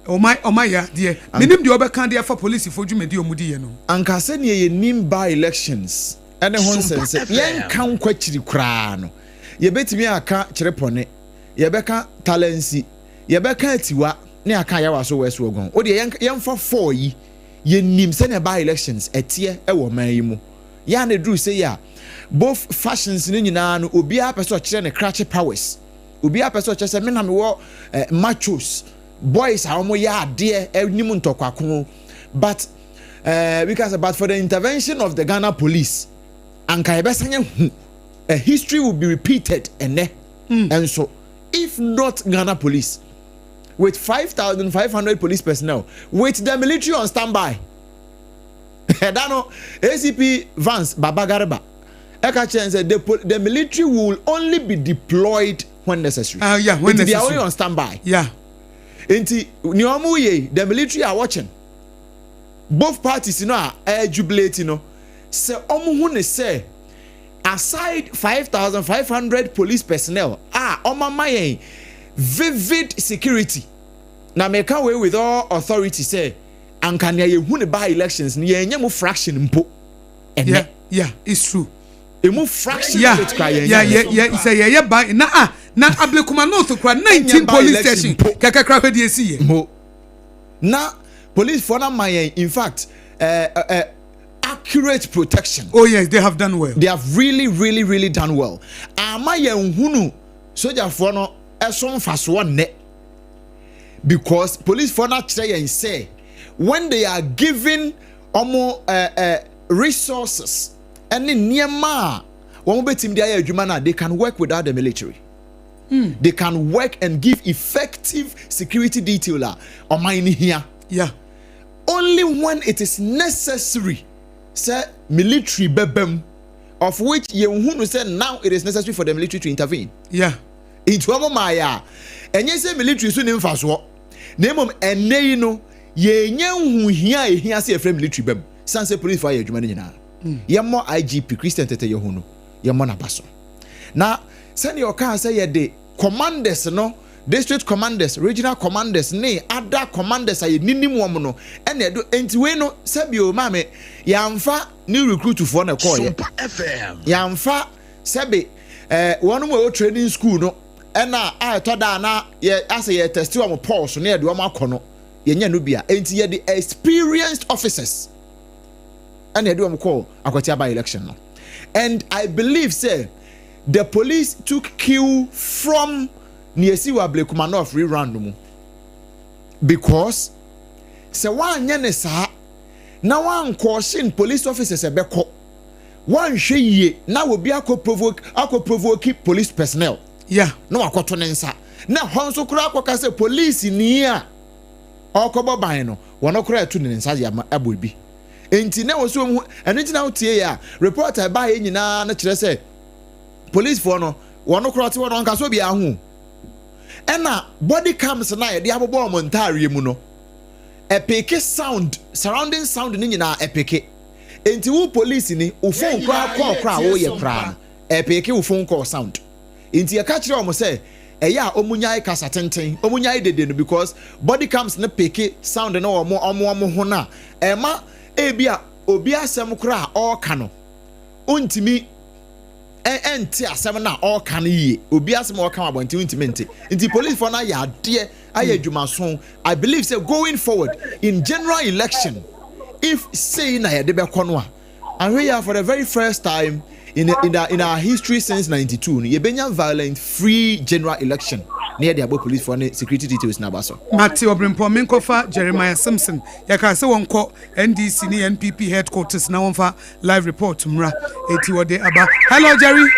ɔmo ayɛ adeɛ. Menim deɛ ɔbɛka de afa polisifoɔ dwumadi a ɔmo di yɛ no. Anka sɛnea yɛnim by elections ɛne ho Sompa nsɛnsɛm, FM. yɛnka nkɔ akyiri koraa no, yɛbɛtumi aka Kyerepɔne, yɛbɛka Talensi, yɛbɛka Atiwa ne aka Ayawaso West Wuogon. Wodeɛ yɛmfa four yi, yɛnim sɛnea by elections ɛteɛ ɛwɔ ɔman yi mu. Yɛa na ɛduru sɛ yi a, both factions no nyinaa no, obiara pɛ sɛ ɔkyerɛ ne krakye powers, obiara pɛ sɛ ɔkyerɛ sɛ me na mewɔ machos boys a wɔyɛ adeɛ anim ntɔkwako, but because but for the intervention of the Ghana Police, anka yɛbɛsan ahu a history will be repeated ɛnɛ. And if not Ghana Police with 5,500 police personnel, with the military on standby, ɛda no ACP Vance Baba Garba ɛka kyerɛ n sɛ the military will only be deployed when necessary. Yeah, when Nti they are necessary. only on standby. Nti nea wɔn yɛ, the military are watching both parties no a ɛyɛ jubilate no sɛ wɔn ho ne sɛ aside 5,500 police personnel a wɔn ama yɛn vivid security, na mɛka wei with all authority sɛ anka nea yɛhu ne by elections no, yɛn nyɛ mu fraction mpo ɛnɛ. Yeah, it's true. Emu fraction of it kora yɛn nyɛ. Yeah, sɛ yɛyɛ ba na ah na Ablekuma North kora 19 By police election station mpo. kɛkɛ kora hwɛ deɛ esi yɛ. Mo na policefoɔ no ama yɛn, in fact, accurate protection. Oh yes, they have done well. They have really, really, really done well. Ama yɛn hunu sogyafoɔ no ɛso mfasoɔ nnɛ because policefoɔ no akyerɛ yɛn sɛ when they are given ɔmo resources ɛne nneɛma a wɔn bɛtumi de ayɛ adwuma no a, they can work without the military. They can work and give effective security detail a ɔman no hia. Only when it is necessary sɛ military bɛbɛm, of which yɛn hu no sɛ now it is necessary for the military to intervene. Nti wɔn maa yɛ a, ɛnyɛ sɛ military so ne nfasoɔ, na mmom ɛnɛ yi no yɛnyɛ nhu hia a ehia sɛ yɛfrɛ military bɛm san sɛ police fo ayɛ adwuma no nyinaa. Yɛmmɔ IGP Christian Tetteh Yohuno, yɛmmɔ n'aba so na sɛnea ɔkaa sɛ yɛde commanders no, district commanders, regional commanders ne other commanders a yɛninim wɔn no ɛna ɛdo. Nti wei no, sɛbi o, maame, yɛamfa new recruit foɔ na ɛkɔɔyɛ. Sompa FM. Yɛamfa sɛbi wɔn mu a ɛwɔ training school no ɛna a ɛtɔ da na yɛ asɛ yɛ test wɔn pulse ne yɛde wɔn akɔ no, yɛnyɛ no bia. Nti yɛde experienced officers ɛna yɛde wɔn kɔɔ Akwatia by election no, and I believe sɛ the police took cue from nea esi wɔ Ablekuma North rerun no mu, because sɛ wɔanyɛ ne saa na wɔankɔɔhyen police officers ɛbɛkɔ, wɔanhwɛ yie na obi akɔ provoke police personnel na wakɔto ne nsa na hɔ nso koraa akɔka sɛ police ni a ɔrekɔbɔ ban no, wɔn koraa ɛto ne nsa de ama abɔ bi. Nti na wɔso wɔn ho ɛno nti na wotie yɛ a, reporter ɛbaa yɛ nyinaa no kyerɛ sɛ policefoɔ no, wɔn koraa te hɔ no, ɔnka so obiara ho, ɛna body cams na yɛde abobɔ wɔn ntaareɛ mu no ɛpick sound, surrounding sound ne nyinaa ɛpick. Nti wo police ni, wo phone koraa call koraa woyɛ koraa no, ɛpick wo phone call sound. Nti yɛka kyerɛ wɔn sɛ ɛyɛ a wɔn nyae kasa tenten, wɔn nyae dede no, because body cams ne pick sound no wɔn ɔmo ho na ɛma ebi a obi asɛm koraa a ɔreka no, ontumi ɛnte asɛm no a ɔreka no yie. Obi asɛm a ɔreka wɔ abɔnten, ontumi nte. Nti policefoɔ no ayɛ adeɛ, ayɛ adwumaso. I believe sɛ going forward in general election, if sei na yɛde bɛkɔ no a, ahwɛ yɛ, for the very first time in our history since 92 no, yɛbɛnya violent free general election na yɛde abɔ policefoɔ ne security details n'aba so. Mate ɔbrempɔ. Menkɔfa Jeremiah Simpson. Yɛka sɛ wɔnkɔ NDC ne NPP headquarters na wɔmfa live report mmra, eti wɔde aba. Hello, Jerry.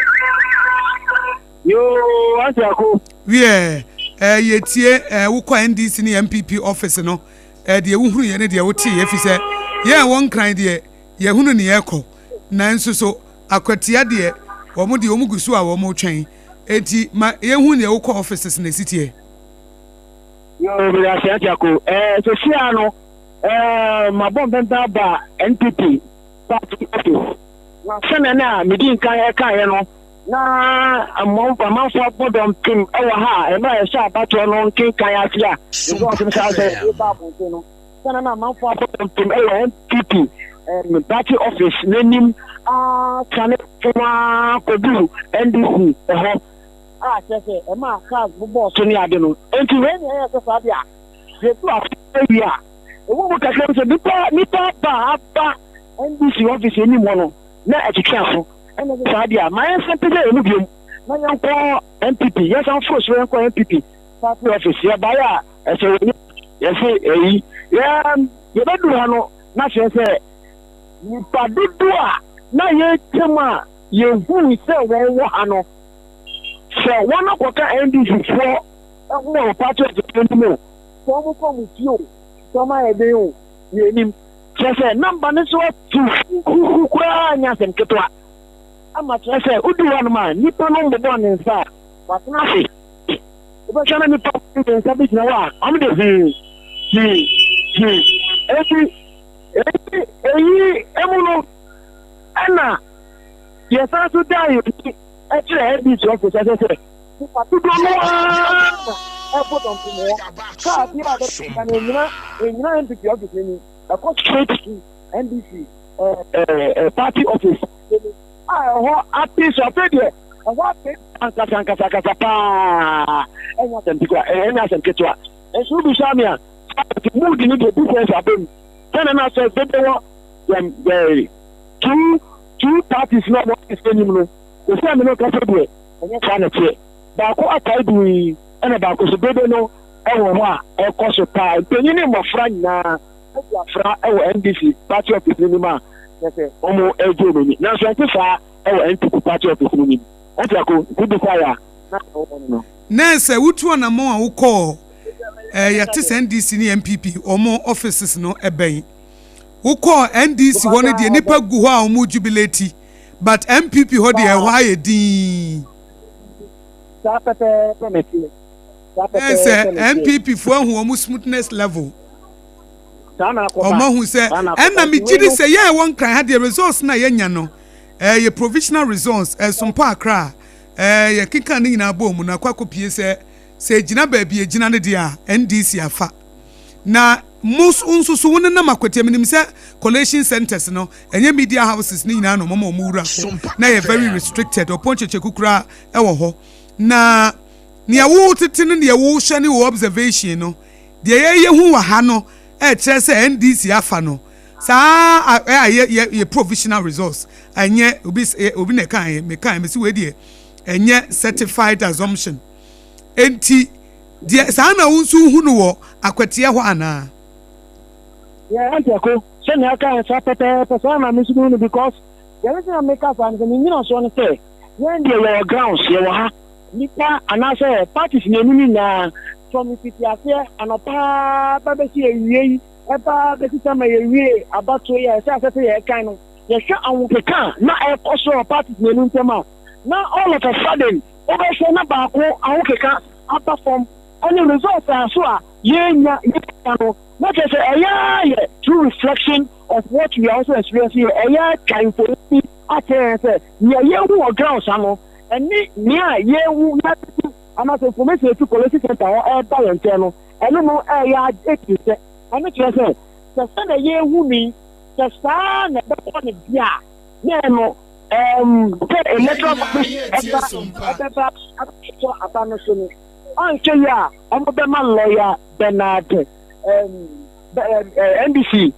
Yoo, ase ako. Wiɛ, yɛtie wokɔ NDC ne NPP office no, deɛ wohunu yɛ ne deɛ wotee yɛ, fi sɛ yɛn a wɔn nkran deɛ, yɛhunu ne yɛkɔ, nanso so Akwatia deɛ, wɔn deɛ wɔn gu so a wɔn retwɛn. Eti ma yɛhu deɛ wokɔ offices na esi teɛ. Yoo, meda ase Auntie Ako. Ɛɛ, seesei ara no, ɛɛ, mabɔ mpɛmpɛn aba NPP party office. Na sɛnea na medi nkan ɛkaeɛ no, na amanfoɔ abɔ dɔmpem wɔ ha a mmerɛ a yɛhyɛ abatoɔ no nkenkan ase a results no saa sɛ ɛba abɔnten no, sɛnea na amanfoɔ abɔ dɔmpem wɔ NPP um, party office n'anim asane fam ara kɔduru NDC ɛhɔ a kyerɛ sɛ ɛmaa cars bobɔɔ so ne ade no. Enti wei na ɛyɛ sɛ saa de a yɛdu afe awie a ɛwɔ mu kakra bi sɛ nipa nipa ba aba NDC office anim hɔ no na ɛtwetwe aso. Ɛna sɛ saa de a ma yɛnsan mpagya yɛn mu biom na yɛnkɔ NPP, yɛnsan foro soro yɛnkɔ NPP party office. Yɛbaeɛ a ɛsɛ wɔ yɛse ɛyi yɛ yɛbɛduru ha no na kyerɛ sɛ nipa dodoɔ a na yɛtwam a yɛhuu sɛ wɔn wɔ ha no Sɛ wɔn akɔka NDC foɔ ho wɔ party office no anim o, sɛ wɔn kɔ wɔn fie o, sɛ wɔn ayɛ den o, yɛnnim. Kyerɛ sɛ number no so atu huhuhu koraa nyɛ asɛm ketewa. Ama kyerɛ sɛ wodu hɔnom a, nipa no mbobɔ ne nsa a, watena ase. Wobɛhwɛ na nipa no de nsa bi gyina hɔ a, wɔn de huu, huu, huu. Enti, enti eyi emu no, ɛna yɛsan so daa yɛn ani kyerɛ NDC office ɛsɛ sɛ nipa dodoɔ no ara na ɛbɔ dɔmpem hɔ. Kaa bi a bɛka no ɛnyina ɛnyina NPP office n'anim, ɛkɔ straight to NDC ɛɛ party office n'anim a ɛhɔ ate so. Afei deɛ ɛhɔ ate ankasa ankasa ankasa paa, ɛnyɛ asɛm ketewa, ɛnyɛ asɛm ketewa. Nso wobisa me a, mood no deɛ difference aba mu. Sɛnea na sɛ dede wɔ yɛn ɛɛ two two parties na wɔn office anim no, sɛsɛ a me ne wo kasa deɛ, ɛnyɛ saa na ɛteɛ. Baako atae dinn, ɛna baako nso dede no wɔ hɔ a ɛkɔ so paa. Mpanyin ne mmɔfra nyinaa adi afra wɔ NDC party office no anim a kyerɛ sɛ wɔregye wɔn ani. Nanso ɛnte saa wɔ NPP party office no anim. Ate ako, nti bisaeɛ a, na deɛ wɔwɔ no no. Nurse, wotu anamɔn a wokɔɔ eh, yɛte sɛ NDC ne NPP wɔn offices no bɛn. Wokɔɔ NDC hɔ no deɛ nipa gu hɔ a wɔn jubilate but NPP hɔ deɛ ɛhɔ ayɛ dinn. Saa pɛpɛɛpɛ na ɛteɛ. Saa pɛpɛɛpɛ sɛ NPP foɔ ahu wɔn smoothness level. Saa na akɔba. Wɔn ahu sɛ ɛna megye di sɛ yɛn a ɛwɔ Nkran ha deɛ results na yɛnya no ɛyɛ provisional results ɛsompa akra ɛɛ yɛkeka ne nyinaa bɔ mu no akɔ akɔpie sɛ sɛ egyina baabi egyina no deɛ a NDC afa na Mo nso so wonenam akwatia menim sɛ collation centers no ɛnyɛ media houses no nyinaa na wɔma wɔn wura hɔ na ɛyɛ very restricted ɔpɔn kyekyeku koraa ɛwɔ hɔ na nea wotete no nea wohwɛ ne wo observation no deɛ yɛyɛ hu wɔ ha no ɛkyerɛ sɛ NDC afa no saa a yɛ yɛ yɛ provisional results ɛnyɛ obi obi na ɛka yɛ meka yɛ mesi wei deɛ ɛnyɛ certified assumption enti Deɛ saa na wo nso wohu no wɔ akwatia hɔ anaa? Yeah, Auntie Ako, sɛnea aka yɛ saa pɛpɛɛpɛ saa na me nso mehu no because the reason a meka saa no sɛ me nyinasoɔ no sɛ yɛn deɛ yɛwɔ grounds, yɛwɔ ha nnipa anaasɛ parties mmienu no nyinaa from mfitiaseɛ anɔpa ba bɛsi awie yi ɛba bɛsi sɛ ma yɛwie abatoɔ yi a ɛsɛ asɛ sɛ yɛkan no yɛhwɛ ahokeka a na ɛkɔ so wɔ parties mmienu ntam a na all of a sudden wobɛhwɛ na baako ahokeka aba fam ɛne results a so a yɛnya yɛnya no na kyerɛ sɛ ɛyɛ ara yɛ true reflection of what we are also experiencing here. Ɛyɛ ara twa mfoni bi akyerɛ yɛn sɛ nea yɛhu wɔ ground sa no ɛne nea yɛhu yɛate anaasɛ information efi collation center hɔ ɛreba yɛn nkyɛn no ɛno no ɛyɛ adi sɛ ɛno kyerɛ sɛ sɛ sɛnea yɛhu no yi sɛ saa na ɛbɛkɔ no deɛ a na ɛno Ɛɛm, sɛ Electoral Commission ɛba ɛbɛba abɛtɔ aba no so no, anhwɛ yie a wɔbɛma lɔya Bernard ɛɛm, ɛɛm, NDC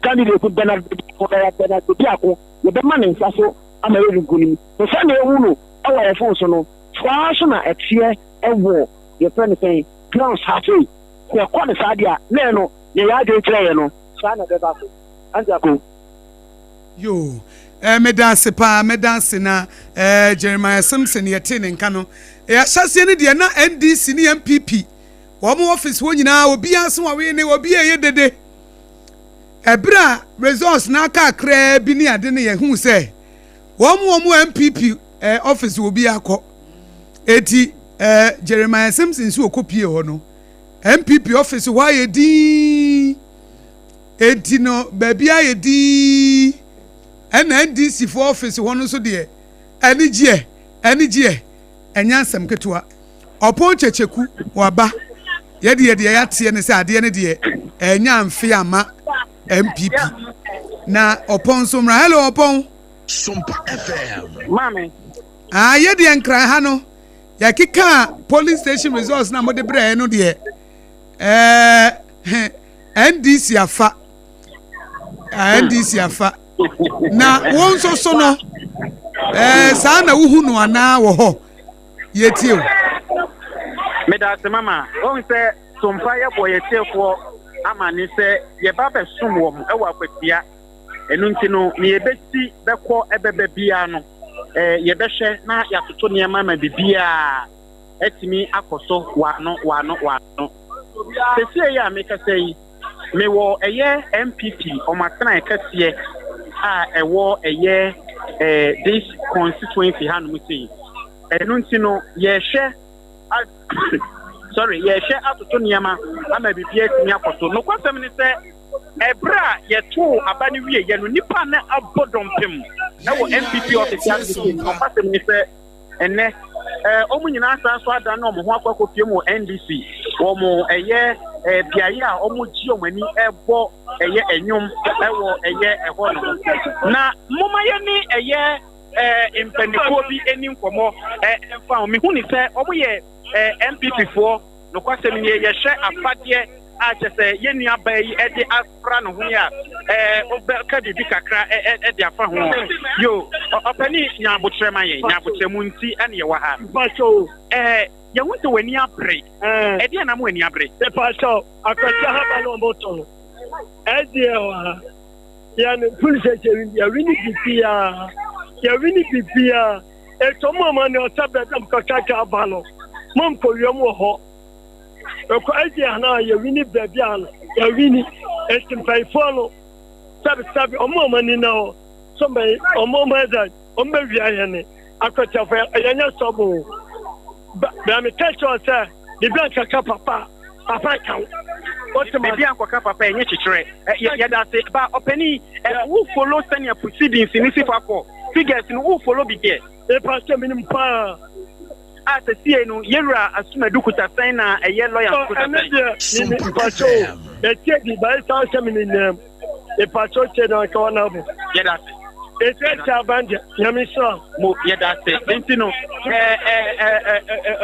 candidate Bernard Bediako, lɔya Bernard Bediako, yɛbɛma ne nsa so ama yɛadi nkunim. Na sɛnea ehu no wɔ yɛn fon so no, saa ara nso na ɛteɛ wɔ yɛfrɛ no sɛn, grounds ha sei. Sɛ ɛkɔ no saa deɛ a, na ɛno, nea yɛn adwene kyerɛ yɛn no, saa na ɛbɛba so. Auntie Ako. Yoo eh, meda ase paa, mɛda ase na eh, Jeremiah Simpson yɛtee ne nka no. Eh, ahyɛseɛ no deɛ na NDC ne NPP wɔn office hɔ nyinaa obiara se wɔwe ne obi a ɛyɛ dede. Ɛberɛ a results no aka akraa bi ne ade no yɛhuu sɛ wɔn wɔn NPP eh, office obi akɔ. Eti eh, Jeremiah Simpson nso ɔkɔpie hɔ no. NPP office hɔ ayɛ dinn. Enti no baabi ayɛ dinn. Ɛna NDC foɔ office hɔ no nso deɛ, anigyeɛ, anigyeɛ, ɛnyɛ asɛm ketewa. Ɔpɔn Kyekyeku waba. Yɛdeɛ deɛ yɛateɛ ne sɛ adeɛ no deɛ ɛnya amfe ama NPP. Na Ɔpɔn nso mmra. Hello Ɔpɔn. Sompa FM. Maame. Ah, yɛdeɛ Nkran ha no, yɛkeka polling station results na mode brɛɛ no deɛ, ɛɛ NDC afa. NDC afa. Na wo nso so no, ɛɛ saa na wohu no anaa wɔ hɔ? Yɛtie o. Meda ase mama. Wohu sɛ Sompa yɛbɔ yɛtiefoɔ amane sɛ yɛba bɛsom wɔn wɔ Akwatia. Ɛno nti no, nea yɛbɛsi bɛkɔ ɛbɛba biara no, yɛbɛhwɛ na yɛatoto nneɛma ma biribiara atumi akɔ so wano wano wano. Seesei yi a mekasa yi, mewɔ ɛyɛ NPP wɔn atenae kɛseɛ a ɛwɔ ɛyɛ this constituency hanom sei. Ɛno nti no, yɛhwɛ sorry, yɛhwɛ atoto nneɛma ama biribiara atumi akɔ so. Nokwasɛm ne sɛ, ɛberɛ a yɛtoo aba no wieɛ no, nnipa na abɔ dɔmpem ɛwɔ NPP office hanom sei. Nokwasɛm ne sɛ, ɛnɛ wɔn nyinaa san so adan wɔn ho akɔ akɔpie mu wɔ NDC. Wɔn ɛyɛ beaeɛ a wɔn gye wɔn ani ɛbɔ ɛyɛ ɛnwom ɛwɔ ɛyɛ ɛhɔ nom. Na momma yɛne ɛyɛ mpanimfoɔ bi ani nkɔmmɔ ɛmfa ho. Mehu ne sɛ wɔn yɛ NPP foɔ. Nokwasɛm nie, yɛhwɛ afadeɛ a kyɛ sɛ yɛn nua baa yi de afra ne ho yi a, wobɛka biribi kakra de afa ho. Yo, ɔpani nya abotrɛ ma yɛn, nya abotrɛ mu nti ɛne yɛwɔ ha. Yɛhu sɛ w'ani abere. Ɛdeɛn na ama w'ani abere? Mepakyɛw, Akwasi ahaba na ɔbɔtɔ no. Ɛdeɛ wɔ ha. Yɛn polisi ɛkyɛ yɛwini biribiara. Yɛwini biribiara. Ɛtɔ mu ama ne ɔsɛ baabi a mokɔkaka aba no. Monkɔ wiem wɔ hɔ. Ɛkɔ ɛdeɛ ha na yɛwini baabi a no yɛwini. Ɛti mpanyinfoɔ no sɛbi sɛbi ɔmo ɔmo ani na hɔ. So mbɛn ɔmo ɔmo ɛdɛ ɔmo bɛwia yɛn. Akwatiafo yɛnyɛ sɔbo. Bɛn mi kɛkyɛ sɛ biribi ankaka papa papa ka wo. Biribi ankɔka papa ɛnyɛ kyekyerɛ. Yɛda ase ba ɔpanin. Wo follow sɛnea proceedings ne si fa kɔ figures no, wo follow bi deɛ? Mepa kyɛ menim paa. A sɛ sie no yɛwura Asumadu kuta sɛn na ɛyɛ lawyer nso kuta sɛn? Ɛne deɛ mimi mpakyɛ o ɛtie bi ba ɛsan hyɛ me ne nam mepakyɛ o tie na nka wɔn abo. Yɛda ase. Ɛsɛ ɛkyɛ aban deɛ Nyame nhyira. Mo yɛda ase nti no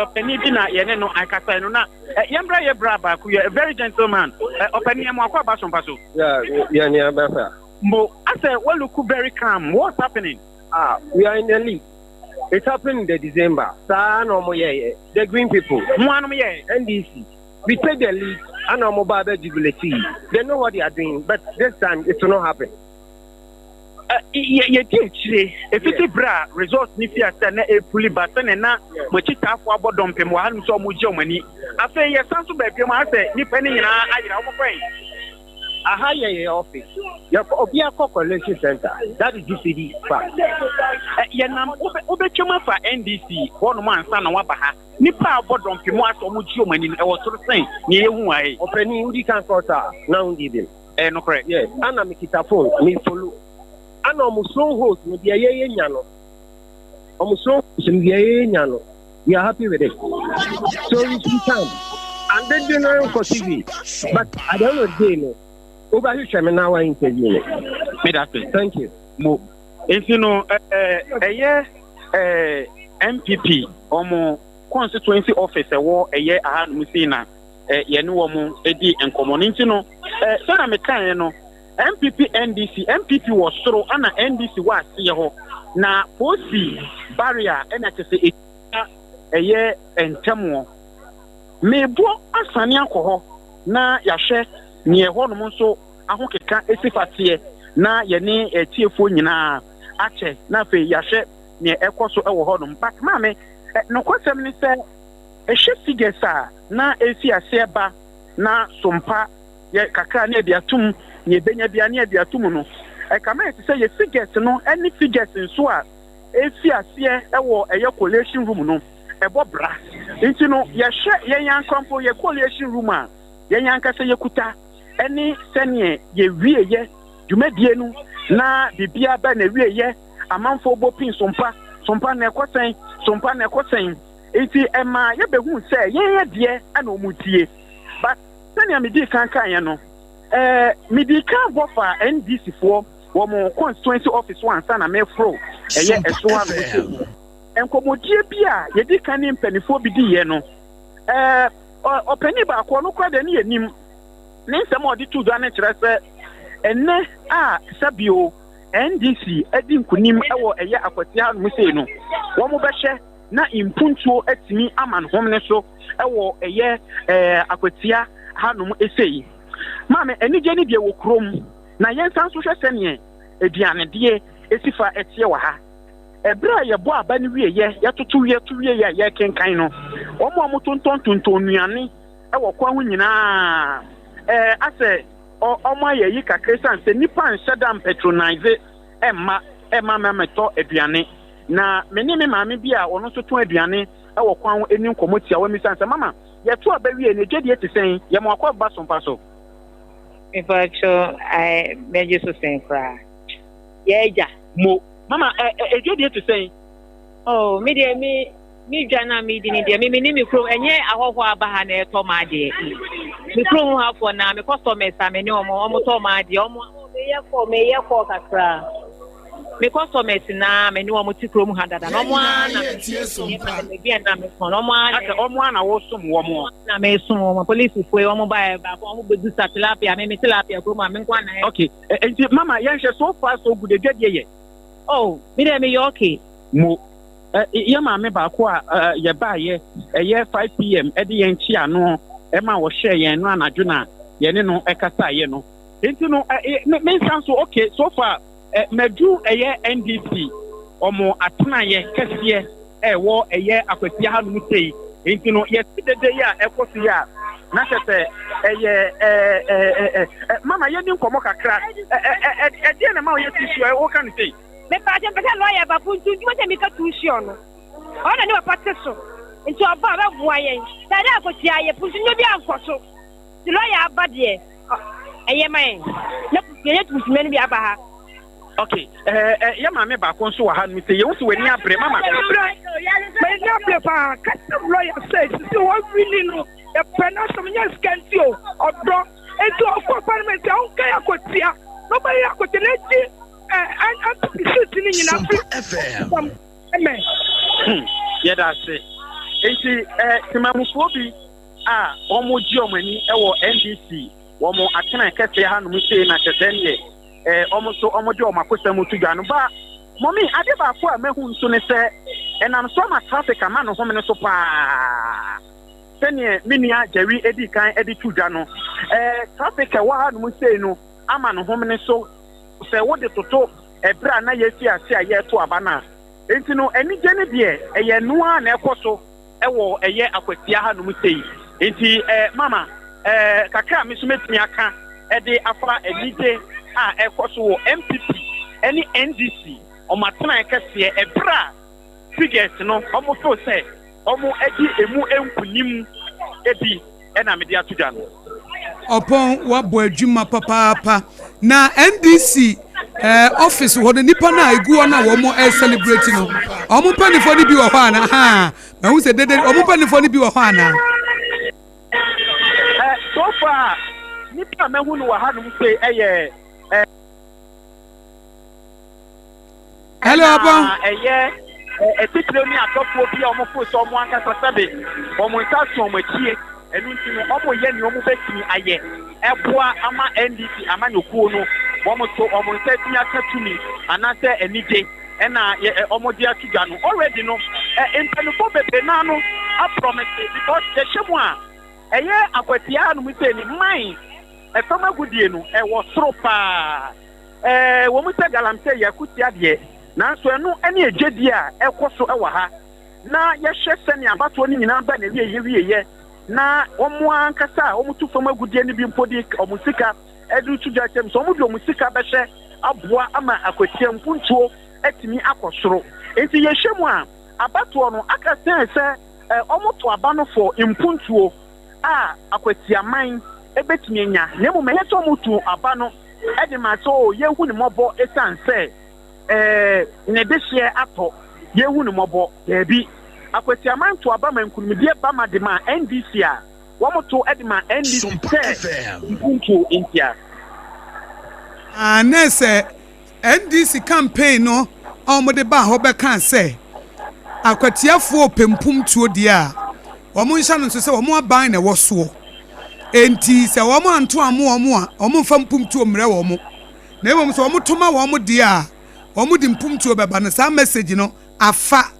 ɔpanin bi na yɛne no akasa no na yɛmbra yɛ bra baako yɛ a very gentleman ɔpanin yɛ mo akɔ aba sompa so. Yeah, yeah, yeah, yeah. Mo asɛ wa look very calm, what's happening? Ah, we are in the league. It happened in the December. Saa na ɔmo yɛ yɛ. The green people. Mo anom yɛ. NDC. We take the lead and ɔmo ba abɛ jubilate. They know what they are doing, but this time it will not happen. Yɛdi akyire ɛfiti berɛ a result ne fi ase a na ɛpuli ba sɛne na mo akyitaafoɔ abɔ dɔmpem wɔ hanom sɛ ɔmo gye ɔmo ani. Afei yɛsan so baabiam a sɛ nnipa no nyinaa ayera ɔmo kwan. Aha yɛ yɛ office. Yɛkɔ obi akɔ collation center. That is GCD park. Yɛnam wobɛtwam afa NDC hɔnom ansa na waba ha. Nnipa a abɔ dɔmpem a sɛ ɔmo gye ɔmo ani no ɛwɔ soro sɛn nea yɛhu wɔ ha yi. Ɔpanin wodi kan kɔɔ saa na wondi bem. Ɛyɛ nokorɛ. Yes, ana mekita phone me follow. Ana ɔmo strongholds no deɛ yɛyɛ nya no. Ɔmo strongholds no deɛ yɛyɛ nya no. We are happy with it. So we should come. And then they know for TV. But at the end of the day no, wobɛhwehwɛ me na wa interview me. Meda ase. Thank you. Mo. Nti no ɛyɛ NPP ɔmo constituency office ɛwɔ ɛyɛ ahanom sei na yɛne wɔn di nkɔmmɔ no. Nti no sɛnea mekaeɛ no, NPP NDC, NPP wɔ soro ɛna NDC wɔ aseɛ hɔ. Na polisi barrier ɛna kyɛ sɛ ɛgyina ɛyɛ ntɛmoɔ. Meboɔ asane akɔ hɔ na yɛahwɛ neɛ ɛhɔnom nso ahokeka si fa teɛ na yɛne atiefoɔ nyinaa akyɛ na afei yɛahwɛ neɛ ɛkɔ so wɔ hɔnom. But maame, nokwasɛm ne sɛ ɛhwɛ figures a na ɛfi aseɛ ba na sompa yɛ kakra ne yɛde atom nea ɛbɛnya bia ne yɛde atom no, ɛkame ayɛ te sɛ yɛ figures no ne figures nso a ɛfi aseɛ wɔ ɛyɛ collation room no ɛbɔ bra. Nti no yɛhwɛ yɛn ankora mpo yɛ collation room a yɛn ankasa yɛkuta ɛne sɛneɛ yɛwieyɛ dwumadie no na biribiara bɛ na wieyɛ amanfoɔ bɔ pin sompa sompa na ɛkɔ sɛn sompa na ɛkɔ sɛn nti ɛma yɛbɛhu sɛ yɛn yɛ deɛ ɛna wɔn tie but sɛnea medii kan kaeɛ no ɛɛ medii kan bɔ fa NDC foɔ wɔn constituency office hɔ ansa na meforo ɛyɛ ɛso ha no sɛ nkɔmmɔdie bi a yɛdi kan ne mpanimfoɔ bi diiɛ no ɛɛ ɔpanin baako ɔno koraa deɛ ne yɛnim ne nsɛm a ɔde to dwa no kyerɛ sɛ ɛnɛ a sɛbio NDC adi nkunim wɔ ɛyɛ akwatia hanom sei no wɔn bɛhwɛ na mpuntuo atumi ama ne homene so wɔ ɛyɛ ɛɛ akwatia hanom sei. Maame anigye ne deɛ wɔ kurom na yɛnsan nso hwɛ sɛneɛ aduanedeɛ esi fa ɛteɛ wɔ ha. Ɛberɛ a yɛbɔ aba no wieɛ, yɛtoto wie to wieɛ a yɛrekenkan no, wɔn a wɔtontɔn tontɔn nnuane wɔ kwan ho nyinaa ɛɛ asɛ wɔn ayɛ yi kakra esiane sɛ nnipa nhyɛ da mpatronise mma ɛma mɛmɛtɔ aduane. Na me ne me maame bi a ɔno nso tɔn aduane wɔ kwan ho ani nkɔmmɔ tiawa misa no sɛ, Mama, yɛto aba wie no, adwadie te sɛn? Yɛma wakɔ aba so mpa so. Mepakyɛw, ae, mɛgye so sɛn koraa? Yɛ agya. Mo. Mama, ɛ, ɛ, adwadie te sɛn? Oh, me deɛ, me, me dwa no a medi no deɛ, me me ne me kurom, ɛnyɛ ahɔhoɔ aba ha na ɛtɔ m'adeɛ. Me kurom hafoɔ na me customers a me ne wɔn, wɔn tɔ m'adeɛ, wɔn. Oh, meyɛ kɔ, meyɛ kɔ kakra. Me customers na me ne wɔn te kurom ha dada, na wɔn ara na me aduane na metɔn, wɔn ara na. Asɛ wɔn ara na wosom wɔn. Na mesom wɔn, polisifoɔ yi wɔn baeɛ baako, wɔn bɛdu sa tilapia, me me tilapia kurom a me nko ara na. Okay, nti mama yɛnhwɛ so far so good adwadie yɛ. Oh, me deɛ meyɛ okay. Mo, yɛ maame baako a yɛbaeɛ ɛyɛ 5 pm de yɛn kye ano ma wɔhyɛɛ yɛn no anadwo na yɛne no kasaeɛ no. Nti no, me nsa nso okay so far madu ɛyɛ NDC wɔn atenaeɛ kɛseɛ ɛwɔ ɛyɛ Akwatia hanom sei. Nti no yɛte dede yi a ɛkɔ so yi a na kyɛ sɛ ɛyɛ ɛɛ mama yɛni nkɔmmɔ kakra ɛdeɛ na ɛma woyɛ too sure woka no sei. Mepaakyɛ mpɛ sɛ lawyer ba puntu nti wɔsɛ meka too sure no ɔno na ne papa te so nti ɔba a ɔbɛboa yɛn sɛ ade akɔtua yɛ puntu nnwuma bi ankɔ so nti lawyer aba deɛ ɛyɛ ma yɛn na yɛnyɛ tuntumɛ no bi aba ha. Ok, eh, eh, yɛ maame baako nso wɔ ha no sɛ yɛhu sɛ w'ani abere mama. M'ani abere paa, kasa lawyer sɛ sisi wɔwini no yɛpɛ n'asɛm nyɛ sika nti o ɔdɔ nti ɔkɔ parliament a ɔnka yɛ akɔtia na ɔbɛyɛ akɔtia na agye NPP seat no nyinaa firi ɔsam amen. Hmm, yɛda ase. Nti eh, temamufoɔ bi a wɔgye wɔn ani wɔ NDC wɔn atenae kɛseɛ hanom sei na kyɛ sɛ neɛ eh, wɔn nso wɔde wɔn akosɛm to dwa no ba. Mɔmi, ade baako a mahu nso ne sɛ ɛnam so ama traffic ama ne homene so paa. Sɛdeɛ me nua Jerry edi kan de to dwa no, eh, traffic ɛwɔ hanom sei no ama ne homene so sɛ wode toto ɛberɛ a na yɛafi ase a yɛreto aba no a. Enti no anigye no deɛ ɛyɛ ɛno ara na ɛkɔ so wɔ ɛyɛ Akwatia hanom sei. Enti eh, mama, eh, kakra a me nso mɛtumi aka de afa anigye a ɛkɔ so wɔ NPP ne NDC wɔn atenaeɛ kɛseɛ ɛberɛ a figures no wɔn feel sɛ wɔn adi ɛmu nkunim bi na mede ato dwa no. Ɔpɔn wabɔ adwuma papaapa na NDC eh, office hɔ no nipa no a egu hɔ no a wɔn eh, celebrate no wɔn mpanimfoɔ no bi wɔ hɔ ana ha mahu sɛ dede wɔn mpanimfoɔ no bi wɔ hɔ ana. Eh, so far nipa a mahu no wɔ hanom se ɛyɛ eh, Hello, Abon. Ɛna ɛyɛ atitire ne asɔfoɔ bi a wɔforo sɛ wɔn ankasa sɛbe wɔn nsa so wɔn akyie, ɛno nti no wɔyɛ nea wɔbɛtumi ayɛ ɛboa ama NDC amanyɔkuo no wɔn nso wɔn nsa atumi aka tumi anaasɛ anigye ɛna wɔde ato dwa no. Already no mpanimfoɔ bebree naa no aprɔmese because yɛhwɛ mu a ɛyɛ akwatia hanom sɛ ni mine ɛfam agodie no ɛwɔ soro paa. Ɛwɔ mu sɛ galamsey yɛ akutia deɛ, nanso ɛno ne adwadie a ɛkɔ so wɔ ha. Na yɛhwɛ sɛnea abatoɔ no nyinaa ba n'awieeɛ wieeɛ, na wɔn ankasa a wɔtu fam agudeɛ no bi mpo de wɔn sika de reto dwa kyɛm sɛ wɔde wɔn sika bɛhyɛ aboa ama akwatia mpuntuo atumi akɔ soro. Enti yɛhwɛ mu a, abatoɔ no aka sɛn sɛ. Wɔto aba no for mpuntuo a Akwatiaman bɛtumi anya, na mmom ɛnyɛ sɛ wɔto aba no de ma sɛ oh yɛnhu no mmɔbɔ ɛsiane sɛ ne dehyeɛ atɔ, yɛnhu no mmɔbɔ. Daabi. Akwatiaman to aba ma nkunimdie ba ma de ma NDC a wɔto de ma NDC sɛ mpuntuo ntia. Aane, sɛ NDC campaign no a wɔde baa hɔ bɛkaa sɛ akwatiafoɔ repɛ mpomtuo deɛ a, wɔnhyɛ no nso sɛ wɔn aban na ɛwɔ soɔ. Enti sɛ wɔn anto ammo wɔn a, wɔmfa mpomtuo mmrɛ wɔn. Na mmom sɛ wɔto ma wɔn deɛ a, wɔde mpomtuo bɛba no, saa message no afa.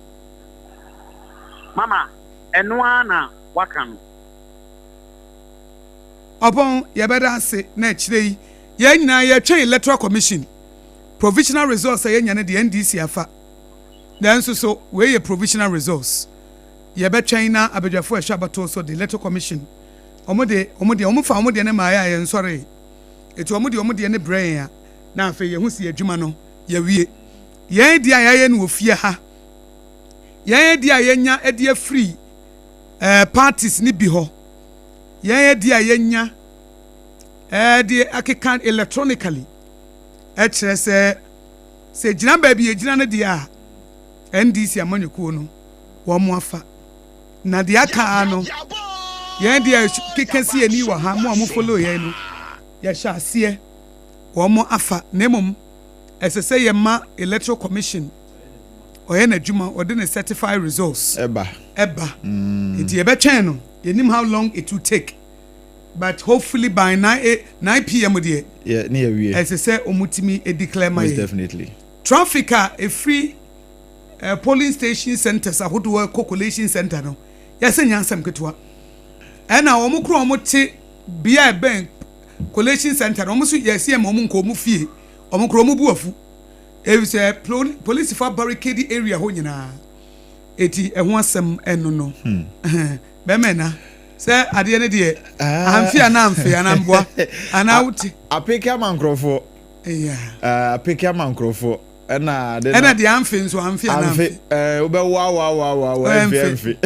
Mama, ɛno ara na waka no. Ɔpɔn, yɛbɛda ase na akyire yi yɛn nyinaa yɛtwɛn Electoral Commission provisional results a yɛnya no deɛ NDC afa. Nanso so wei yɛ provisional results? Yɛbɛtwɛn na abadwafoɔ a ɛhwɛ abatoɔ so de Electoral Commission wɔn de wɔn deɛ wɔn fa wɔn deɛ no maeɛ a yɛnsɔree. Eti wɔn de wɔn deɛ no brɛ yɛn a na afei yɛhu sɛ yɛn adwuma no yɛawie. Yɛn deɛ a yɛayɛ no wɔ fie ha, yɛn deɛ a yɛanya de afiri eh, parties no bi hɔ, yɛn deɛ a yɛanya eh, de akeka electronically ɛkyerɛ sɛ sɛ gyina baabi yɛgyina no deɛ a NDC amanyɔkuo no wɔn afa na deɛ aka ara no yɛn deɛ keka si ani wɔ ha mo a mo follow yɛn no yɛhyɛ aseɛ wɔn afa na mmom ɛsɛ sɛ yɛma Electoral Commission ɔyɛ n'adwuma ɔde ne certified results ɛba ɛba nti yɛbɛtwɛn no yɛnim how long it will take but hopefully by 9 a 9 pm deɛ yeah, ne yɛwie ɛsɛ sɛ wɔtumi declare ma most yɛn definitely. Traffic a ɛfiri eh, polling station centers ahodoɔ kɔ collation center no yɛsɛ nyɛ asɛm ketewa ɛna wɔn koro a wɔn te bea a ɛbɛn collation center no wɔn nso yɛsi ɛma wɔn nkɔ wɔn fie wɔn koro wɔn bu afu efisɛ polisifo abarricade area hɔ nyinaa eti ɛho asɛm ɛno no hmm. Bɛrima ɛna sɛ adeɛ no deɛ ah. amfe anaa amfe anaa mboa anaa wote apeke ama nkurɔfoɔ apeke ama nkurɔfoɔ ɛna ade no ɛna deɛ amfe nso amfe anaa amfe ɛɛ wobɛwoawoawoawoa ɛmfe ɛmfe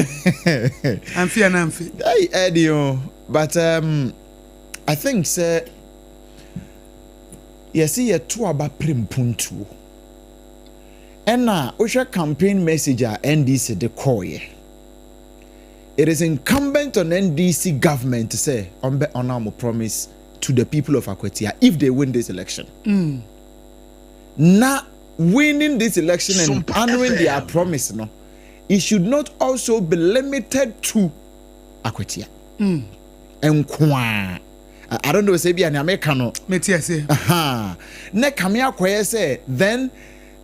amfe anaa amfe ɛyi ɛdi o but um, I think sɛ yɛsi yɛto aba pere mpuntuo ɛna wohwɛ campaign message a NDC de kɔɔyɛ it is incumbent on NDC government sɛ ɔmbɛ honour ɔmo promise to the people of Akwatia if they win this election. Na winning this election and honouring their promise no, it should not also be limited to Akwatia nkoaa. I don't know sɛ ebia nea meka no. Mete aseɛ. Aha. Na kame akɔyɛ sɛ then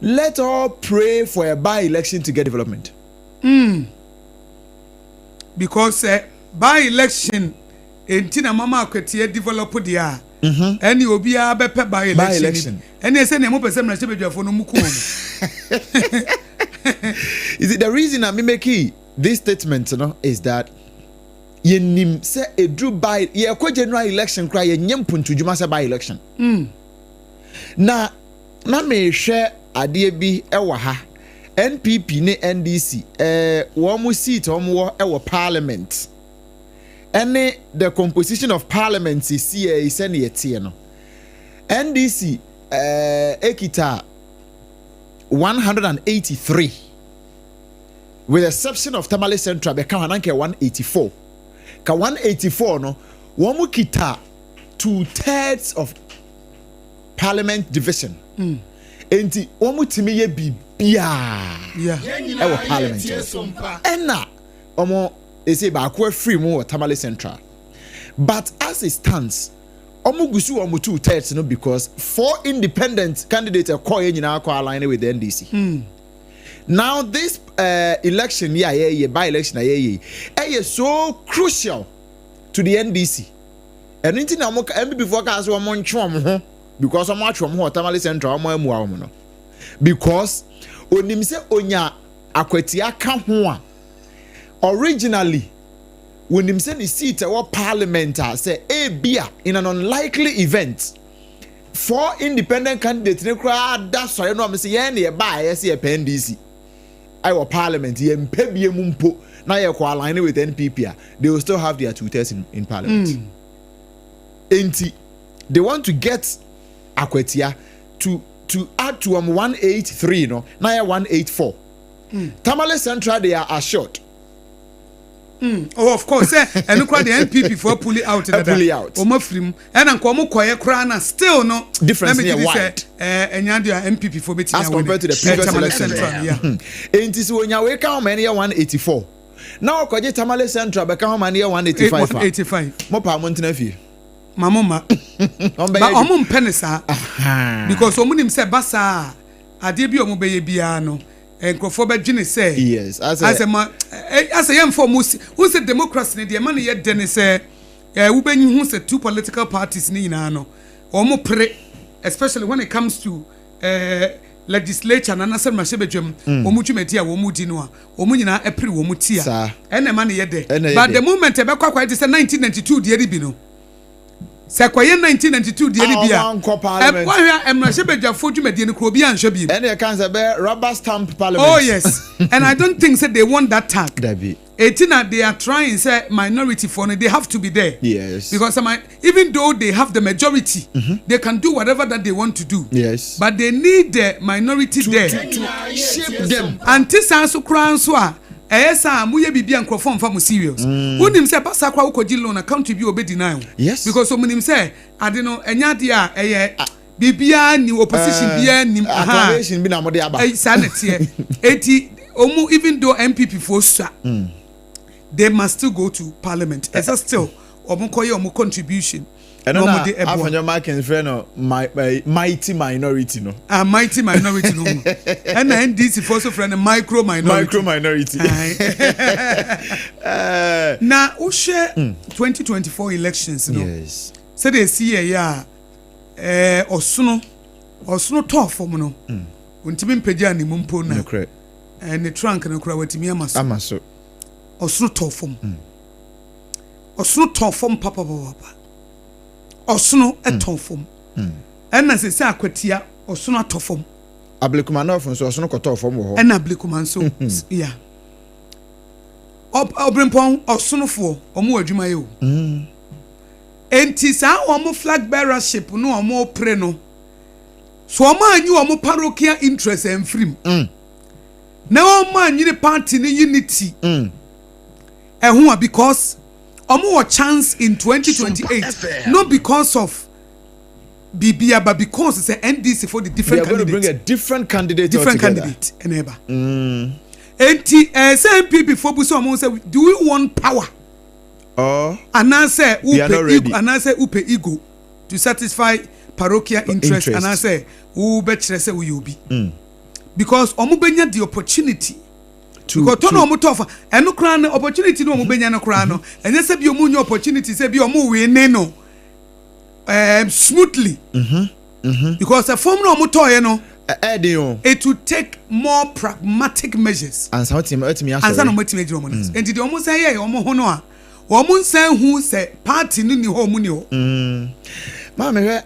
let all pray for a by election to get development. Mm. Because sɛ by election nti na mama Akwatia develop deɛ a, ɛne obiara bɛpɛ by election. Ɛne sɛ nea mopɛ sɛ mmarahyɛbadwafoɔ no muku wɔn. You see, the reason I'm making this statement no, is that yɛnim sɛ ɛduru by yɛkɔ general election koraa yɛnyɛ mpuntudwuma sɛ by election. Na mehwɛ adeɛ bi wɔ ha, NPP ne NDC wɔn mo seat wɔn wɔ wɔ parliament ɛne the composition of parliament sisi yɛ sɛnea ɛteɛ no, NDC ekita 183 with the exception of Tamale Central bɛka ho ananka 184 ka 184 no wɔn mo kita 2/3 of parliament division. Nti wɔn mo tumi yɛ biribiara ɛwɔ parliament hɔ ɛna wɔn ese baako afiri mu wɔ Tamale Central, but as it stands wɔn gu so wɔn 2/3 no because four independent candidates ɛkɔɔ yɛ nyinaa kɔ align with the NDC. Now this election yi a yɛyɛ, by election a yɛyɛ yi, ɛyɛ so crucial to the NDC. Ɛno nti na wɔn NPP foɔ kaa sɛ wɔn ntwe wɔn ho because wɔn atwe wɔn ho wɔ Tamale Central wɔn amua wɔn no because onim sɛ onya Akwatia ka ho a originally wonim sɛ ne seat ɛwɔ parliament a sɛ ebia in an unlikely event four independent candidates ne koraa da sɔre no a wɔn sɛ yɛn na yɛbaa yɛ sɛ yɛpɛ NDC. Ɛwɔ parliament yɛn mpɛ bie mu mpo na yɛ kɔ align with NPP a, they will still have their 2/3 in parliament. Enti they want to get Akwatia to add to 183 no na yɛ 184. Tamale Central, they are assured. Oh, of course, ɛno koraa deɛ, NPP foɔ pull out dada. Pull out. Wɔn afiri mu, ɛna nka wɔn kɔyɛ koraa na still no Difference na ne yɛ megye di sɛ wide. Ɛnya deɛ a NPP foɔ bɛtumi as compared to the previous Tamale election. Central, yeah. Enti sɛ onya wei ka ho ma ɛno yɛ 184 na ɔkɔgye Tamale Central bɛka ho ma no yɛ 185 a, 185. Mo paa mo ntena fie. Ma mo ma Ɔmbɛyɛ ba ɔmo mpɛ ne saa because ɔmo nim sɛ ba saa a, adeɛ bi a ɔmo bɛyɛ biara no, nkurɔfoɔ bɛdwene sɛ yes, asɛ asɛ ma asɛ yɛmfa ɔmo si wo sɛ democracy ne deɛ ɛma no yɛ dɛ ne sɛ wobɛnyi hu sɛ two political parties ne nyinaa no ɔmo pere, especially when it comes to legislature na anasɛ mmarahyɛbadwam wɔn dwumadi a wɔn di no a, wɔn nyinaa ɛpere wɔn ti a Saa. ɛna ɛma no yɛ dɛ. Ɛna ɛyɛ But dɛ. the moment ɛbɛkɔ akɔyɛ te sɛ 1992 deɛ no bi no, sɛ kɔyɛ 1992 deɛ no bi a, A ɔmo ankɔ parliament. Wɔahwɛ a mmarahyɛbadwafoɔ dwumadie no kuro obi anhwɛ bi. Ɛna ɛka sɛ bɛyɛ rubber stamp parliament. Oh yes, and I don't think say they want that tag. Dabi. Eti na they are trying say minority for no, they have to be there. Because even though they have the majority, they can do whatever that they want to do. But they need the minority there To shape them. Ante saa so koraa nso a, ɛyɛ saa moyɛ biribi a nkurɔfoɔ mfa mo serious. Wonim sɛ basa koraa wokɔgye loan a, country bi a obɛdi nine wo. Because ɔmo nim sɛ ade no ɛnyɛ adeɛ a ɛyɛ biribiara ni opposition biara nim. Aha. Acclamation bi na mo de aba. Ɛyi, saa na teɛ. Eti ɔmo, even though NPP foɔ sua, they must still go to parliament. Ɛsɛ still ɔmo kɔyɛ ɔmo contribution ɛno na na ɔmo de ɛboa. Afenyo Markin frɛ no mighty minority no. A mighty minority no mu, ɛna NDC foɔ so frɛ no micro minority. Micro minority. Aye. Na wohwɛ 2024 elections no, sɛdeɛ esi yɛ a ɔsono tɔɔ fam no, ontumi mpagya ne mu mpo na nokorɛ ne trunk no koraa watumi ama so. Ama so. Ɔsono tɔɔ fam, ɔsono tɔɔ fam papapapa, ɔsono ɛtɔɔ fam. Ɛna sɛ Akwatia ɔsono atɔ fam. Ablekuma North nso ɔsono kɔtɔɔ fam wɔ hɔ. Ɛna Ablekuma nso ya Ɔbrempɔn ɔsonofoɔ ɔmo wɔ adwuma yɛ o. Enti saa wɔn flag bearership no wɔn pere no so, wɔn anyi wɔn parochial interest ɛnfirim na wɔn anyini party ne unity ɛho a, because wɔn wɔ chance in 2028, not because of biribiara but because sɛ NDC for the They different are going to bring candidate. A different candidate Different altogether. candidate ɛna ɛba. Enti sɛ NPP fo bu sɛ ɔmo sɛ, do we want power or anaasɛ We are not wopɛ ready. ego, anaasɛ wopɛ ego to satisfy parochial interest, Interest. anaasɛ wobɛkyerɛ sɛ woyɛ obi, because ɔmo bɛnya the opportunity to because tɔ na ɔmo tɔ fa ɛno koraa no, opportunity no ɔmo bɛnya no koraa no, ɛnyɛ sɛ bi ɔmo nya opportunity sɛ bi ɔmo wee ne no smoothly, because ɛfɔm na ɔmo tɔɔyɛ no, ɛɛden o. It will take more pragmatic measures ansa wotumi asɔre. Ansa na ɔmo atumi agyina ɔmo nan so. Nti deɛ ɔmo san yɛ ɔmo ho no a, ɔmo nsan hu sɛ party no ni hɔ, ɔmo ni hɔ. Maame, hwɛ,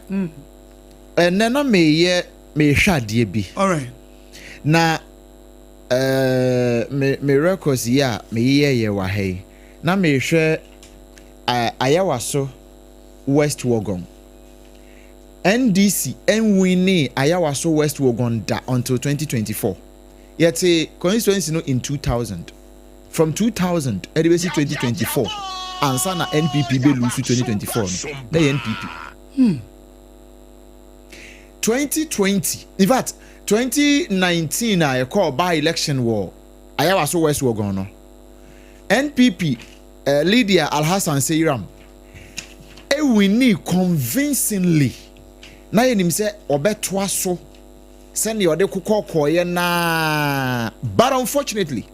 ɛnɛ na meyɛ mehwɛ adeɛ bi na me records yi a meyɛyɛ wɔ ha yi na mehwɛ Ayawaso West Wuogon. NDC nwinni Ayawaso West Wuogon da until 2024. Yɛte constituency no in 2000, from 2000 ɛde bɛsi 2024 ansa na NPP bɛ lose 2024 no na yɛ NPP. 2020, in fact 2019 a yɛkɔɔ by election wɔ Ayawaso West Wuogon no, NPP Lydia Alhassan Seyram ewinni convincingly na yɛnim sɛ ɔbɛtoa so sɛnea ɔde kokɔ kɔɔyɛ naa, but unfortunately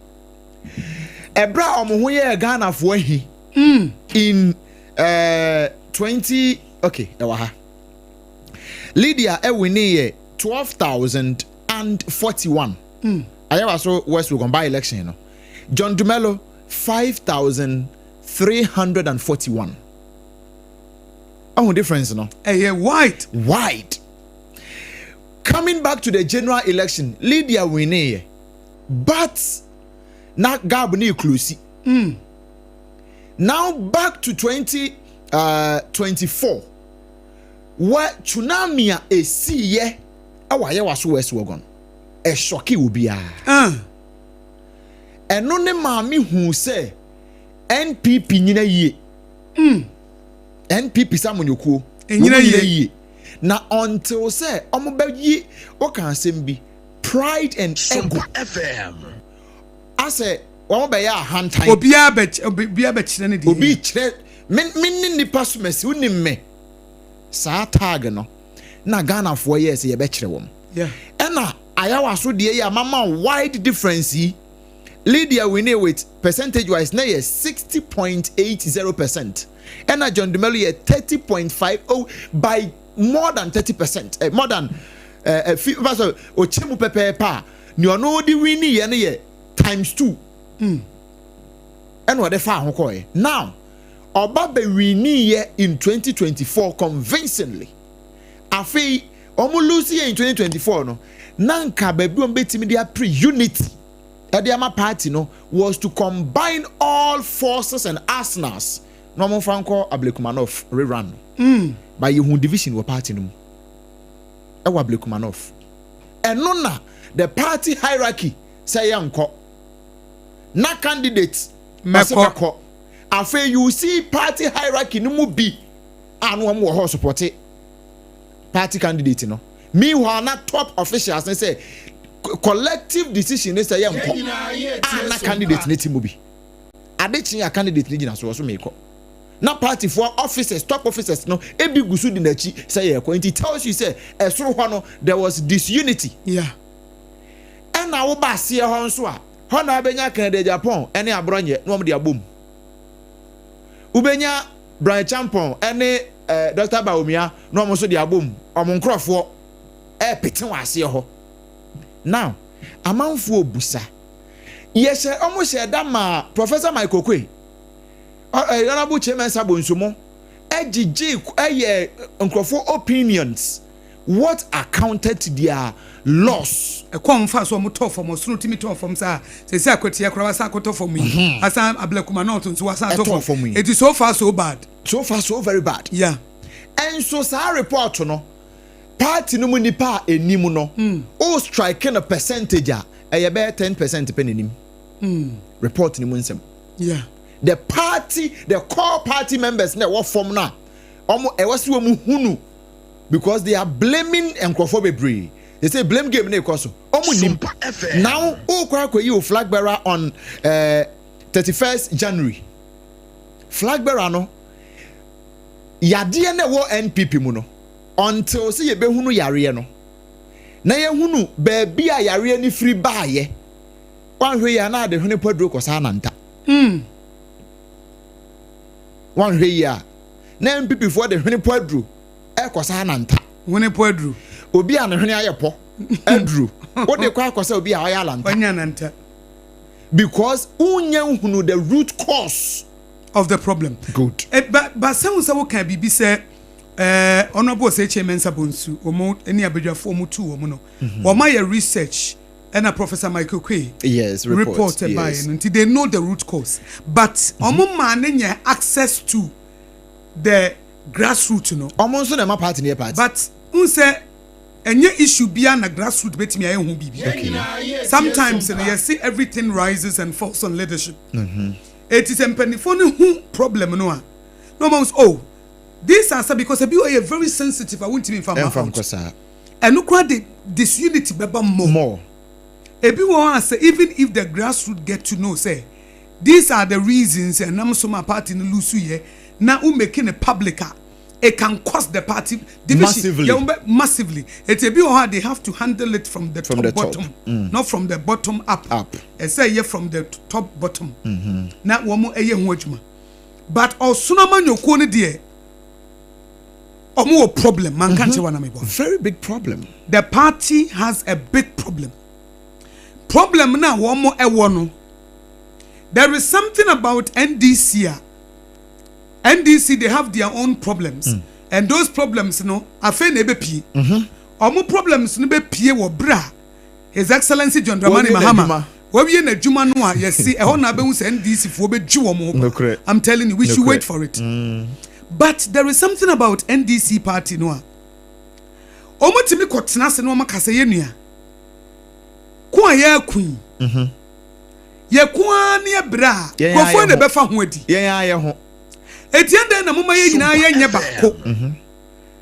ɛberɛ a ɔmo ho yɛɛ Ghanafoɔ ahi in 20, okay, ɛwɔ ha, Lydia ɛwinni yɛ 12,041 Ayawaso West Wuogon by election no, John Dumelo 5341. Ɔho difference no? Ɛyɛ wide. Wide. Coming back to the general election, Lydia winni yɛ But na gap no close. Now back to 2024 wɔ tsunami a esiiɛ ɛwɔ Ayawaso West Wuogon, ɛshock obiara. Ɛno ne maame hu sɛ NPP nyina yie. NPP sɛ amanyɔkuo Ɛnyina wɔn yie. Yie na until sɛ ɔmo bɛyi ɔka asɛm bi, pride and ego Sompa FM. Asɛ wɔn bɛyɛ ahantan. Obiara bɛkyerɛ ne deɛ. Obi kyerɛ me ne nipa so mɛsi wonim me saa tag no na Ghanafoɔ yɛ sɛ yɛbɛkyerɛ wɔn. Ɛna Ayawaso deɛ yi a mama wide difference yi, Lydia winning with percentage wise na yɛ 60.80%, ɛna John Dumelo yɛ 30.50 by more than 30%, more than fi fa ɔkyɛ mu pɛpɛɛpɛ a nea ɔno de winning yɛ no yɛ times two. Ɛna ɔde fa ho kɔɛ. Now ɔba bɛ winning yɛ in 2024 convincingly. Afei ɔmo lose yɛ in 2024 no, na nka baabi wɔn bɛtumi de apere unity ɛde ama party no was to combine all forces and arsenals na wɔn fa nkɔ Ablekuma North rerun no. But yehu division wɔ party no mu ɛwɔ Ablekuma North. Ɛno na the party hierarchy sɛ yɛ nkɔ na candidate Mɛkɔ. ɔsɛ mɛkɔ. Afei you see party hierarchy no mu bi a no wɔn wɔ hɔ support party candidate no. Meanwhile na top officials ne sɛ collective decision ne sɛ yɛ nkɔ a na candidate ne ti mu bi ade kyen a candidate ne gyina so wɔ so meekɔ na party foɔ officers, top officers no ebi gu so di n'akyi sɛ yɛ kɔ. Nti tells you sɛ ɛsoro hɔ no there was disunity. Ɛna woba aseɛ hɔ nso a, hɔ na abɛnya Kennedy Agyapong ɛne Abronye na wɔn de abom. Wobɛnya Bryan Acheampong ɛne Dr Bawumia na wɔn nso de abom. Wɔn nkorɔfoɔ ɛɛpete wɔ aseɛ hɔ. Now amanfoɔ busa yɛhyɛ wɔn hyɛ da ma Professor Michael Oquaye, Honourable Chairman Sabo Nsomo ɛgyegye ɛyɛ nkurɔfoɔ opinions, what accounted to their loss. Ɛkɔn fa so ɔmo tɔ fam, ɔsono timi tɔ fam saa sɛsɛ Akwatia koraa wasan akɔtɔ fam yi, asan Ablekuma North nso wasan atɔ Ɛtɔ fam fam yi. Eti so far so bad. So far so very bad. Ɛnso saa report no, party no mu nipa a enim no o strike no percentage a ɛyɛ bɛyɛ 10% pɛ n'anim report no mu nsɛm. The party, the core party members na ɛwɔ fam no a ɔmo ɛwɔ si wɔn hunu because they are blaming nkurɔfoɔ bebree. They say blame game na ekɔ so, ɔmo nim. Sompa FM. Now okɔ akɔyi o flag bearer on 31st January. Flag bearer no, yadeɛ na ɛwɔ NPP mu no, until sɛ yɛbɛhunu yareɛ no na yɛhunu baabi a yareɛ no firi baayɛ, wanhwɛ yi a na ade hwene paduro kɔ saa nanta. Wanhwɛ yi a na NPP foɔ de hwene paduro ɛkɔ saa nanta. Hwene po aduro. Obi a ne hwene ayɛ pɔ aduro wode kɔ akɔ sɛ obi a ɔyɛ alanta. Wanya nanta. Because wonya nhunu the root cause of the problem. Good. Ba sɛ wo sɛ woka biribi sɛ Honourable Osei Kyei Mensah Bonsu wɔn ne abadwafoɔ wɔn tu wɔn no, wɔn ayɛ research ɛna Professor Michael Oquaye report, report ɛbaeɛ no, nti they know the root cause, but wɔn maa ne nyɛ access to the grassroot no. Ɔmo nso na ɛma party ne yɛ party. But n sɛ ɛnyɛ issue bia na grassroot betumi ayɛ ho biribi. Sometimes no yɛsi everything rises and falls on leadership. Eti sɛ mpanimfoɔ no hu problem no a, na wɔn sɛ, oh, this are because ebi yɛ very sensitive a wontumi nfa ma ɛnfa out. Nkɔ saa. Ɛno koraa de disunity bɛba more. More. Ebi wɔ hɔ a sɛ even if the grassroot get to know say these are the reasons ɛnam so ma party no lose yɛ na wo making it public a, it can cost the party division. Massively. Yeah, massively. Eti ebi wɔ hɔ a they have to handle it from the From top the top. bottom, not from the bottom up. Up. Ɛsɛ yɛ from the top bottom na wɔn ɛyɛ ho adwuma. But ɔsono amanyɔkuo no deɛ, ɔmo wɔ problem manka nkyɛn wa na mi bɔ. Very big problem. The party has a big problem. Problem na wɔn ɛwɔ no, there is something about NDC a NDC, they have their own problems and those problems no afei na ebe pie. Ɔmo problems no bɛ pie wɔ bra His Excellency John Dramani Wɔwie Mahama n'adwuma. Wawie n'adwuma no a yɛse ɛhɔ na abɛhu sɛ NDC foɔ bɛdwi wɔn ho paa. Nokorɛ. I'm telling you, we should Nokorɛ. wait for it. But there is something about NDC party no a wɔn tumi kɔ tena ase na wɔn aka sɛ yɛn nua ko a yɛreko yi yɛko ara ne ɛbrɛ a Yɛn ara nkurɔfoɔ yɛ na ho. ɛbɛfa ho adi. Yɛn ara yɛ ho. Eti ɛdɛn na moma yɛn nyinaa yɛnyɛ baako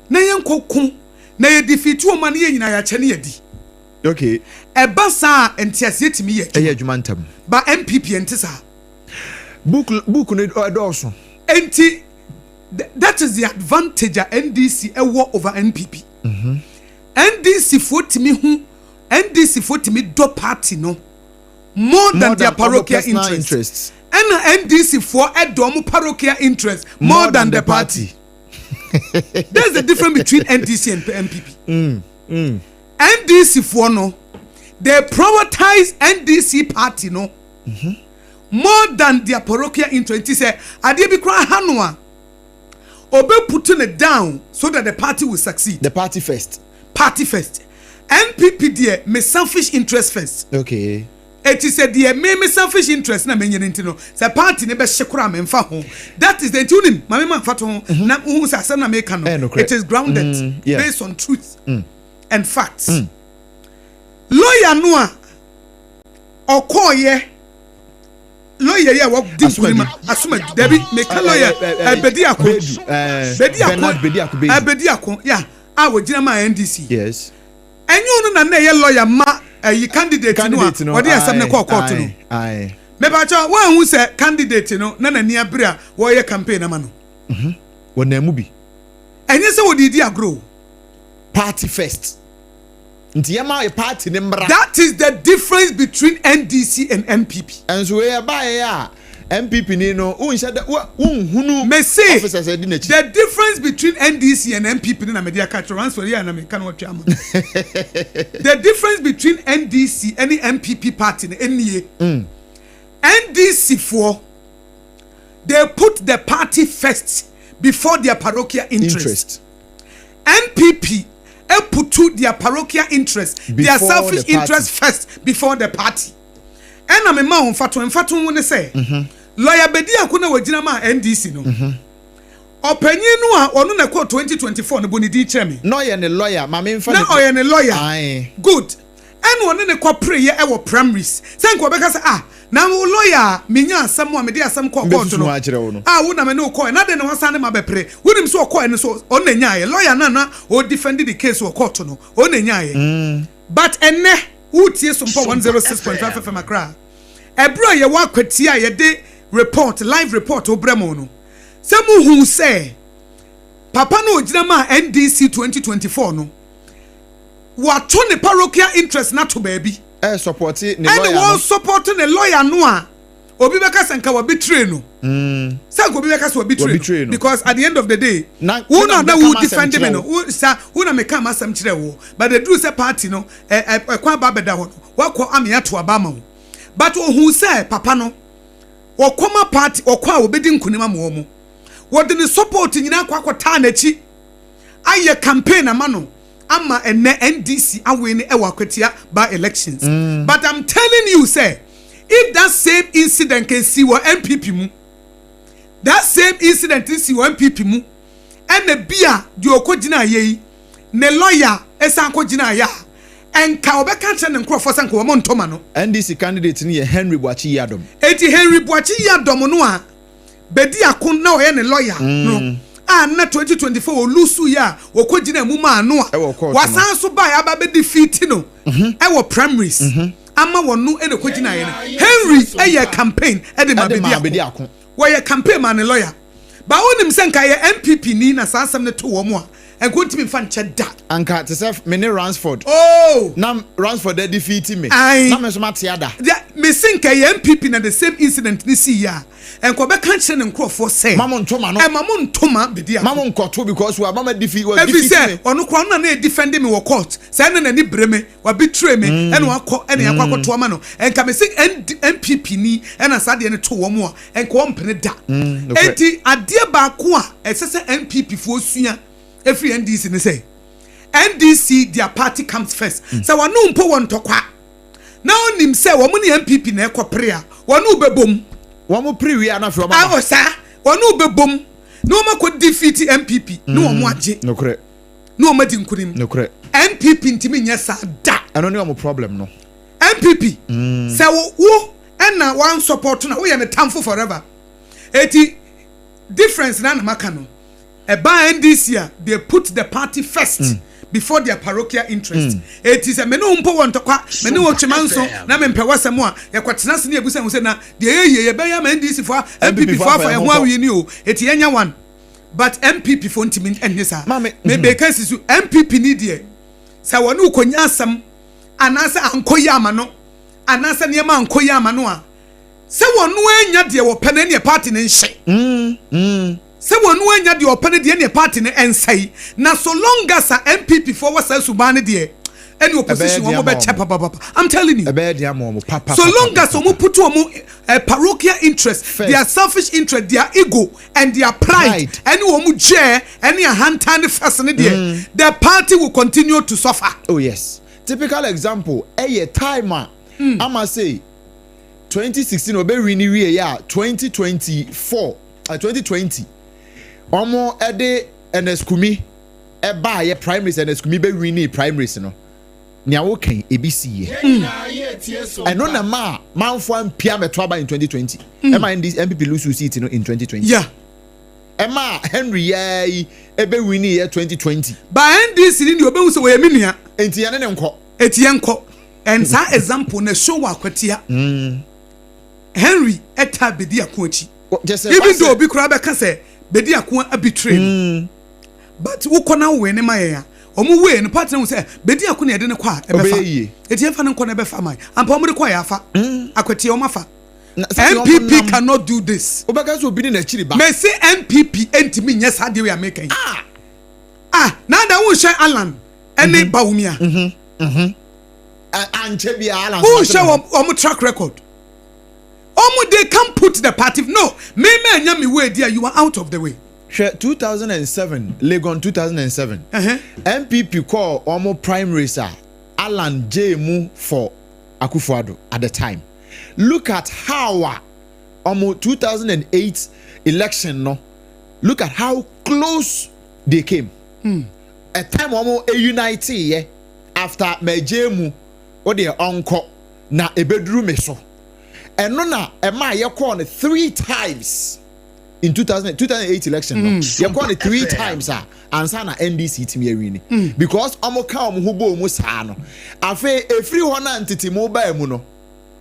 na yɛnkɔ ko na yɛ defeat wɔn a ne yɛn nyinaa yɛakyɛ ne yɛadi. Okay. Ɛba saa a nteaseɛ tumi yɛ adwuma. Ɛyɛ adwuma ntɛm. Ba NPP ɛnte saa. Book book no ɛdɔɔso. Enti that is the advantage a NDC ɛwɔ over NPP. NDC foɔ tumi hu NDC foɔ tumi dɔ party no more than More their than ɔmo parochial personal interest. interests. Ɛna NDC foɔ ɛdɔ ɔmo parochial interest more than the party. That's the difference between NDC and NPP. NDC foɔ no they prioritize NDC party no more than their parochial interest. Nti sɛ adeɛ bi koraa ha no a, obe put it down so that the party will succeed. The party first. Party first. NPP deɛ me selfish interest first. Okay. Eti sɛ deɛ me selfish interest na menyɛ no nti no sɛ party ne bɛhye koraa memfa ho. That is the nti wonim maame ma mfa to ho na wohu sɛ asɛm na meka no Eh, nokorɛ. it is grounded yeah. based on truth and facts. Lawyer no a ɔkɔɔyɛ lawyer yi a wɔdi nkunim Asomadi. asoma dabi meka lawyer Bediako Bedu, Bediako Bernard Bediako Bedu. Bediako ya a wɔgyina ma NDC. Yes. Ɛnyɛ ɔno na na ɛyɛ lawyer ma ɛyi candidate no a Candidate no. wɔde asɛm no kɔɔ court no. Aye. Mepakyɛ wɔn sɛ candidate no na n'ani abere a wɔreyɛ campaign ama no. Wɔnam mu bi. Ɛnyɛ sɛ wɔde di agorɔ o. Party first. Nti yɛma yɛ party ne mmra. That is the difference between NDC and NPP. Nso wei ɛbaeɛ a NPP ni no wonhyɛ da wonhunu Mese officers a ɛdi n'akyi. the difference between NDC and NPP ne na mede aka kyerɛ once wɔyɛ a na meka no wɔtwe ama. The difference between NDC and NPP party no nie. NDC foɔ they put the party first before their parochial interest. Interest. NPP put their parochial interest, their Before selfish the party. interest first before the party. Ɛna me ma wo mfato ho ne sɛ lawyer Bediako na wɔgyina ma NDC no ɔpanyin no a ɔno na ɛkɔɔ 2024 no bɔ ne din kyerɛ me. Na ɔyɛ ne lawyer maame nfa Na ɔyɛ ne lawyer. Aye. Good. Ɛna ɔne ne kɔpere yɛ ɛwɔ primaries sɛ nka ɔbɛka sɛ ah na wo lawyer a menya asɛm a mede asɛm kɔɔ court Mbɛsusu no ho akyerɛ wo no. a wo na me ne wo kɔɛ na de ne wasan ne ma bɛpere wonim sɛ ɔkɔɛ no so ɔno na nyaayɛ lawyer no na ɔdefend the case wɔ court no ɔno na nyaayɛ but ɛnɛ wotie Sompa 106.5 FM Accra ɛberɛ a yɛwɔ akwatia a yɛde report live report wobrɛ mo no sɛ muhu sɛ papa no ogyina ma NDC 2024 no wato ne parochial interest na to baabi Ɛ support ne ɛne lawyer no. wɔn support ne lawyer no a obi bɛka sɛ nka wabetray no sɛ nka obi bɛka sɛ Wabetray wabetray no. no because at the end of the day Na- wo na na na mebɛka wo m'asɛm defend me kyerɛ no wo. wo sa wo na meka m'asɛm kyerɛ wo but eduru sɛ party no ɛ ɛ ɛkwan aba abɛda hɔ no wakɔ ame ato aba ama wo but ohun sɛ papa no wɔkɔma party ɔkɔ a wɔbɛdi nkunim ama wɔn mo wɔde ne support nyinaa kɔ akɔtaa n'akyi ayɛ campaign ama no ama ɛnɛ NDC awin ne ɛwɔ Akwatia by elections. But I'm telling you sɛ if that same incident can si wɔ NPP mu, that same incident si wɔ NPP mu, ɛna bi a deɛ ɔkɔ gyina ayɛ yi ne lawyer ɛsan kɔ gyina ayɛ a ɛnka ɔbɛka kyerɛ ne nkurɔfoɔ sɛ nka wɔn ntɔma no. NDC candidate no yɛ Henry Boakye Yiadom. Eti Henry Boakye Yiadom no a Bediako na ɔyɛ ne lawyer no a na 2024 olusu yi a wɔkɔ gyina mu maa no a Ɛwɔ court no. wasan so baa aba bɛ defeat no ɛwɔ primaries ama wɔn no ɛna kɔ gyina yɛ no Henry ɛyɛ campaign ɛde ma Ɛde ma Bediako Bediako. Wɔyɛ campaign ma ne lawyer ba onim sɛ nka yɛ NPP ni na saa asɛm no to wɔn a nko ntumi nfa nkyɛ da. Anka te sɛ me ne Ransford. Oh. Na Ransford defeat me. Aye. Na me nso mate ada. Mesi nka yɛ NPP na the same incident ni si yɛ a nka ɔbɛka kyerɛ ne nkurɔfoɔ sɛ Ma mo ntoma no. Ɛma mo ntoma Bediako. Ma mo nkɔto because wa mama defeat wa efi defeat sɛ me. Ɔno koraa ɔno na na defend me wɔ court sɛ ɛna n'ani bere me wabetray me ɛna wakɔ ɛna yakɔ akɔto ama no nka mesi NPP ni ɛna saa deɛ no to wɔn a nka wɔn mpene da. Nokorɛ. Eti adeɛ baako a ɛsɛ sɛ NPP foɔ sua efiri NDC ne sɛ NDC, their party comes first. Sɛ wɔn mpo wɔ ntɔkwa. na ɔnim sɛ wɔn ne NPP na ɛkɔ pere a, wɔne wo bɛbom. Wɔn pere wie a na afei wɔn aba. Awɔ saa, wɔne wo bɛbom na wɔn akɔ defeat NPP na wɔn agye. Nokorɛ. Na wɔn adi nkunim. Nokorɛ. NPP ntumi nyɛ saa da. Ɛno ne wɔn problem no. NPP, sɛ wo wo ɛna wan support no a, woyɛ ne tamfo forever. Eti difference na na maka no. Ɛba NDC a, they put the party first mm. before their parochial interest. Eti sɛ me ne wo mpo wɔ ntɔkwa, me ne wo twema nso na mempɛ w'asɛm a, yɛkɔtena ase ne yɛbusa ho sɛ na deɛ ɛyɛ yie yɛbɛyɛ ama NDC fo NPP fo afa yɛn ho awie ni o. Eti yɛnyɛ one. But NPP fo ntumi nyɛ saa. Me beka si so NPP ni deɛ sɛ wɔne wo kɔnya asɛm anaasɛ ankɔ yie ama no anaasɛ nneɛma ankɔ yie ama no a, sɛ wɔn anya deɛ wɔpɛ no ɛneɛ party no nhyɛ. Sɛ wɔn anya deɛ ɔpɛ no deɛ ɛneɛ party no ɛnsɛe. Na so long as a NPP foɔ wɔ saa suban no deɛ ɛne opposition wɔn bɛkyɛ papapapa. I'm telling you. Ɛbɛyɛ den ama wɔn papapapa. So long as wɔn put wɔn eh, parochial interest, First. their selfish interest, their ego and their pride ɛne wɔn gyɛɛ ɛne ahantan ne first no deɛ, the party will continue to suffer. Oh yes. Typical example ɛyɛ time a ama sei 2016 ɔbɛ win wie yɛ a 2024 2020 wɔn ɛde Ernest Kumi ɛbaayɛ primaries, Ernest Kumi bɛ win primaries no, nea wokan ebi si yɛ ɛno na ma manfo ampia mɛto aba in 2020, ɛma NDC NPP lose seat no in 2020. Ɛma Henry yɛɛ yi ebe win yɛ 2020. Ba NDC ni deɛ ɔbɛhu sɛ wɔyɛ me nua. Nti yɛne ne nkɔ. Eti yɛn kɔ. And saa example na show wɔ Akwatia. Henry ɛtaa Bediako akyi. Even though obi koraa bɛka sɛ Bediako abetray no. But wokɔ na wowee ne ma yɛn a, wɔn wee no party no hu sɛ Bediako na yɛde no kɔ a ɛbɛfa. Eti yɛmfa no nkɔ na ɛbɛfa man. Ampa wɔn de kɔ yɛ afa. Akwatia wɔn afa. NPP cannot do this. Wobɛka sɛ obi ne n'akyiri ba. Mese NPP ntumi nyɛ saa deɛ wei a meka yi. Ah, na ada wonhwɛ Alan ɛne Bawumia. Ankyɛ bi Alan. Wonhwɛ wɔn track record. Wɔn they can put the party no. Me me anya me way there, you are out of the way. Hwɛ 2007 Legon 2007 NPP kɔɔ wɔn primaries a Alan gyee mu for Akufo-Addo at the time. Look at how a wɔn 2008 election no, look at how close they came. A time wɔn unite yɛ after mɛgye mu o deɛ ɔnkɔ na ebeduru me so. Ɛno na ɛma yɛkɔɔ no three times in 2000, 2008 election no. Yɛkɔɔ no three times a ansa na NDC tumi awin because ɔmo ka ɔmo ho bɔɔ mu saa no. Afei efiri hɔ na ntete mu baa mu no,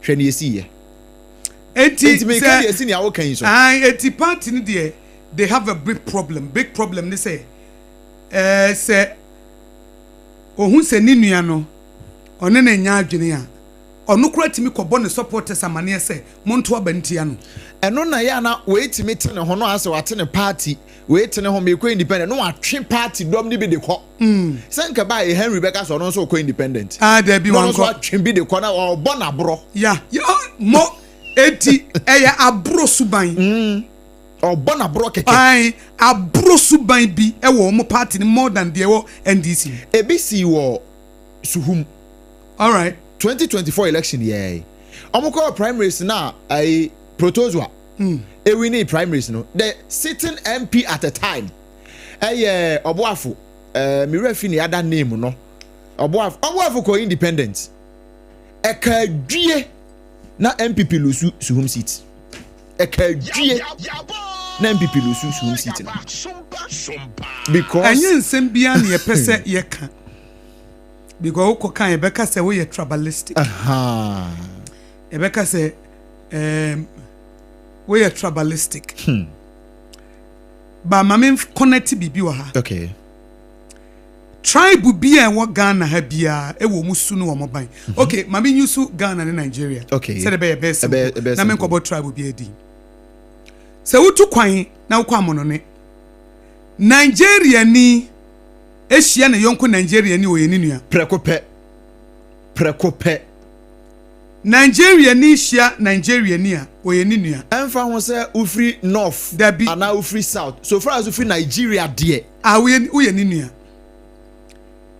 hwɛ ne esi yɛ. Enti Enti meka deɛ esi nea woka yi so. Ayi, eti party no deɛ they have a big problem. Big problem ne sɛ sɛ ohun sɛ ne nua no ɔne ne nya adwene a, ɔno koraa tumi kɔbɔ ne supporters amaneɛ sɛ monto aba ntia no. Ɛno na yɛ ana wei tumi te ne ho no asɛ wate ne party, wei te ne ho mekɔ independent na watwe party dɔm ne bi de kɔ. Sɛ nka ba yɛ Henry bɛka sɛ ɔno nso kɔ independent. Ah, dabi na ɔno nso wankɔ. Atwe bi de kɔ na ɔbɔ n'aborɔ. Ya mo eti ɛyɛ aboro suban. Ɔbɔ n'aborɔ kɛkɛ. Ayi, aboro suban bi ɛwɔ wɔn party no more than deɛ ɛwɔ NDC mu. Ebi si wɔ Suhum. All right. 2024 election yɛɛ ɔmo kɔɔ primaries na ayi Protozoa ewini primaries no, the sitting MP at the time ɛyɛ Ɔboafo, mewura fi ne other name no, Ɔboafo kɔ independent, ɛka dwie na NPP lose Suhum seat, ɛka dwie na NPP lose Suhum seat no because Ɛnyɛ nsɛm biara na yɛpɛ sɛ yɛka because wokɔ kan yɛbɛka sɛ woyɛ tribalistic. Yɛbɛka sɛ woyɛ tribalistic. Ba ma me connect biribi wɔ ha. Tribe bi a ɛwɔ Ghana ha biara ɛwɔ wɔn su ne wɔn ban. Okay, ma me use Ghana ne Nigeria. Sɛde bɛyɛ bɛyɛ simple. Na me nkɔbɔ tribe bi adi. Sɛ wotu kwan na wokɔ amonone, Nigeria ni ehyia ne yɔnko Nigeria ni, ɔyɛ ne nua. Prɛko pɛ. Prɛko pɛ. Nigeria ni hyia Nigeria ni a, ɔyɛ ne nua. Ɛmfa ho sɛ wofiri north Dabi. Anaa wofiri south, so far as wofiri Nigeria deɛ. Ah, woyɛ ne nua.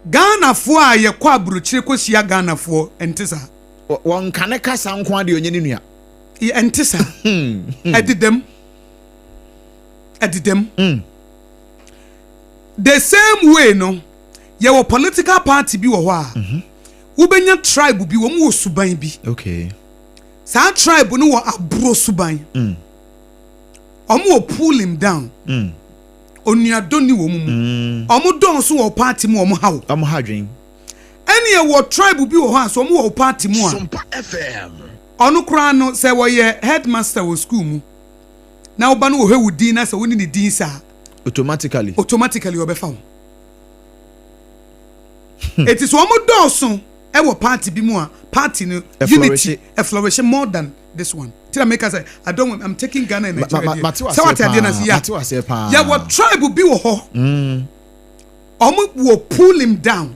Ghanafoɔ a yɛkɔ aburokyire kɔhyia Ghanafoɔ, ɛnte saa. Wɔnka ne kasa nko ara deɛ ɔnyɛ ne nua. Ɛnte saa. Ɛdedam. Ɛdedam. The same way no, yɛwɔ political party bi wɔ hɔ a, wobɛnya tribe bi, wɔn wɔ suban bi. Okay. Saa tribe no wɔ aburo suban. Wɔn wɔ pulling down. Onuadɔ ni wɔn mu. Wɔn dɔɔso wɔ party mu, wɔn ha wo. Wɔn ha adwene. Ɛne ɛwɔ tribe bi wɔ hɔ a, sɛ wɔn wɔ party mu a, Sompa FM. Ɔno koraa no, sɛ wɔyɛ headmaster wɔ school mu na wo ba no wɔhwɛ wo din na sɛ wo ne ne din sɛ a, Automatically. Automatically ɔbɛfa wo. Eti sɛ wɔn dɔɔso wɔ party bi mu a, party no unity ɛflourish more than this one. Ti na meka sɛ I don't I'm taking Ghana and Nigeria deɛ. Sɛ wate adeɛ no ase ya. Yɛwɔ tribe bi wɔ hɔ. Wɔn wɔ pull him down.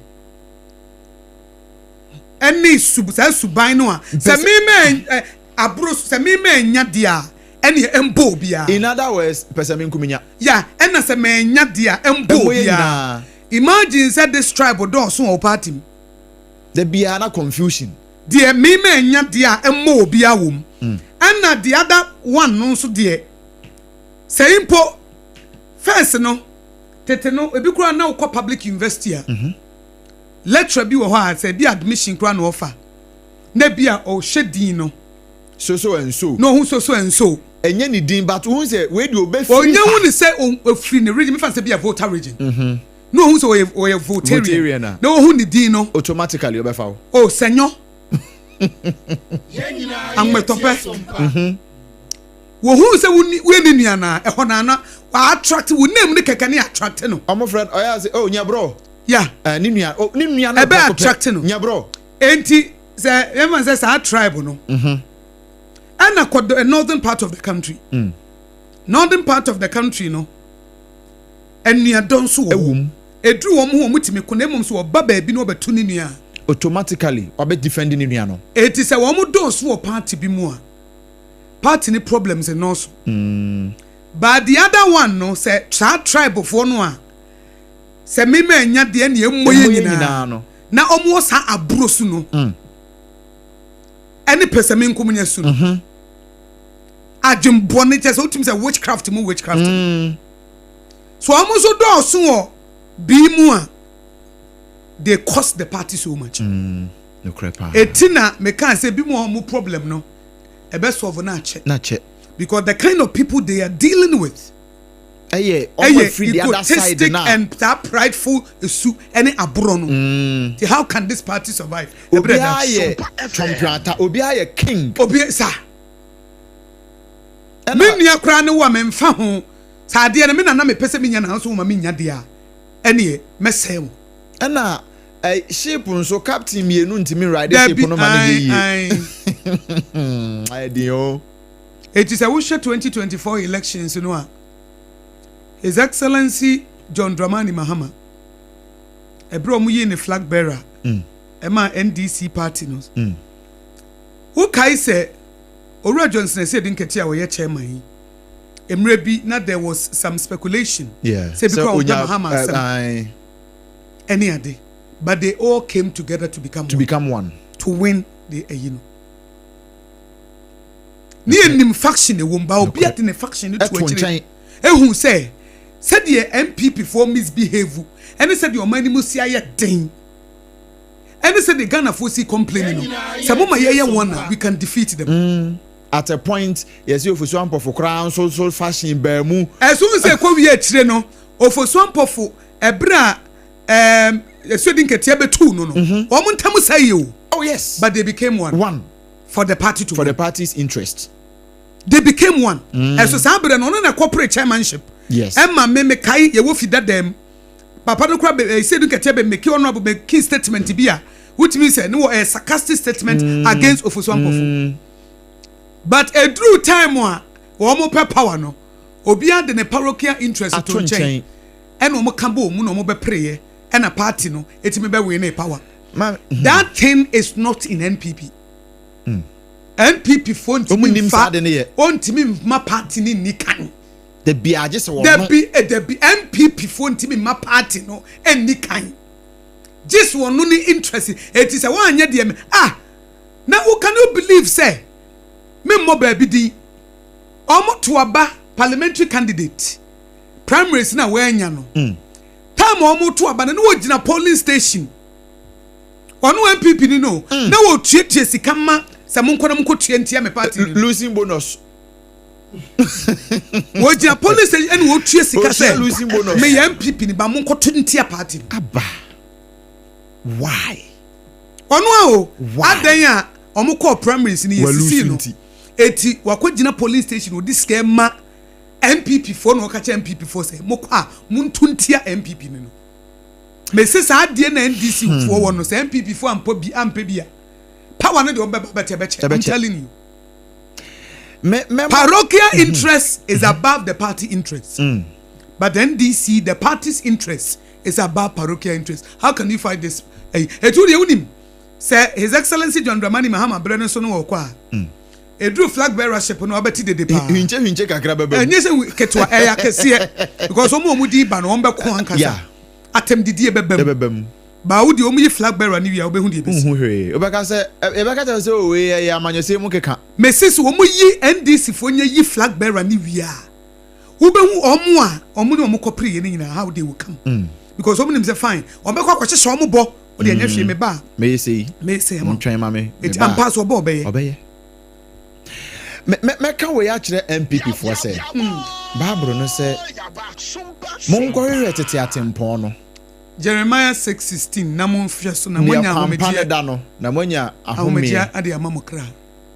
Ɛne sub saa suban no a sɛ mema ɛ aboro sɛ mema nya deɛ a ɛne ɛmbɔ obiara. In other words, pɛ sɛ me nko menya. Ya ɛna sɛ manya deɛ a ɛmbɔ obiara. Imagine sɛ this tribe dɔɔso wɔ wo party mu. Da biara na confusion. Deɛ mema nya deɛ a ɛmmɔ obiara wɔ mu. Ɛna the other one no nso deɛ sɛ mpo first no tete no ebi koraa na wokɔ public university a. Lecturer bi wɔ hɔ a sɛ ebi admission koraa na ɔfa na ebi a ɔhwɛ din no. So so and so. Na ɔhu so so and so. Ɛnyɛ ne din but wohu sɛ wei deɛ ɔbɛfiri ha. Ɔnya hu ne sɛ ɔfiri ne region mefa no sɛ bi a Volta region. Na ɔhu sɛ ɔyɛ ɔyɛ Voltarian. A. Na ɔhu ne din no. Automatically ɔbɛfa wo. Oh Sɛnyɔ. Aŋmɛtɔpɛ. Wɔhuu sɛ wonni woyɛ ne nua no a ɛhɔ no ara na wa attract wo name no kɛkɛ ne attract no. Ɔmo frɛ no ɔyɛ ase oh Nyɛbrɔ. Yeah. Eh, ne nua oh, ne nua no ɛbɛ prɛko pɛ. attract no. Nyɛbrɔ. Enti sɛ yɛmfa no sɛ saa tribe no ɛna kɔ the northern part of the country. Northern part of the country no anuadɔ nso wɔ hɔ. Ɛwom. Ɛduru wɔn ho wɔn tumi ko na mmom sɛ wɔba baabi na wɔbɛto ne nua a. Automatically wabɛ defend ne nua no. Enti sɛ wɔn dɔɔso wɔ party bi mu a party ne problems nnɔɔso. But the other one no sɛ saa tribe foɔ no a sɛ me ma nya deɛ ne ɛmmɔ yɛ nyinaa no na ɔmo wɔ saa aburo su no ɛne pɛ sɛ me nko nya su no adwembɔ ne kyɛ sɛ wotumi sɛ witchcraft mu witchcraft so ɔmo nso dɔɔso wɔ bii mu a they cost the party so much. Eti na meka sɛ bi mu a ɔmo problem no ɛbɛ solve na akyɛ because the kind of people they are dealing with ɛyɛ ɔmo afiri the other side egotistic na and saa prideful esu ɛne aborɔ no mm. Ti how can this party survive? Obiara yɛ twɔmpirata, obiara yɛ king. Obi sa me nua koraa ne wo a memfa ho saa adeɛ no me nana mepɛ sɛ menya nanso wo ma menya deɛ a ɛneɛ mɛsɛe wo. Ɛna ɛ ship nso captain mmienu ntumi ride ship no ma no yɛ yie. Ayɛ den o. Eti sɛ wohwɛ 2024 elections no a, His Excellency John Dramani Mahama, ɛberɛ a wɔyii ne flag bearer ɛmaa NDC party no, wokae sɛ Owura Johnson Asiedu Nketia a ɔyɛ chairman yi, mmerɛ bi na there was some speculation sɛ ebi koraa ɔmpɛ Mahama asɛm ɛne ade, but they all came together to become to become one to win the ayi no. Ne yɛ nim faction ɛwɔ mu ba obi ade ne faction no to akyire ehu sɛ sɛdeɛ NPP foɔ misbehave ɛne sɛdeɛ ɔman no mu si ayɛ den ɛne sɛdeɛ Ghana foɔ si complain no sɛ mo ma yɛyɛ wɔn a we can defeat them. Mm, at a point yɛsɛ Ofosu Ampɔfo koraa nso so fashion baa mu. Ɛso sɛ ɛkɔ wie akyire no Ofosu Ampɔfo ɛberɛ a ɛɛm Asuadi Nketea bɛtuu no no wɔn ntam sɛe o. Oh yes. But they became one. One. For the party to For win. the party's interest. They became one. Ɛso saa berɛ no ɔno na ɛkɔ chairmanship. Yes. Ɛma me mekae yɛwɔ fi dada mu. Papa no kora bɛ Asuadi Nketea bɛ make honorable making statement bi a wotumi sɛ ne wɔ ɛyɛ sarcastic statement against Ofosu Ampofo. But ɛduruu time a wɔn pɛ power no obiara de ne parochial interest to Ato nkyɛn nkyɛn. ɛna wɔn ka bɔɔ mu na wɔn bɛpereeɛ ɛna party no ɛtumi bɛ winee power. Ma, That thing is not in NPP. NPP foɔ Wɔn ntumi nim saa nfa de no yɛ. ɔntumi mma party no nni kan. Dabi agye sɛ wɔn. Dabi eh, dabi NPP foɔ ntumi mma party no nni kan. Gye sɛ ɔno ne interest eti sɛ wɔanyɛ deɛ me ah. Na wo can you believe sɛ me mmɔ baabi din ɔmo to aba parliamentary candidate primaries na wɔanya no time a ɔmo to aba no na wɔgyina polling station ɔno NPP ni no na wɔtuatua sika ma sɛ monkɔ na monkɔ tua ntia me party ni no. Losing bonus. Wɔgyina polling station ɛna wɔtua sika sɛ meyɛ NPP ni ba monkɔ to ntia party no. Aba why. Ɔno a o, adɛn a ɔmo kɔɔ primaries no yɛsisii no, eti wakɔ gyina polling station ɔde sika ma NPP foɔ na ɔka kyerɛ NPP foɔ sɛ mokɔ a monto ntia NPP no no. Mese saa adeɛ na NDC foɔ wɔ no sɛ NPP foɔ ampɔ bi ampɛ bi a power no deɛ ɔmo bɛba bɛtɛ bɛkyɛ I'm telling you. Parochial interest is above the party interest but NDC the party's interest is above parochial interest how can you fight this ɛyi etu deɛ wonim sɛ his excellency John Dramani Mahama brɛ no so no wɔkɔ a eduru flag bearership no ɔbɛte dede paa hwinkyɛ hwinkyɛ kakra bɛbɛ mu ɛnyɛ sɛ ketewa ɛyɛ akɛseɛ because wɔn a wɔn di ba no wɔn bɛko ankasa atɛm didie bɛbɛ mu baa wo deɛ wɔn yi flag bearer no wie a wobɛhu deɛ ebesi. Nhu hwee wobɛka sɛ yɛbɛka kyerɛ sɛ o wei ɛyɛ amanyɔsɛm mu keka. Mesi so wɔn yi NDC foɔ nyɛ yi flag bearer no wie a. Wobɛhu wɔn a wɔn ne wɔn kɔ pere yɛ no nyinaa how they will come because wɔn nim sɛ fine wɔn bɛkɔ akɔhyehyɛ wɔn bɔ wɔde ɛnyɛ hwee me ba a mɛyɛ sei mɛyɛ sei ama montwɛn ma me eti ampa so ɔbɔ ɔbɛyɛ ɔbɛyɛ mɛ mɛ mɛka wei akyerɛ NPP foɔ sɛ Bible no sɛ monkɔhwehwɛ tete atempɔn no. Jeremiah 6:16 na monhwɛ so na moanya Nea kwampa no ahomegyeɛ da no na moanya ahomegyeɛ ahomeɛ. ade ama mo kra.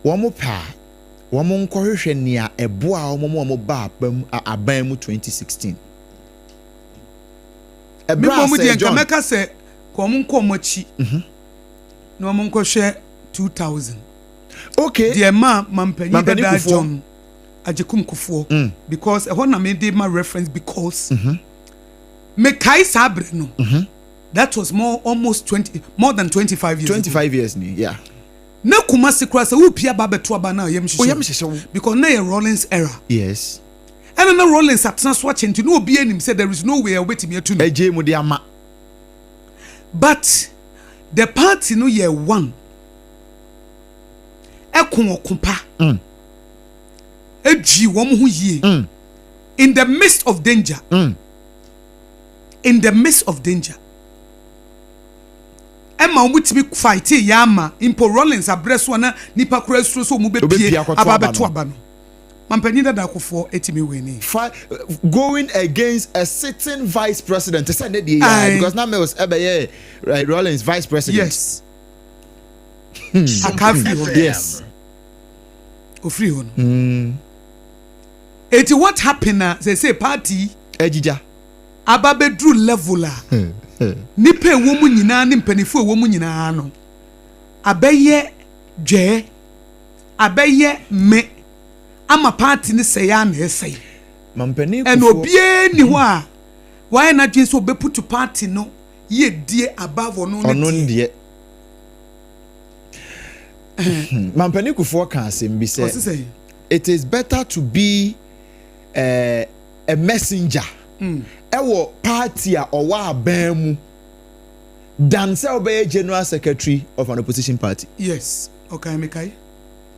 Wɔn pɛ a, wɔnkɔhwehwɛ nea ɛboaa wɔn ma wɔbaa aba mu, aban mu 2016. Me Ɛberɛ a mmom Sir deɛ nka John. mɛka sɛ ka wɔn nkɔ wɔn akyi na wɔn nkɔhwɛ 2000. Okay. Deɛ ɛmaa Mampanyin Mampanin dadaa Kufuor. John Agyekum Kufuor because ɛhɔ na mede ma reference because mekae saa berɛ no that was more almost 20 more than 25 years ago. 25 years ni, yeah. Na Kumasi koraa sɛ wopie aba abɛto aba no a yam Wo yam hyehye hyehye wo wo. because na ɛyɛ Rawlings era. Yes. Ɛna na Rawlings atena so akyɛ nti na obiara nim sɛ there is no way a wobɛtumi atu no. Agye mu de ama. But the party no yɛ one. Ɛko ɔko pa. Ɛdwii wɔn ho yie. In the midst of danger. In the midst of danger. Ɛma wɔn tumi fightee yɛ ama mpo Rawlings abrɛ so a na nipa koraa suro sɛ wɔn bɛpie aba abɛto aba no. Mampanyin dada Kufuor tumi winii. Fa going against a sitting vice president te sɛ ne deɛ yi ara because na Mills ɛbɛyɛ Rawlings vice president. Yes. Akaa firi hɔ no. Yes. Ofiri hɔ no. Eti what happened na sɛ party yi. Agyigya. Aba bɛduru level a nnipa a ɛwɔ mu nyinaa ne mpanimfoɔ a ɛwɔ mu nyinaa no abɛyɛ dwɛɛ, abɛyɛ me ama party no sɛe ara na ɛsɛe. Ɛna obiara nni hɔ a wayɛ n'adwene sɛ ɔbɛputu party no yiedie above ɔno ne deɛ. Mampanin Kufuor ka asɛm bi sɛ it is better to be uh, a messenger ɛwɔ party a ɔwɔ aban mu than sɛ ɔbɛyɛ general secretary of an opposition party. Yes, ɔkae mekae.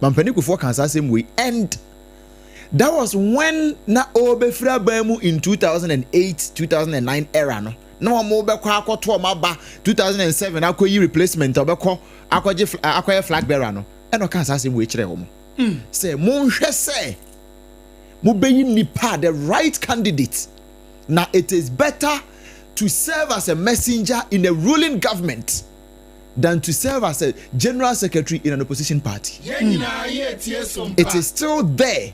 Mampanin Kufuor ka saa asɛm wei and that was when na ɔrebɛfiri aban mu in 2008 2009 era no na wɔn bɛkɔ akɔto wɔn aba 2007 akɔyi replacement a ɔbɛkɔ akɔgye akɔyɛ flag bearer no ɛna ɔka saa asɛm wei kyerɛ wɔn sɛ monhwɛ sɛ mobɛyi nipa the right candidate na it is better to serve as a messenger in a ruling government than to serve as a general secretary in an opposition party. It is still there.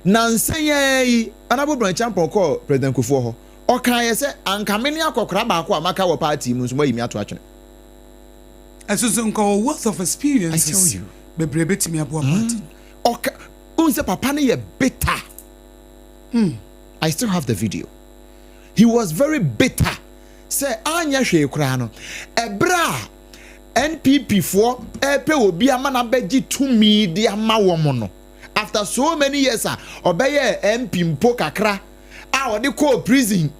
Nansa yi Honorable Bryan Acheampong kɔɔ President Kufuor hɔ. Ɔkaa yɛ sɛ anka me ne akɔkora baako a maka wɔ party mu nso moayi me ato atwene. Ɛso so nka wɔ wealth of experiences bebree betumi aboa party no. Ɔka wohu sɛ papa no yɛ bitter. I still have the video. He was very bitter sɛ anyɛ hwee koraa no ɛberɛ a NPP foɔ ɛrepɛ obi ama no abɛgye tumi de ama wɔn no after so many years a ɔbɛyɛɛ MP mpo kakra a ɔde kɔɔ prison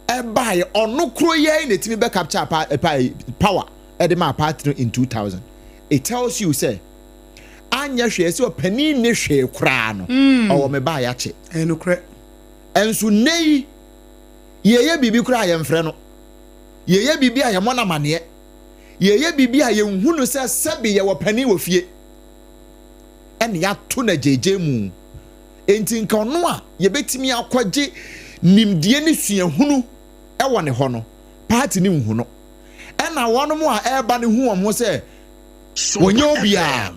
ɛbaeɛ ɔno koro yɛn na ɛtumi bɛ capture pa, pa, power ɛde maa party no in 2000. It tells you sɛ Anyɛ hwee, ɛsɛ ɔpanin nni hwee koraa no, ɔwɔ me ba a yɛakyɛ. Ɛyɛ nokorɛ. Nso nnɛ yi, yɛyɛ biribi koraa a yɛmfrɛ no. Yɛyɛ biribi a yɛmmɔ no amaneɛ. Yɛyɛ biribi a yɛnhu no sɛ sɛbe yɛwɔ panin wɔ fie. Ɛna yɛato no agyeegyee mu. Enti nka ɔno a yɛbɛtumi akɔgye nimdeɛ ne suahunu wɔ ne hɔ no, party no nhu no. Ɛna wɔnom a ɛreba no hu wɔn ho sɛ Wɔnyɛ obiara.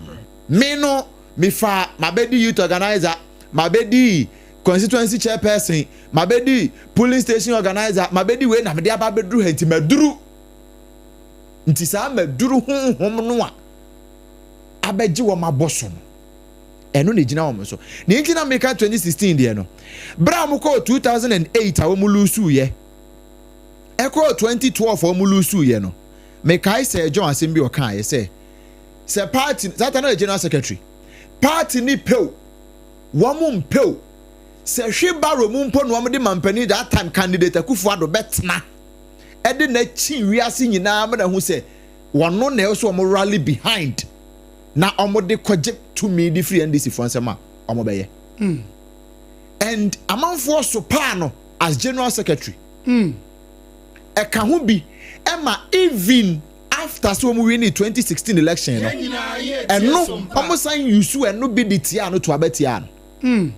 Me no, mefa mabɛdi youth organizer, mabɛdi constituency chairperson, mabɛdi polling station organizer, mabɛdi wei na mede aba abɛduru ha nti maduru. Nti saa maduru honhom no a abɛgye wɔn abɔ so no, ɛno na ɛgyina wɔn so. Nea nti na meka 2016 deɛ no, berɛ a wɔkɔɔ 2008 a wɔn lusuiɛ, ɛkɔɔ 2012 a wɔn lusuiɛ no, Mekae Sir John asɛm bi a ɔkaeɛ sɛ, sɛ party, saa ta na ɔyɛ general secretary, party no pɛ o, wɔn mpɛ o, sɛ hwebarrow mu mpo na wɔn de mampanin that time candidate Akufo Addo bɛtena ɛde n'akyi wiase nyinaa ma nahu sɛ wɔno na ɛwɔ sɛ wɔn rally behind na wɔn de kɔgye tumi de firi NDC foɔ nsam a wɔn bɛyɛ. And amanfoɔ sopaa no as general secretary. Ɛka ho bi ma even after sɛ wɔn winning 2016 election no, ɛno wɔn san use ɛno bi de tiaa no to aba tiaa no.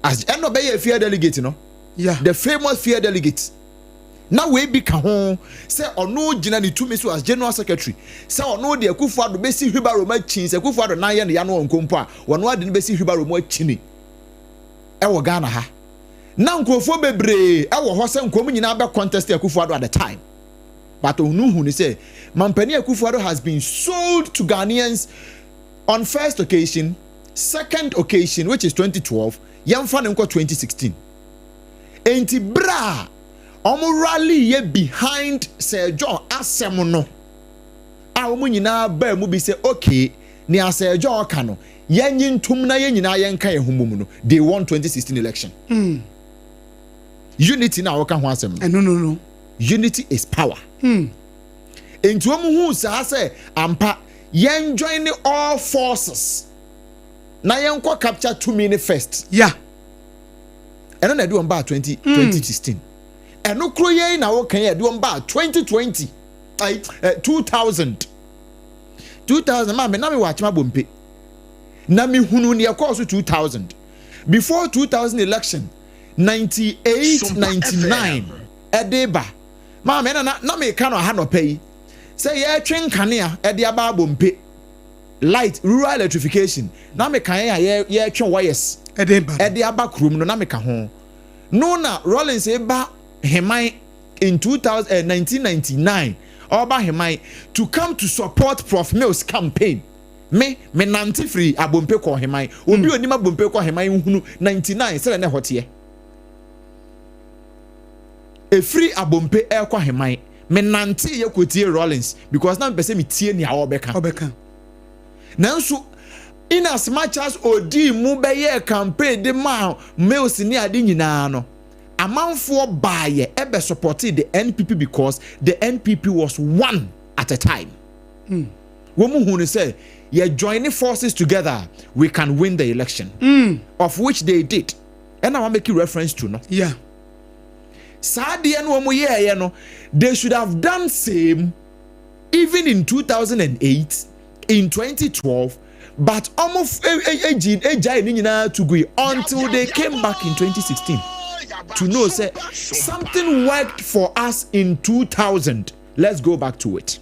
As ɛna ɔbɛyɛ fear delegate no, yeah. The famous fear delegate. Na wei bi ka ho sɛ ɔno gyina ne tumi so as general secretary sɛ ɔno de Akufo Addo bɛsi wheelbarrow mu akyin sɛ Akufo Addo nan yɛ ne ya no ɔnkɔ mpo a ɔno ade no bɛsi wheelbarrow mu akyini ɛwɔ Ghana ha. Na nkurɔfoɔ bebree wɔ hɔ sɛ nka wɔn nyinaa bɛ contest Akufo Addo at the time but ɔno hu no sɛ Mampanin Akufo Addo has been sold to Ghanaians on first occasion, second occasion which is 2012, yɛmfa no nkɔ 2016. Enti berɛ a wɔn rally yɛ behind Sir John asɛm no a wɔn nyinaa baa mu bi sɛ okay nea Sir John ka no Yɛnye ntom na yɛn nyinaa yɛnka yɛn ho mmom no, they won 2016 election. Unity no a wɔka ho asɛm no. Ɛno no no. Unity is power. Enti wɔn huu saa sɛ ampa yɛn join all forces na yɛn kɔ capture tumi no first. Yeah. Ɛno na ɛde wɔn baa 20, 2016. Ɛno koro yɛn na wɔka yɛ ɛde wɔn baa 2020, ayi, eh, 2000. 2000 maame na mewɔ Akyem Abompe. Na mehunuu nea ɛkɔɔ so 2000. Before 2000 election, 98, 99 ɛde ba. Maame ɛna na na meka no aha nɔpa yi sɛ yɛretwe nkanea ɛde aba Abompe light rural electrification na meka yɛn a yɛretwe wires ɛde aba kurom no na meka ho. No na Rawlings ba Heman in 2000, eh, 1999 ɔreba Heman to come to support Prof Mills campaign. Me, me nante firi Abompe kɔɔ Heman. Obi a onim Abompe kɔ Heman nhunu 99 sɛdeɛ na ɛhɔ teɛ. Ɛfiri Abompe ɛrekɔ Heman, me nanteeɛ kɔtie Rawlings because na mepɛ sɛ metie nea ɔrebɛka. Ɔbɛka. Nanso, in as much as ɔdii mu bɛyɛɛ campaign de maa Mills ne ade nyinaa no, amanfoɔ baeɛ ɛbɛ supportee the NPP because the NPP was one at a time. Wɔn hu no sɛ yɛ join forces together a we can win the election of which they did ɛna wɔn make reference to no. Yeah. Saa adeɛ no wɔn yɛɛyɛ no they should have done same even in 2008 in 2012 but wɔn egyi egyae ne nyinaa to gui until they came back in 2016 to know sɛ something worked for us in 2000 let's go back to it.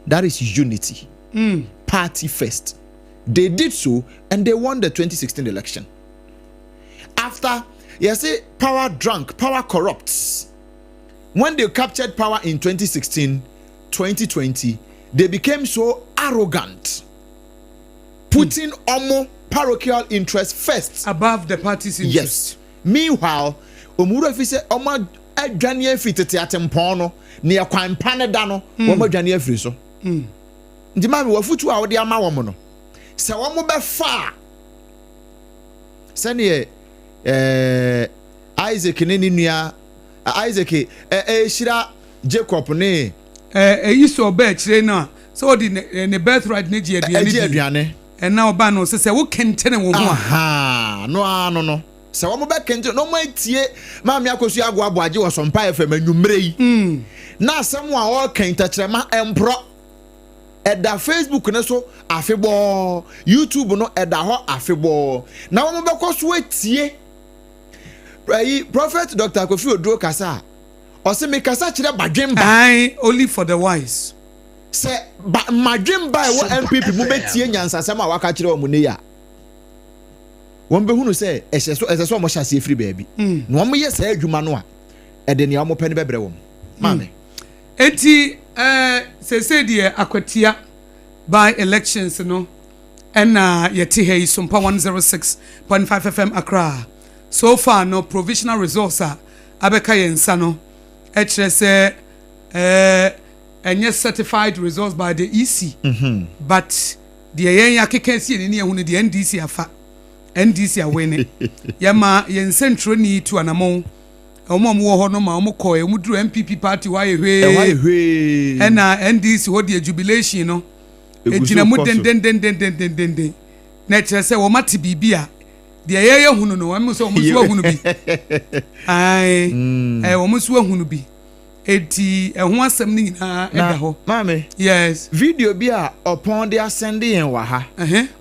That is unity. Party first. They did so and they won the 2016 election. After, you see, power drunk, power corrupts. When they captured power in 2016, 2020, they became so arrogant, putting omo parochial interest first. Above the party's interest. Yes. Meanwhile, ɔmo fi sɛ ɔmo adwane afiri tete atempɔn no, nea kwan pa no da no, wɔn adwane afiri so. Nti maame, wafutu a wɔde ama wɔn no, sɛ wɔn bɛfa a, sɛneɛ Isaac ne ne nua Isaac ɛɛhyira Jacob ne. Ɛyi sɛ ɔbɛ akyire no a Sɛ ɔde ne ne birthright ne gye aduane di. aduane. Ɛna ɔba no sɛ sɛ wo kɛntɛne wo ho a. Ahaa, no ara no no. Sɛ wɔn bɛ kɛntɛne na wɔn atie Maame Akosua Ago Aboagye wɔ Sɔmpa FM anwummerɛ yi. Na asɛm a ɔreka yi tɛkyerɛma mporɔ. Ɛda Facebook no so afebɔɔ, YouTube no ɛda hɔ afebɔɔ. Na wɔn bɛkɔ so atie ayi Prophet Dr. Kofi Oduro kasa a ɔse mekasa kyerɛ badwemba. Ae, only for the wise. Sɛ ba mmadwemba a ɛwɔ NPP mu bɛtie nyansasɛm a waka kyerɛ wɔn nnɛ yi a, wɔn bɛhunu sɛ ɛhyɛ so ɛsɛ sɛ wɔn hyɛ aseɛ firi baabi. Na wɔn yɛ saa adwuma no a, ɛde nea wɔn pɛ no bɛbrɛ wɔn. Maame. Enti eh, seesei deɛ Akwatia by elections no ɛna yɛte ha yi, Sompa 106.5 FM Accra. So far no provisional results a abɛka yɛn nsa no ɛkyerɛ sɛ eh, ɛnyɛ certified results by the EC, but deɛ yɛn akeka asi yɛn ani ahu no deɛ NDC afa, NDC awene. Yɛma yɛn nsɛntwerɛni tu anamɔn. Wɔn a wɔwɔ hɔ no ma wɔn kɔɛ, wɔn duru NPP party hɔ ayɛ hwee. Ɛhɔ ayɛ hwee. Ɛna NDC hɔ deɛ jubilation no egyina mu dendendendendendenden. Na ɛkyerɛ sɛ wɔn ate biribi a deɛ yɛyɛ hunu no, wɔn nso wɔn nso ahunu bi. Ae, ɛɛ wɔn nso ahunu bi. Eti ɛho asɛm no nyinaa ɛda hɔ. Maame. Yes. Video bi a ɔpɔn de asɛnde yɛn wɔ ha.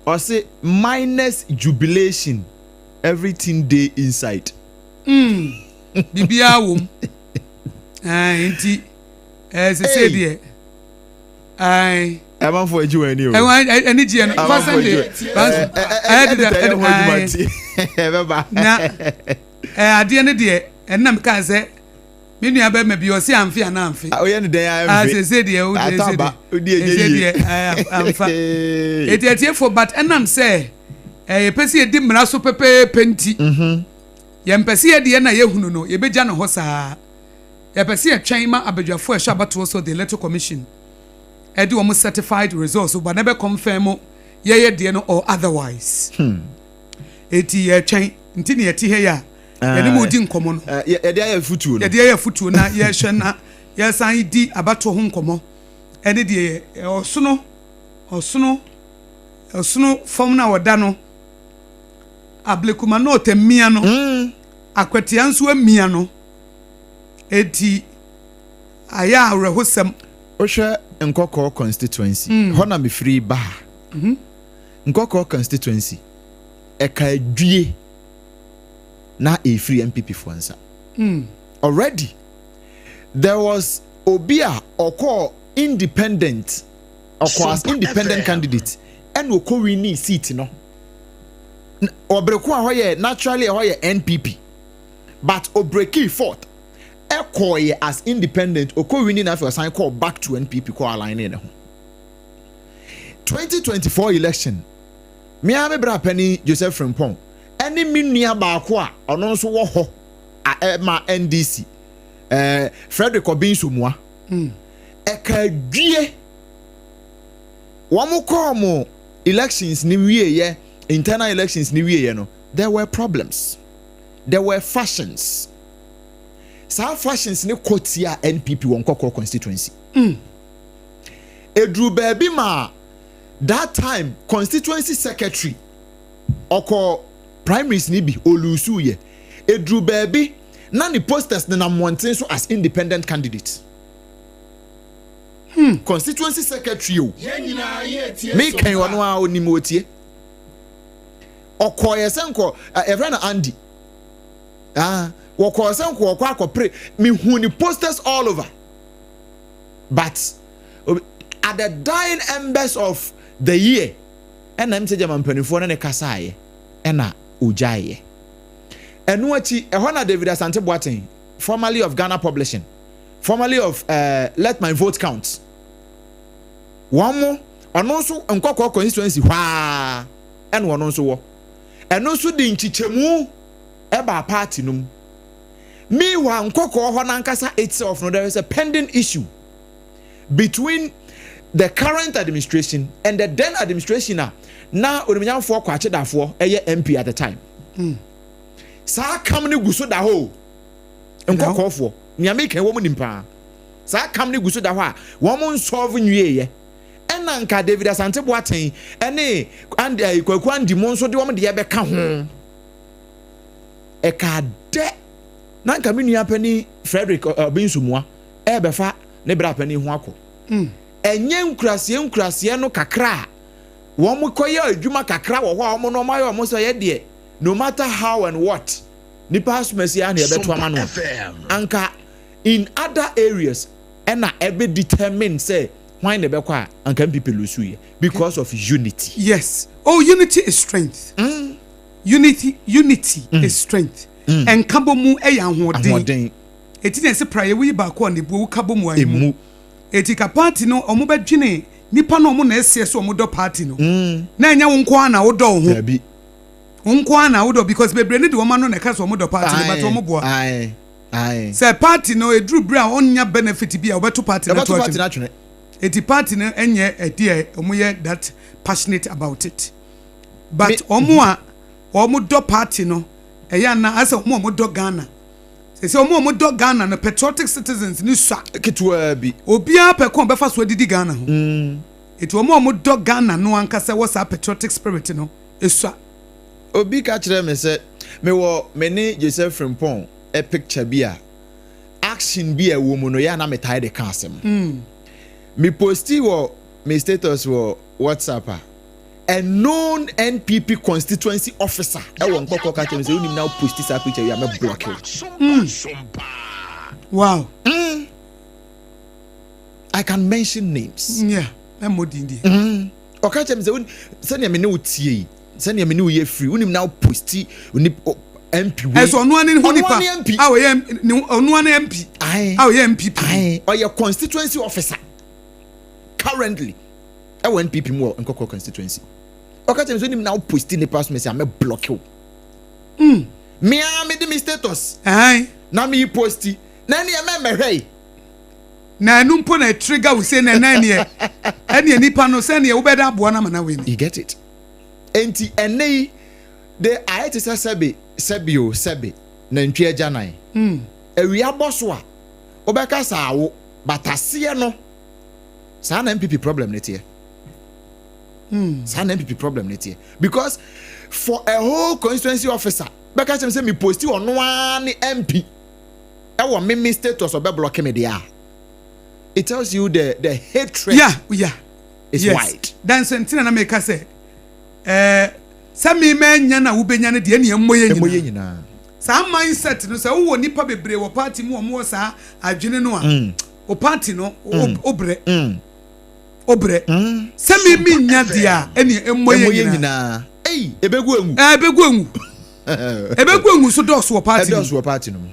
Ɔse minus jubilation everything dey inside. Mm, biribiara wɔ mu. Ɛɛ nti ɛɛ sese deɛ ɛɛ. Amanfo agyi wɔn ani o. Ɛwɔn ani gyeɛ no. Fa sɛn de. Ɛɛ de ɛde ho adwuma ti. Ɛbɛba. Na ɛɛ adeɛ no deɛ ɛnam kaa sɛ me nua bɛrima bi ɔsi anfe ana anfe. Oyɛ ne dɛn anfe. Sese deɛ o deɛ sese deɛ. Sese deɛ ɛɛ anfa. Eti etiefo but ɛnam sɛ ɛɛ yɛpɛ sɛ yɛdi mmara so pɛpɛɛpɛ nti. Mhm. Yɛmpɛ sɛ yɛde yɛn a yɛahunu no, yɛbɛgya no hɔ saa. Yɛpɛ sɛ yɛtwɛn ma abadwafoɔ a ɛhwɛ abatoɔ so, the Electoral Commission, de wɔn certified results ba na ɛbɛ confirm yɛyɛ deɛ no or otherwise. Enti yɛretwɛn, nti na yɛte ha yi a yɛne mo redi nkɔmmɔ no. Yɛde ayɛ afutuo no. Yɛde ayɛ afutuo na yɛrehwɛ na yɛresan di abatoɔ ho nkɔmmɔ ɛne deɛ ɔsono, ɔsono, ɔsono fam no a ɔda no. Ablekuma North amia no, Akwatia nso amia no. Enti ayɛ awerɛhosɛm. Wohwɛ Nkɔkɔɔ constituency, hɔ na mefiri ba ha. Nkɔkɔɔ constituency, ɛka adwie na ɛfiri NPP foɔ nsa. Already, there was obi a ɔkɔɔ independent, ɔkɔɔ as independent candidate, ɛna ɔkɔ winning seat no. Ɔbere ko a hɔ yɛ naturally ɛhɔ yɛ NPP but ɔbrekii fourth ɛkɔɔyɛ as independent, ɔkɔ winning na afei ɔsan kɔɔ back to NPP kɔ align ne ho. 2024 election, me ara me bra panin Joseph Frimpong ɛne me nua baako a ɔno nso wɔ hɔ a ɛma NDC, eh, Frederick Obeng Somoa, ɛka dwie wɔn kɔɔ mo elections ni wieɛ, internal elections ni wieɛ no, there were problems, there were factions. Saa factions ne kɔ tia NPP wɔ Nkɔkɔɔ constituency. Eduru baabi ma that time constituency secretary ɔkɔ primaries ni bi olusu yɛ. Eduru baabi na ne posters nenam mmɔnten so as independent candidate. Constituency secretary o, me kan ɔno a onim otie. Ɔkɔɔ yɛ sɛ nkɔ yɛfrɛ no Andy. Ah, wɔkɔɔ sɛ nkɔ ɔkɔ akɔpere. Mehu ne posters all over. But at the dying embers of the year, ɛna m sɛ gyama mpanimfoɔ ne ne kasaeɛ ɛna ogyaeɛ. Ɛno akyi, ɛhɔ na David Asante Boateng, formerly of Ghana Publishing, formerly of uh, Let My Vote Count, wɔn mo, ɔno nso Nkɔkɔɔ constituency hɔ ara ɛna ɔno nso wɔ. Ɛno nso de nkyekyɛmu ɛbaa party no mu. Meanwhile, Nkɔkɔɔ hɔ n'ankasa itself no, there is a pending issue between the current administration and the then administration a na onimnyamfoɔ Kwakye Dafoɔ ɛyɛ MP at the time. Saa kam no gu so da hɔ o. Nkɔkɔɔfoɔ, nea meka yi wɔn nim paa. Saa kam no gu so da hɔ a wɔn nsɔlve nwieeɛ. Ɛna nka David Asante Boateng ɛne And eh, Kwaku Andy mo nso de wɔn deɛ bɛka ho. Ɛkaa dɛ na nka me nua panin Frederick Ɔbɛnsumua ɛrebɛfa ne bra panin ho akɔ. Ɛnyɛ nkuraseɛ nkuraseɛ no kakra a wɔn kɔyɛ adwuma kakra wɔ hɔ a wɔn no wɔn ayɛ wɔn sɛ yɛ deɛ no matter how and what nipa asomasi ara na yɛbɛto ama no a anka in other areas ɛna ɛbɛ determine sɛ hwan na ɛbɛkɔ a anka NPP lose yɛ because of unity. Yes oh unity is strength mm. Unity unity mm. is strength. Mm. Nkabɔ mu ɛyɛ ahoɔden. Ahoɔden. Eti na ɛsɛ praeɛ woyi baako a na ebu owu kabɔ mu a emu. Eti ka party no ɔmo bɛ dwene nipa no ɔmo na ɛseɛ so ɔmo dɔ party no. Mm. Na ɛnyɛ wo nko ara na wodɔ wo ho. Dabi. Wo nko ara na wodɔ because bebree ne de wɔn ano na ɛka sɛ ɔmo dɔ party no but ɔmo boa. Aye. Aye. Sɛ party no eduru bere a ɔnnya benefit bi a ɔbɛto party no to atwene. Eti party no ɛnyɛ ɛde a ɔmo yɛ that passionate about it. But ɔmo a ɔmo dɔ party no ɛyɛ ana asɛ ɔmo a ɔmo dɔ Ghana. Sɛ ɔmo a ɔmo dɔ Ghana no patriotic citizens no sua. Ketewa bi. Obiara pɛ kwan ɔbɛfa so adidi Ghana ho. Eti ɔmo a ɔmo dɔ Ghana no ankasa wɔ saa patriotic spirit no esua. Obi ka kyerɛɛ me sɛ mewɔ me ne Joseph Frimpong picture bi a action bi a ɛwɔ mu no yɛ a na metaa de ka asɛm. Me posti wɔ me status wɔ WhatsApp a, a known NPP constituency officer ɛwɔ Nkɔkɔ ka kyerɛ me sɛ wonim na wo posti saa picture yi a mɛ block wo. Wow. I can mention names. Yeah, ɛmmɔ din deɛ. Ɔka kyerɛ me sɛ sɛnea me ne wo tie yi, sɛnea me ne wo yɛ firi, wonim na wo posti MP wei. Ɛsɛ ɔno ane ho nipa a ɔyɛ ɔno ane MP a ɔyɛ NPP. Aye, ɔyɛ constituency officer currently ɛwɔ NPP mu wɔ Nkɔkɔ constituency. Ɔka kyerɛ me sɛ wonim na wo posti nipa so me sɛ mɛ block wo. Me ara me de me status. Aye. Na me yi posti na ɛne ɛmɛ mɛhwɛ yi. Na ɛno mpo na ɛtrigger wo sei na ɛna ɛneɛ ɛneɛ nipa no sɛneɛ wobɛda aboa no ama no awin. You get it? Enti ɛnɛ yi de ayɛ te sɛ sɛbe sɛbe o sɛbe nantwi agyanan. Awia bɔ so a wobɛka sɛ awo but aseɛ no saa na NPP problem no teɛ. Saa na NPP problem no teɛ because for a whole constituency officer bɛka kyerɛ me sɛ me posti ɔno ara ne MP. Ɛwɔ me me status ɔbɛ block me deɛ a it tells you the the hatred yeah yeah is yes. wide. Dan so ntina na meka sɛ ɛɛ sɛ me ma nya na wobɛnya no deɛ ɛne ɛmmɔ yɛ nyinaa. Ɛmmɔ yɛ nyinaa. Saa mindset no sɛ wowɔ nipa bebree wɔ party mu wɔn wɔ saa adwene no a o party no o brɛ o brɛ sɛ me me nya deɛ a ɛne ɛmmɔ yɛ nyinaa. Ei ebegu engu. Ɛɛ ebegu engu. Ebegu engu so dɔɔso wɔ party no mu. Ɛdɔɔso wɔ party no mu.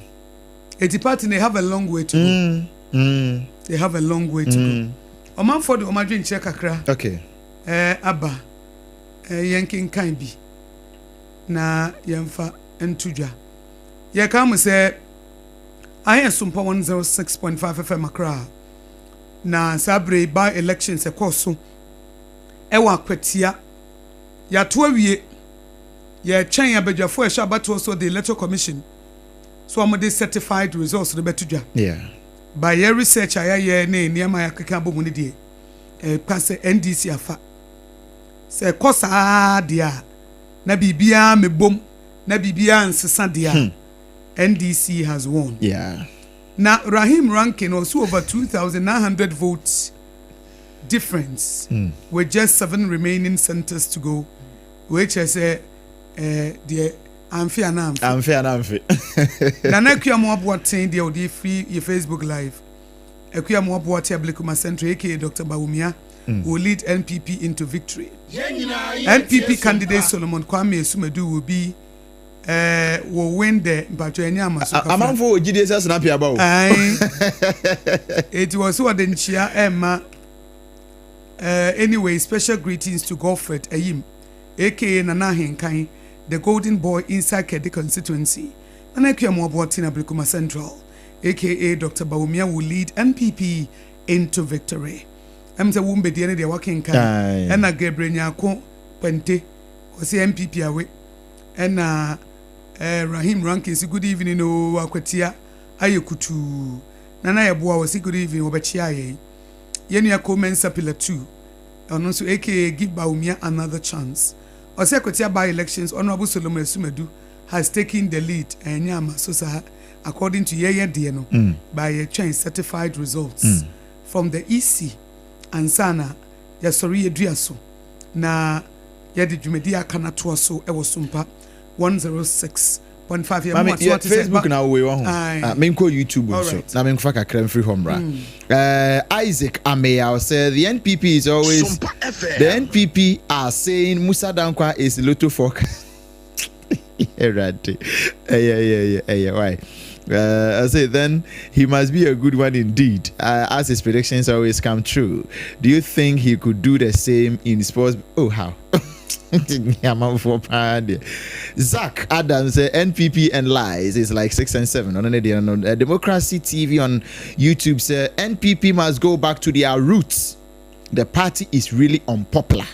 Eti party no they have a long way to go. Mm, mm. They have a long way to mm. go. Ɔmanfoɔ de wɔn adwenkyerɛ kakra. Okay. Ɛɛ aba ɛɛ yɛn kenkan bi na yɛnfa nto dwa. Yɛka mo sɛ ahɛn Sompa 106.5 FM Accra na saa bere yi by elections ɛkɔɔ so ɛwɔ Akwatia. Yɛato awie. Yɛretwɛn abadwafo a ɛhwɛ abatoɔ so the Electoral Commission so wɔde certified results no bɛto dwa. Yeah. By yɛ research a yɛayɛ ne nneɛma a yɛakeka abɔ mu no deɛ, ɛka sɛ NDC afa. Sɛ ɛkɔ saa deɛ a, na biribiara mmɛbom, na biribiara nsesa deɛ a, NDC has won. Yeah. Na Rahim Rankin ɔso over 2,900 votes difference with just seven remaining centers to go. Wei kyerɛ sɛ eh, deɛ amfe anaa amfe. Amfe anaa amfe. Nana Akua Moa Boateng deɛ ɔde firi yɛ Facebook live. Akua Moa Boateng Ablekuma Central aka Dr. Bawumia mm. will lead NPP into victory. NPP candidate Solomon Kwame Esumadu will be uh, will win the mpatwa ɛnyɛ ama so kafra. Amanfo wɔ gyidie sɛ sinapia aba o. Eti wɔ so wɔde nkyia ɛma. Uh, anyway, special greetings to Godfred Ayim, aka Nana Ahenkan, the golden boy inside Kedi constituency. Nana Akua Moaboatin Ablekuma Central, aka Dr. Bawumia will lead NPP into victory. Ɛm sɛ wo mbɛdiɛ ne deɛ wakenkan. Ɛna Gabriel Nyako Kwente, ɔsɛ NPP awe. Ɛna eh, Rahim Rankins, good evening o, Akwatia ayɛ kutuu. Nana Yɛboa, ɔsɛ good evening, wɔbɛkyea yɛn. Yɛn nua Cole Mensah Pillar 2. Ɔno nso aka Give Bawumia Another Chance. Ɔsɛ Akwatia by-elections Honourable Solomon Asumadu has taken the lead ɛnyɛ ama so saa according to yɛyɛ deɛ no by yɛtwɛn certified results from the EC ansa na yɛsɔre yɛdua so na yɛde dwumadi aka no atoa so wɔ Sompa 106.5 yɛ Mami, mo yɛ ate sɛ Facebook na wowei wɔ ho. Aye. Ah, menkɔ YouTube nso Alright. na menkɔfa kakra mfiri hɔ mmra. Isaac Ameyaw sɛ the NPP is always Sompa FM. the NPP are saying Musa Dankwa is lotto forecast. Awurade. Ɛyɛ ɛyɛ ɛyɛ ɛyɛ why? I say then he must be a good one indeed, as his predictions always come true. Do you think he could do the same in sports? Oh, how? Amanfoɔ paa deɛ. Zach Adams say NPP and lies is like 6 and 7. On the Democracy TV on YouTube say NPP must go back to their roots. The party is really unpopular.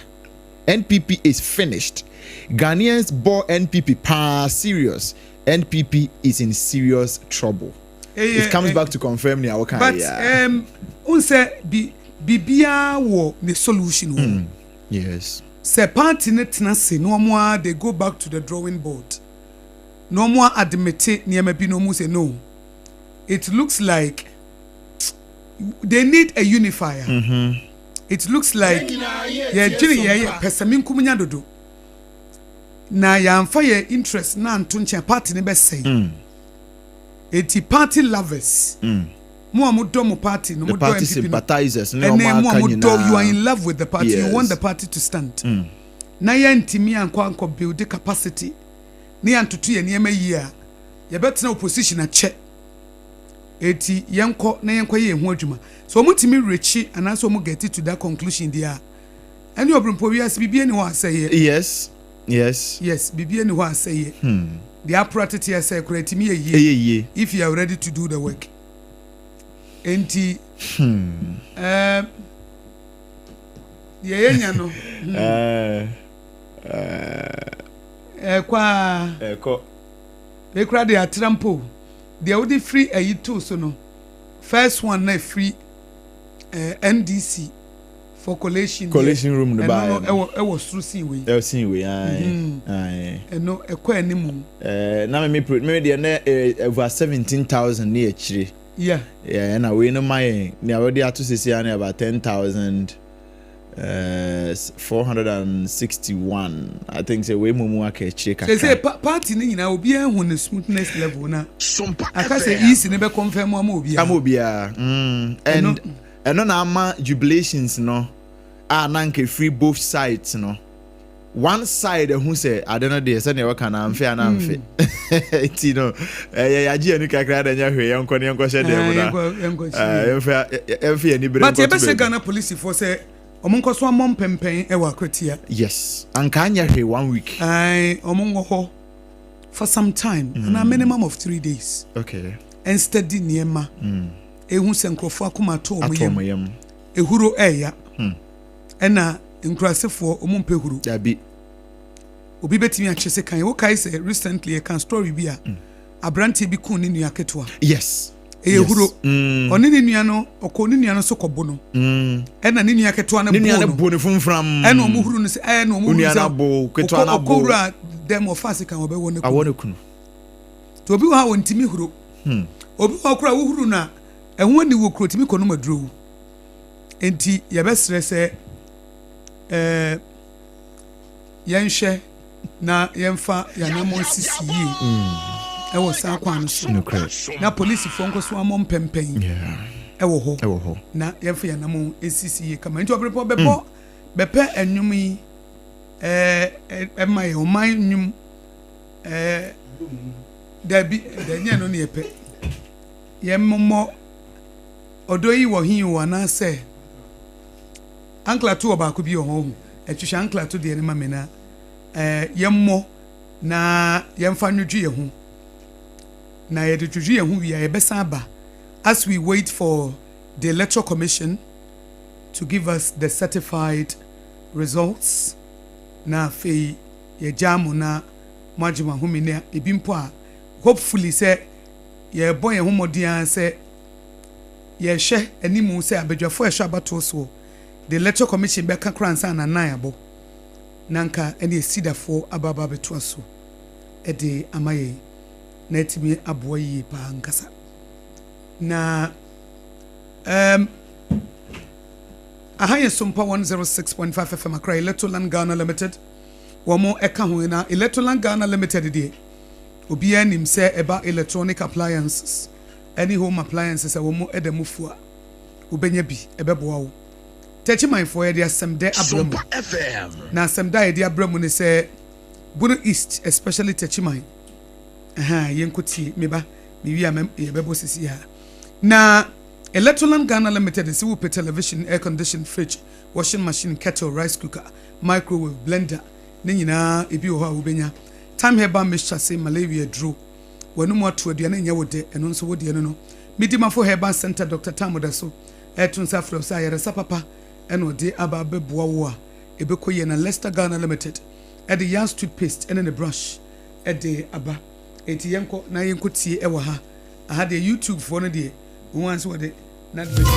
NPP is finished. Ghanaians bore NPP pa serious. NPP is in serious trouble. It comes back to confirm the our But n sɛ bi biribiara wɔ ne solution wɔ. Sɛ party ne tena se na wɔn a they go back to the drawing board na wɔn a admit nneɛma bi na wɔn say no, it looks like they need a unifier. It looks like yɛdwene yɛyɛ pɛsɛminkum dodo na yɛamfa yɛ interest na anto nkyɛn, party ne bɛsɛe. Eti party lovers, mo a mo dɔ mo party no, The mo dɔ party NPP no, sympathizers ne ɛnɛ ɔmo mo a aka mo dɔ, you are nyinaa. in love with the party, you want the party to stand, na yɛntumi ankɔ build capacity ne yɛntoto yɛn nneɛma yie a, yɛbɛtena opposition akyɛ. Eti yɛnkɔ na yɛnkɔ yɛ yɛn ho adwuma so wɔn tumi rekyi anaasɛ wɔn get to that conclusion deɛ a, ɛne ɔbɛnpɔ wiase biribi ani hɔ asɛyɛ. Yes, biribi ani hɔ asɛyɛ. Deɛ apora tete ɛsɛ kora etumi yɛ yie Ɛyɛ yie. if you are ready to do the work. Enti deɛ yɛnya no ɛkɔ a Ɛkɔ. Ekura deɛ atra mpo deɛ wode firi ayi too so no, first one na efiri NDC for collation deɛ, Collation room no ɛno baeɛ no no. ɛwɔ soro sin wei. Ɛwɔ wei ayi. Ayi. Ɛno ɛkɔ anim. Na me deɛ ne over 17,000 ne akyire. Yeah, ɛna wei no ma yɛn nea wɔde ato sisi ano about 10,461. I think sɛ wei mu aka akyire kakra. Sɛ party ne nyinaa obiara hu ne smoothness level na Sompa aka sɛ FM. EC ne bɛ confirm ama obiara. Ama obiara. And ɛno na ama jubilations no a na nka free both sides no, one side ɛho sɛ ade no deɛ sɛnea wɔka na amfe ana amfe nti no, ɛyɛ yagye ani kakra na ɛnyɛ hwee, yɛnkɔ ne yɛnkɔhyɛ dɛm na yɛnkɔ yɛmfa yɛn ani bere But nkɔto yɛbɛhyɛ baabi. Ghana polisifoɔ sɛ ɔmo nkɔ so amɔ mpɛmpɛn ɛwɔ Akwatia. Yes, anka anyɛ hwee one week. Ae, ɔmo nwɔ hɔ for some time mm. a minimum of 3 days and steady nneɛma ehu sɛ nkurɔfoɔ akoma ato ɔmo Ato yam. ɔmo yam. Ehuro ɛɛya ɛna nkurasefoɔ ɔmo mpɛ huro. Dabi. Obi bɛtumi akyɛ sɛ kan wokae sɛ recently yɛka story bi a aberanteɛ bi kun ne nua ketewa. Ɛyɛ huro. Ɔne ne nua no ɔkɔ ne nua no so kɔbo no ɛna ne nua ketewa no Ne nua bo no no bo ne fomfram. Ɛna ɔmo huru no sɛ ɛna ɔmo huru Onua sɛ no abo, ketewa no abo. ɔkɔwura dɛm ɔfa ase kan ɔbɛwɔ ne awɔ kunu. ne kunu. Nti obi wɔ ha a ɔntumi huro. Obi wɔ hɔ koraa a wohuru no a ɛho ani wɔ kuro tumi kɔ nom aduro wu. Nti yɛbɛsrɛ sɛ yɛnhwɛ na yɛmfa yɛanammɔ sisi yie ɛwɔ saa kwan no so Nokorɛ. na polisifoɔ nkɔ so amɔ mpɛmpɛn ɛwɔ hɔ Ɛwɔ hɔ. na yɛmfa yɛanammɔ sisi yie kama. Nti ɔbɛpɔ bɛbɔ bɛpɛ ɛnwom yi ɛma yɛ ɔman nnwom. Dabi, ɛnyɛ no ne yɛpɛ yɛmmɔ ɔdɔ yi wɔ hin o anaasɛ anklato wɔ baako bi wɔ hɔ ho ɛtwehwɛ anklato deɛ ne ma me na yɛmmɔ na yɛmfa nwodwo yɛn ho na yɛde dwodwo yɛn ho wie a, yɛbɛsan aba as we wait for the Electoral Commission to give us the certified results. Na afei yɛgya mo na mo agye mo ahome ne ebi mpo a hopefully sɛ yɛbɔ yɛn ho mmɔden ara sɛ yɛhwɛ anim sɛ abadwafoɔ a ɛhwɛ abatoɔ soɔ. The Electoral Commission bɛka koraa ansa na nan abɔ na anka ɛne Asidafoɔ aba aba abɛtoa so de ama yɛn na atumi aboa yie paa ankasa. Na um, aha yɛ Sompa 106.5 FM Accra Electroland Ghana Limited wɔn ɛka ho na Electroland Ghana Limited deɛ obiara nim sɛ ɛba electronic appliances ɛne home appliances a wɔn ɛda mu fua wobɛnya bi ɛbɛboa wo. Techimanfoɔ yɛde asɛmdɛ abrɛ mo. Na asɛmdɛ a yɛde abrɛ mo ne sɛ Bono East especially Techiman ahaa yɛnkɔ tie me ba me wie a mɛ yɛbɛbɔ sisi a. Na Electroland Ghana Limited se wopɛ television, air condition, fridge, washing machine, kettle, rice cooker, microwave, blender ne nyinaa ebi wɔ hɔ a wobɛnya. Time Herbal Mixture se malaria aduro. W'anomu ato aduane nyɛ wo dɛ, ɛno nso wo deɛ no no. Midimafo Herbal Centre Doctor Tam da so reto nsa afrɛ wo sɛ ayaresa papa na ɔde aba abɛboa wo a ɛbɛkɔ yie na Lester Ghana Limited de Yas toothpaste ne ne brush de aba. Enti yɛnkɔ na yɛnkɔ tie wɔ ha. Aha deɛ YouTube foɔ no deɛ wɔn ara nso wɔde n'advert.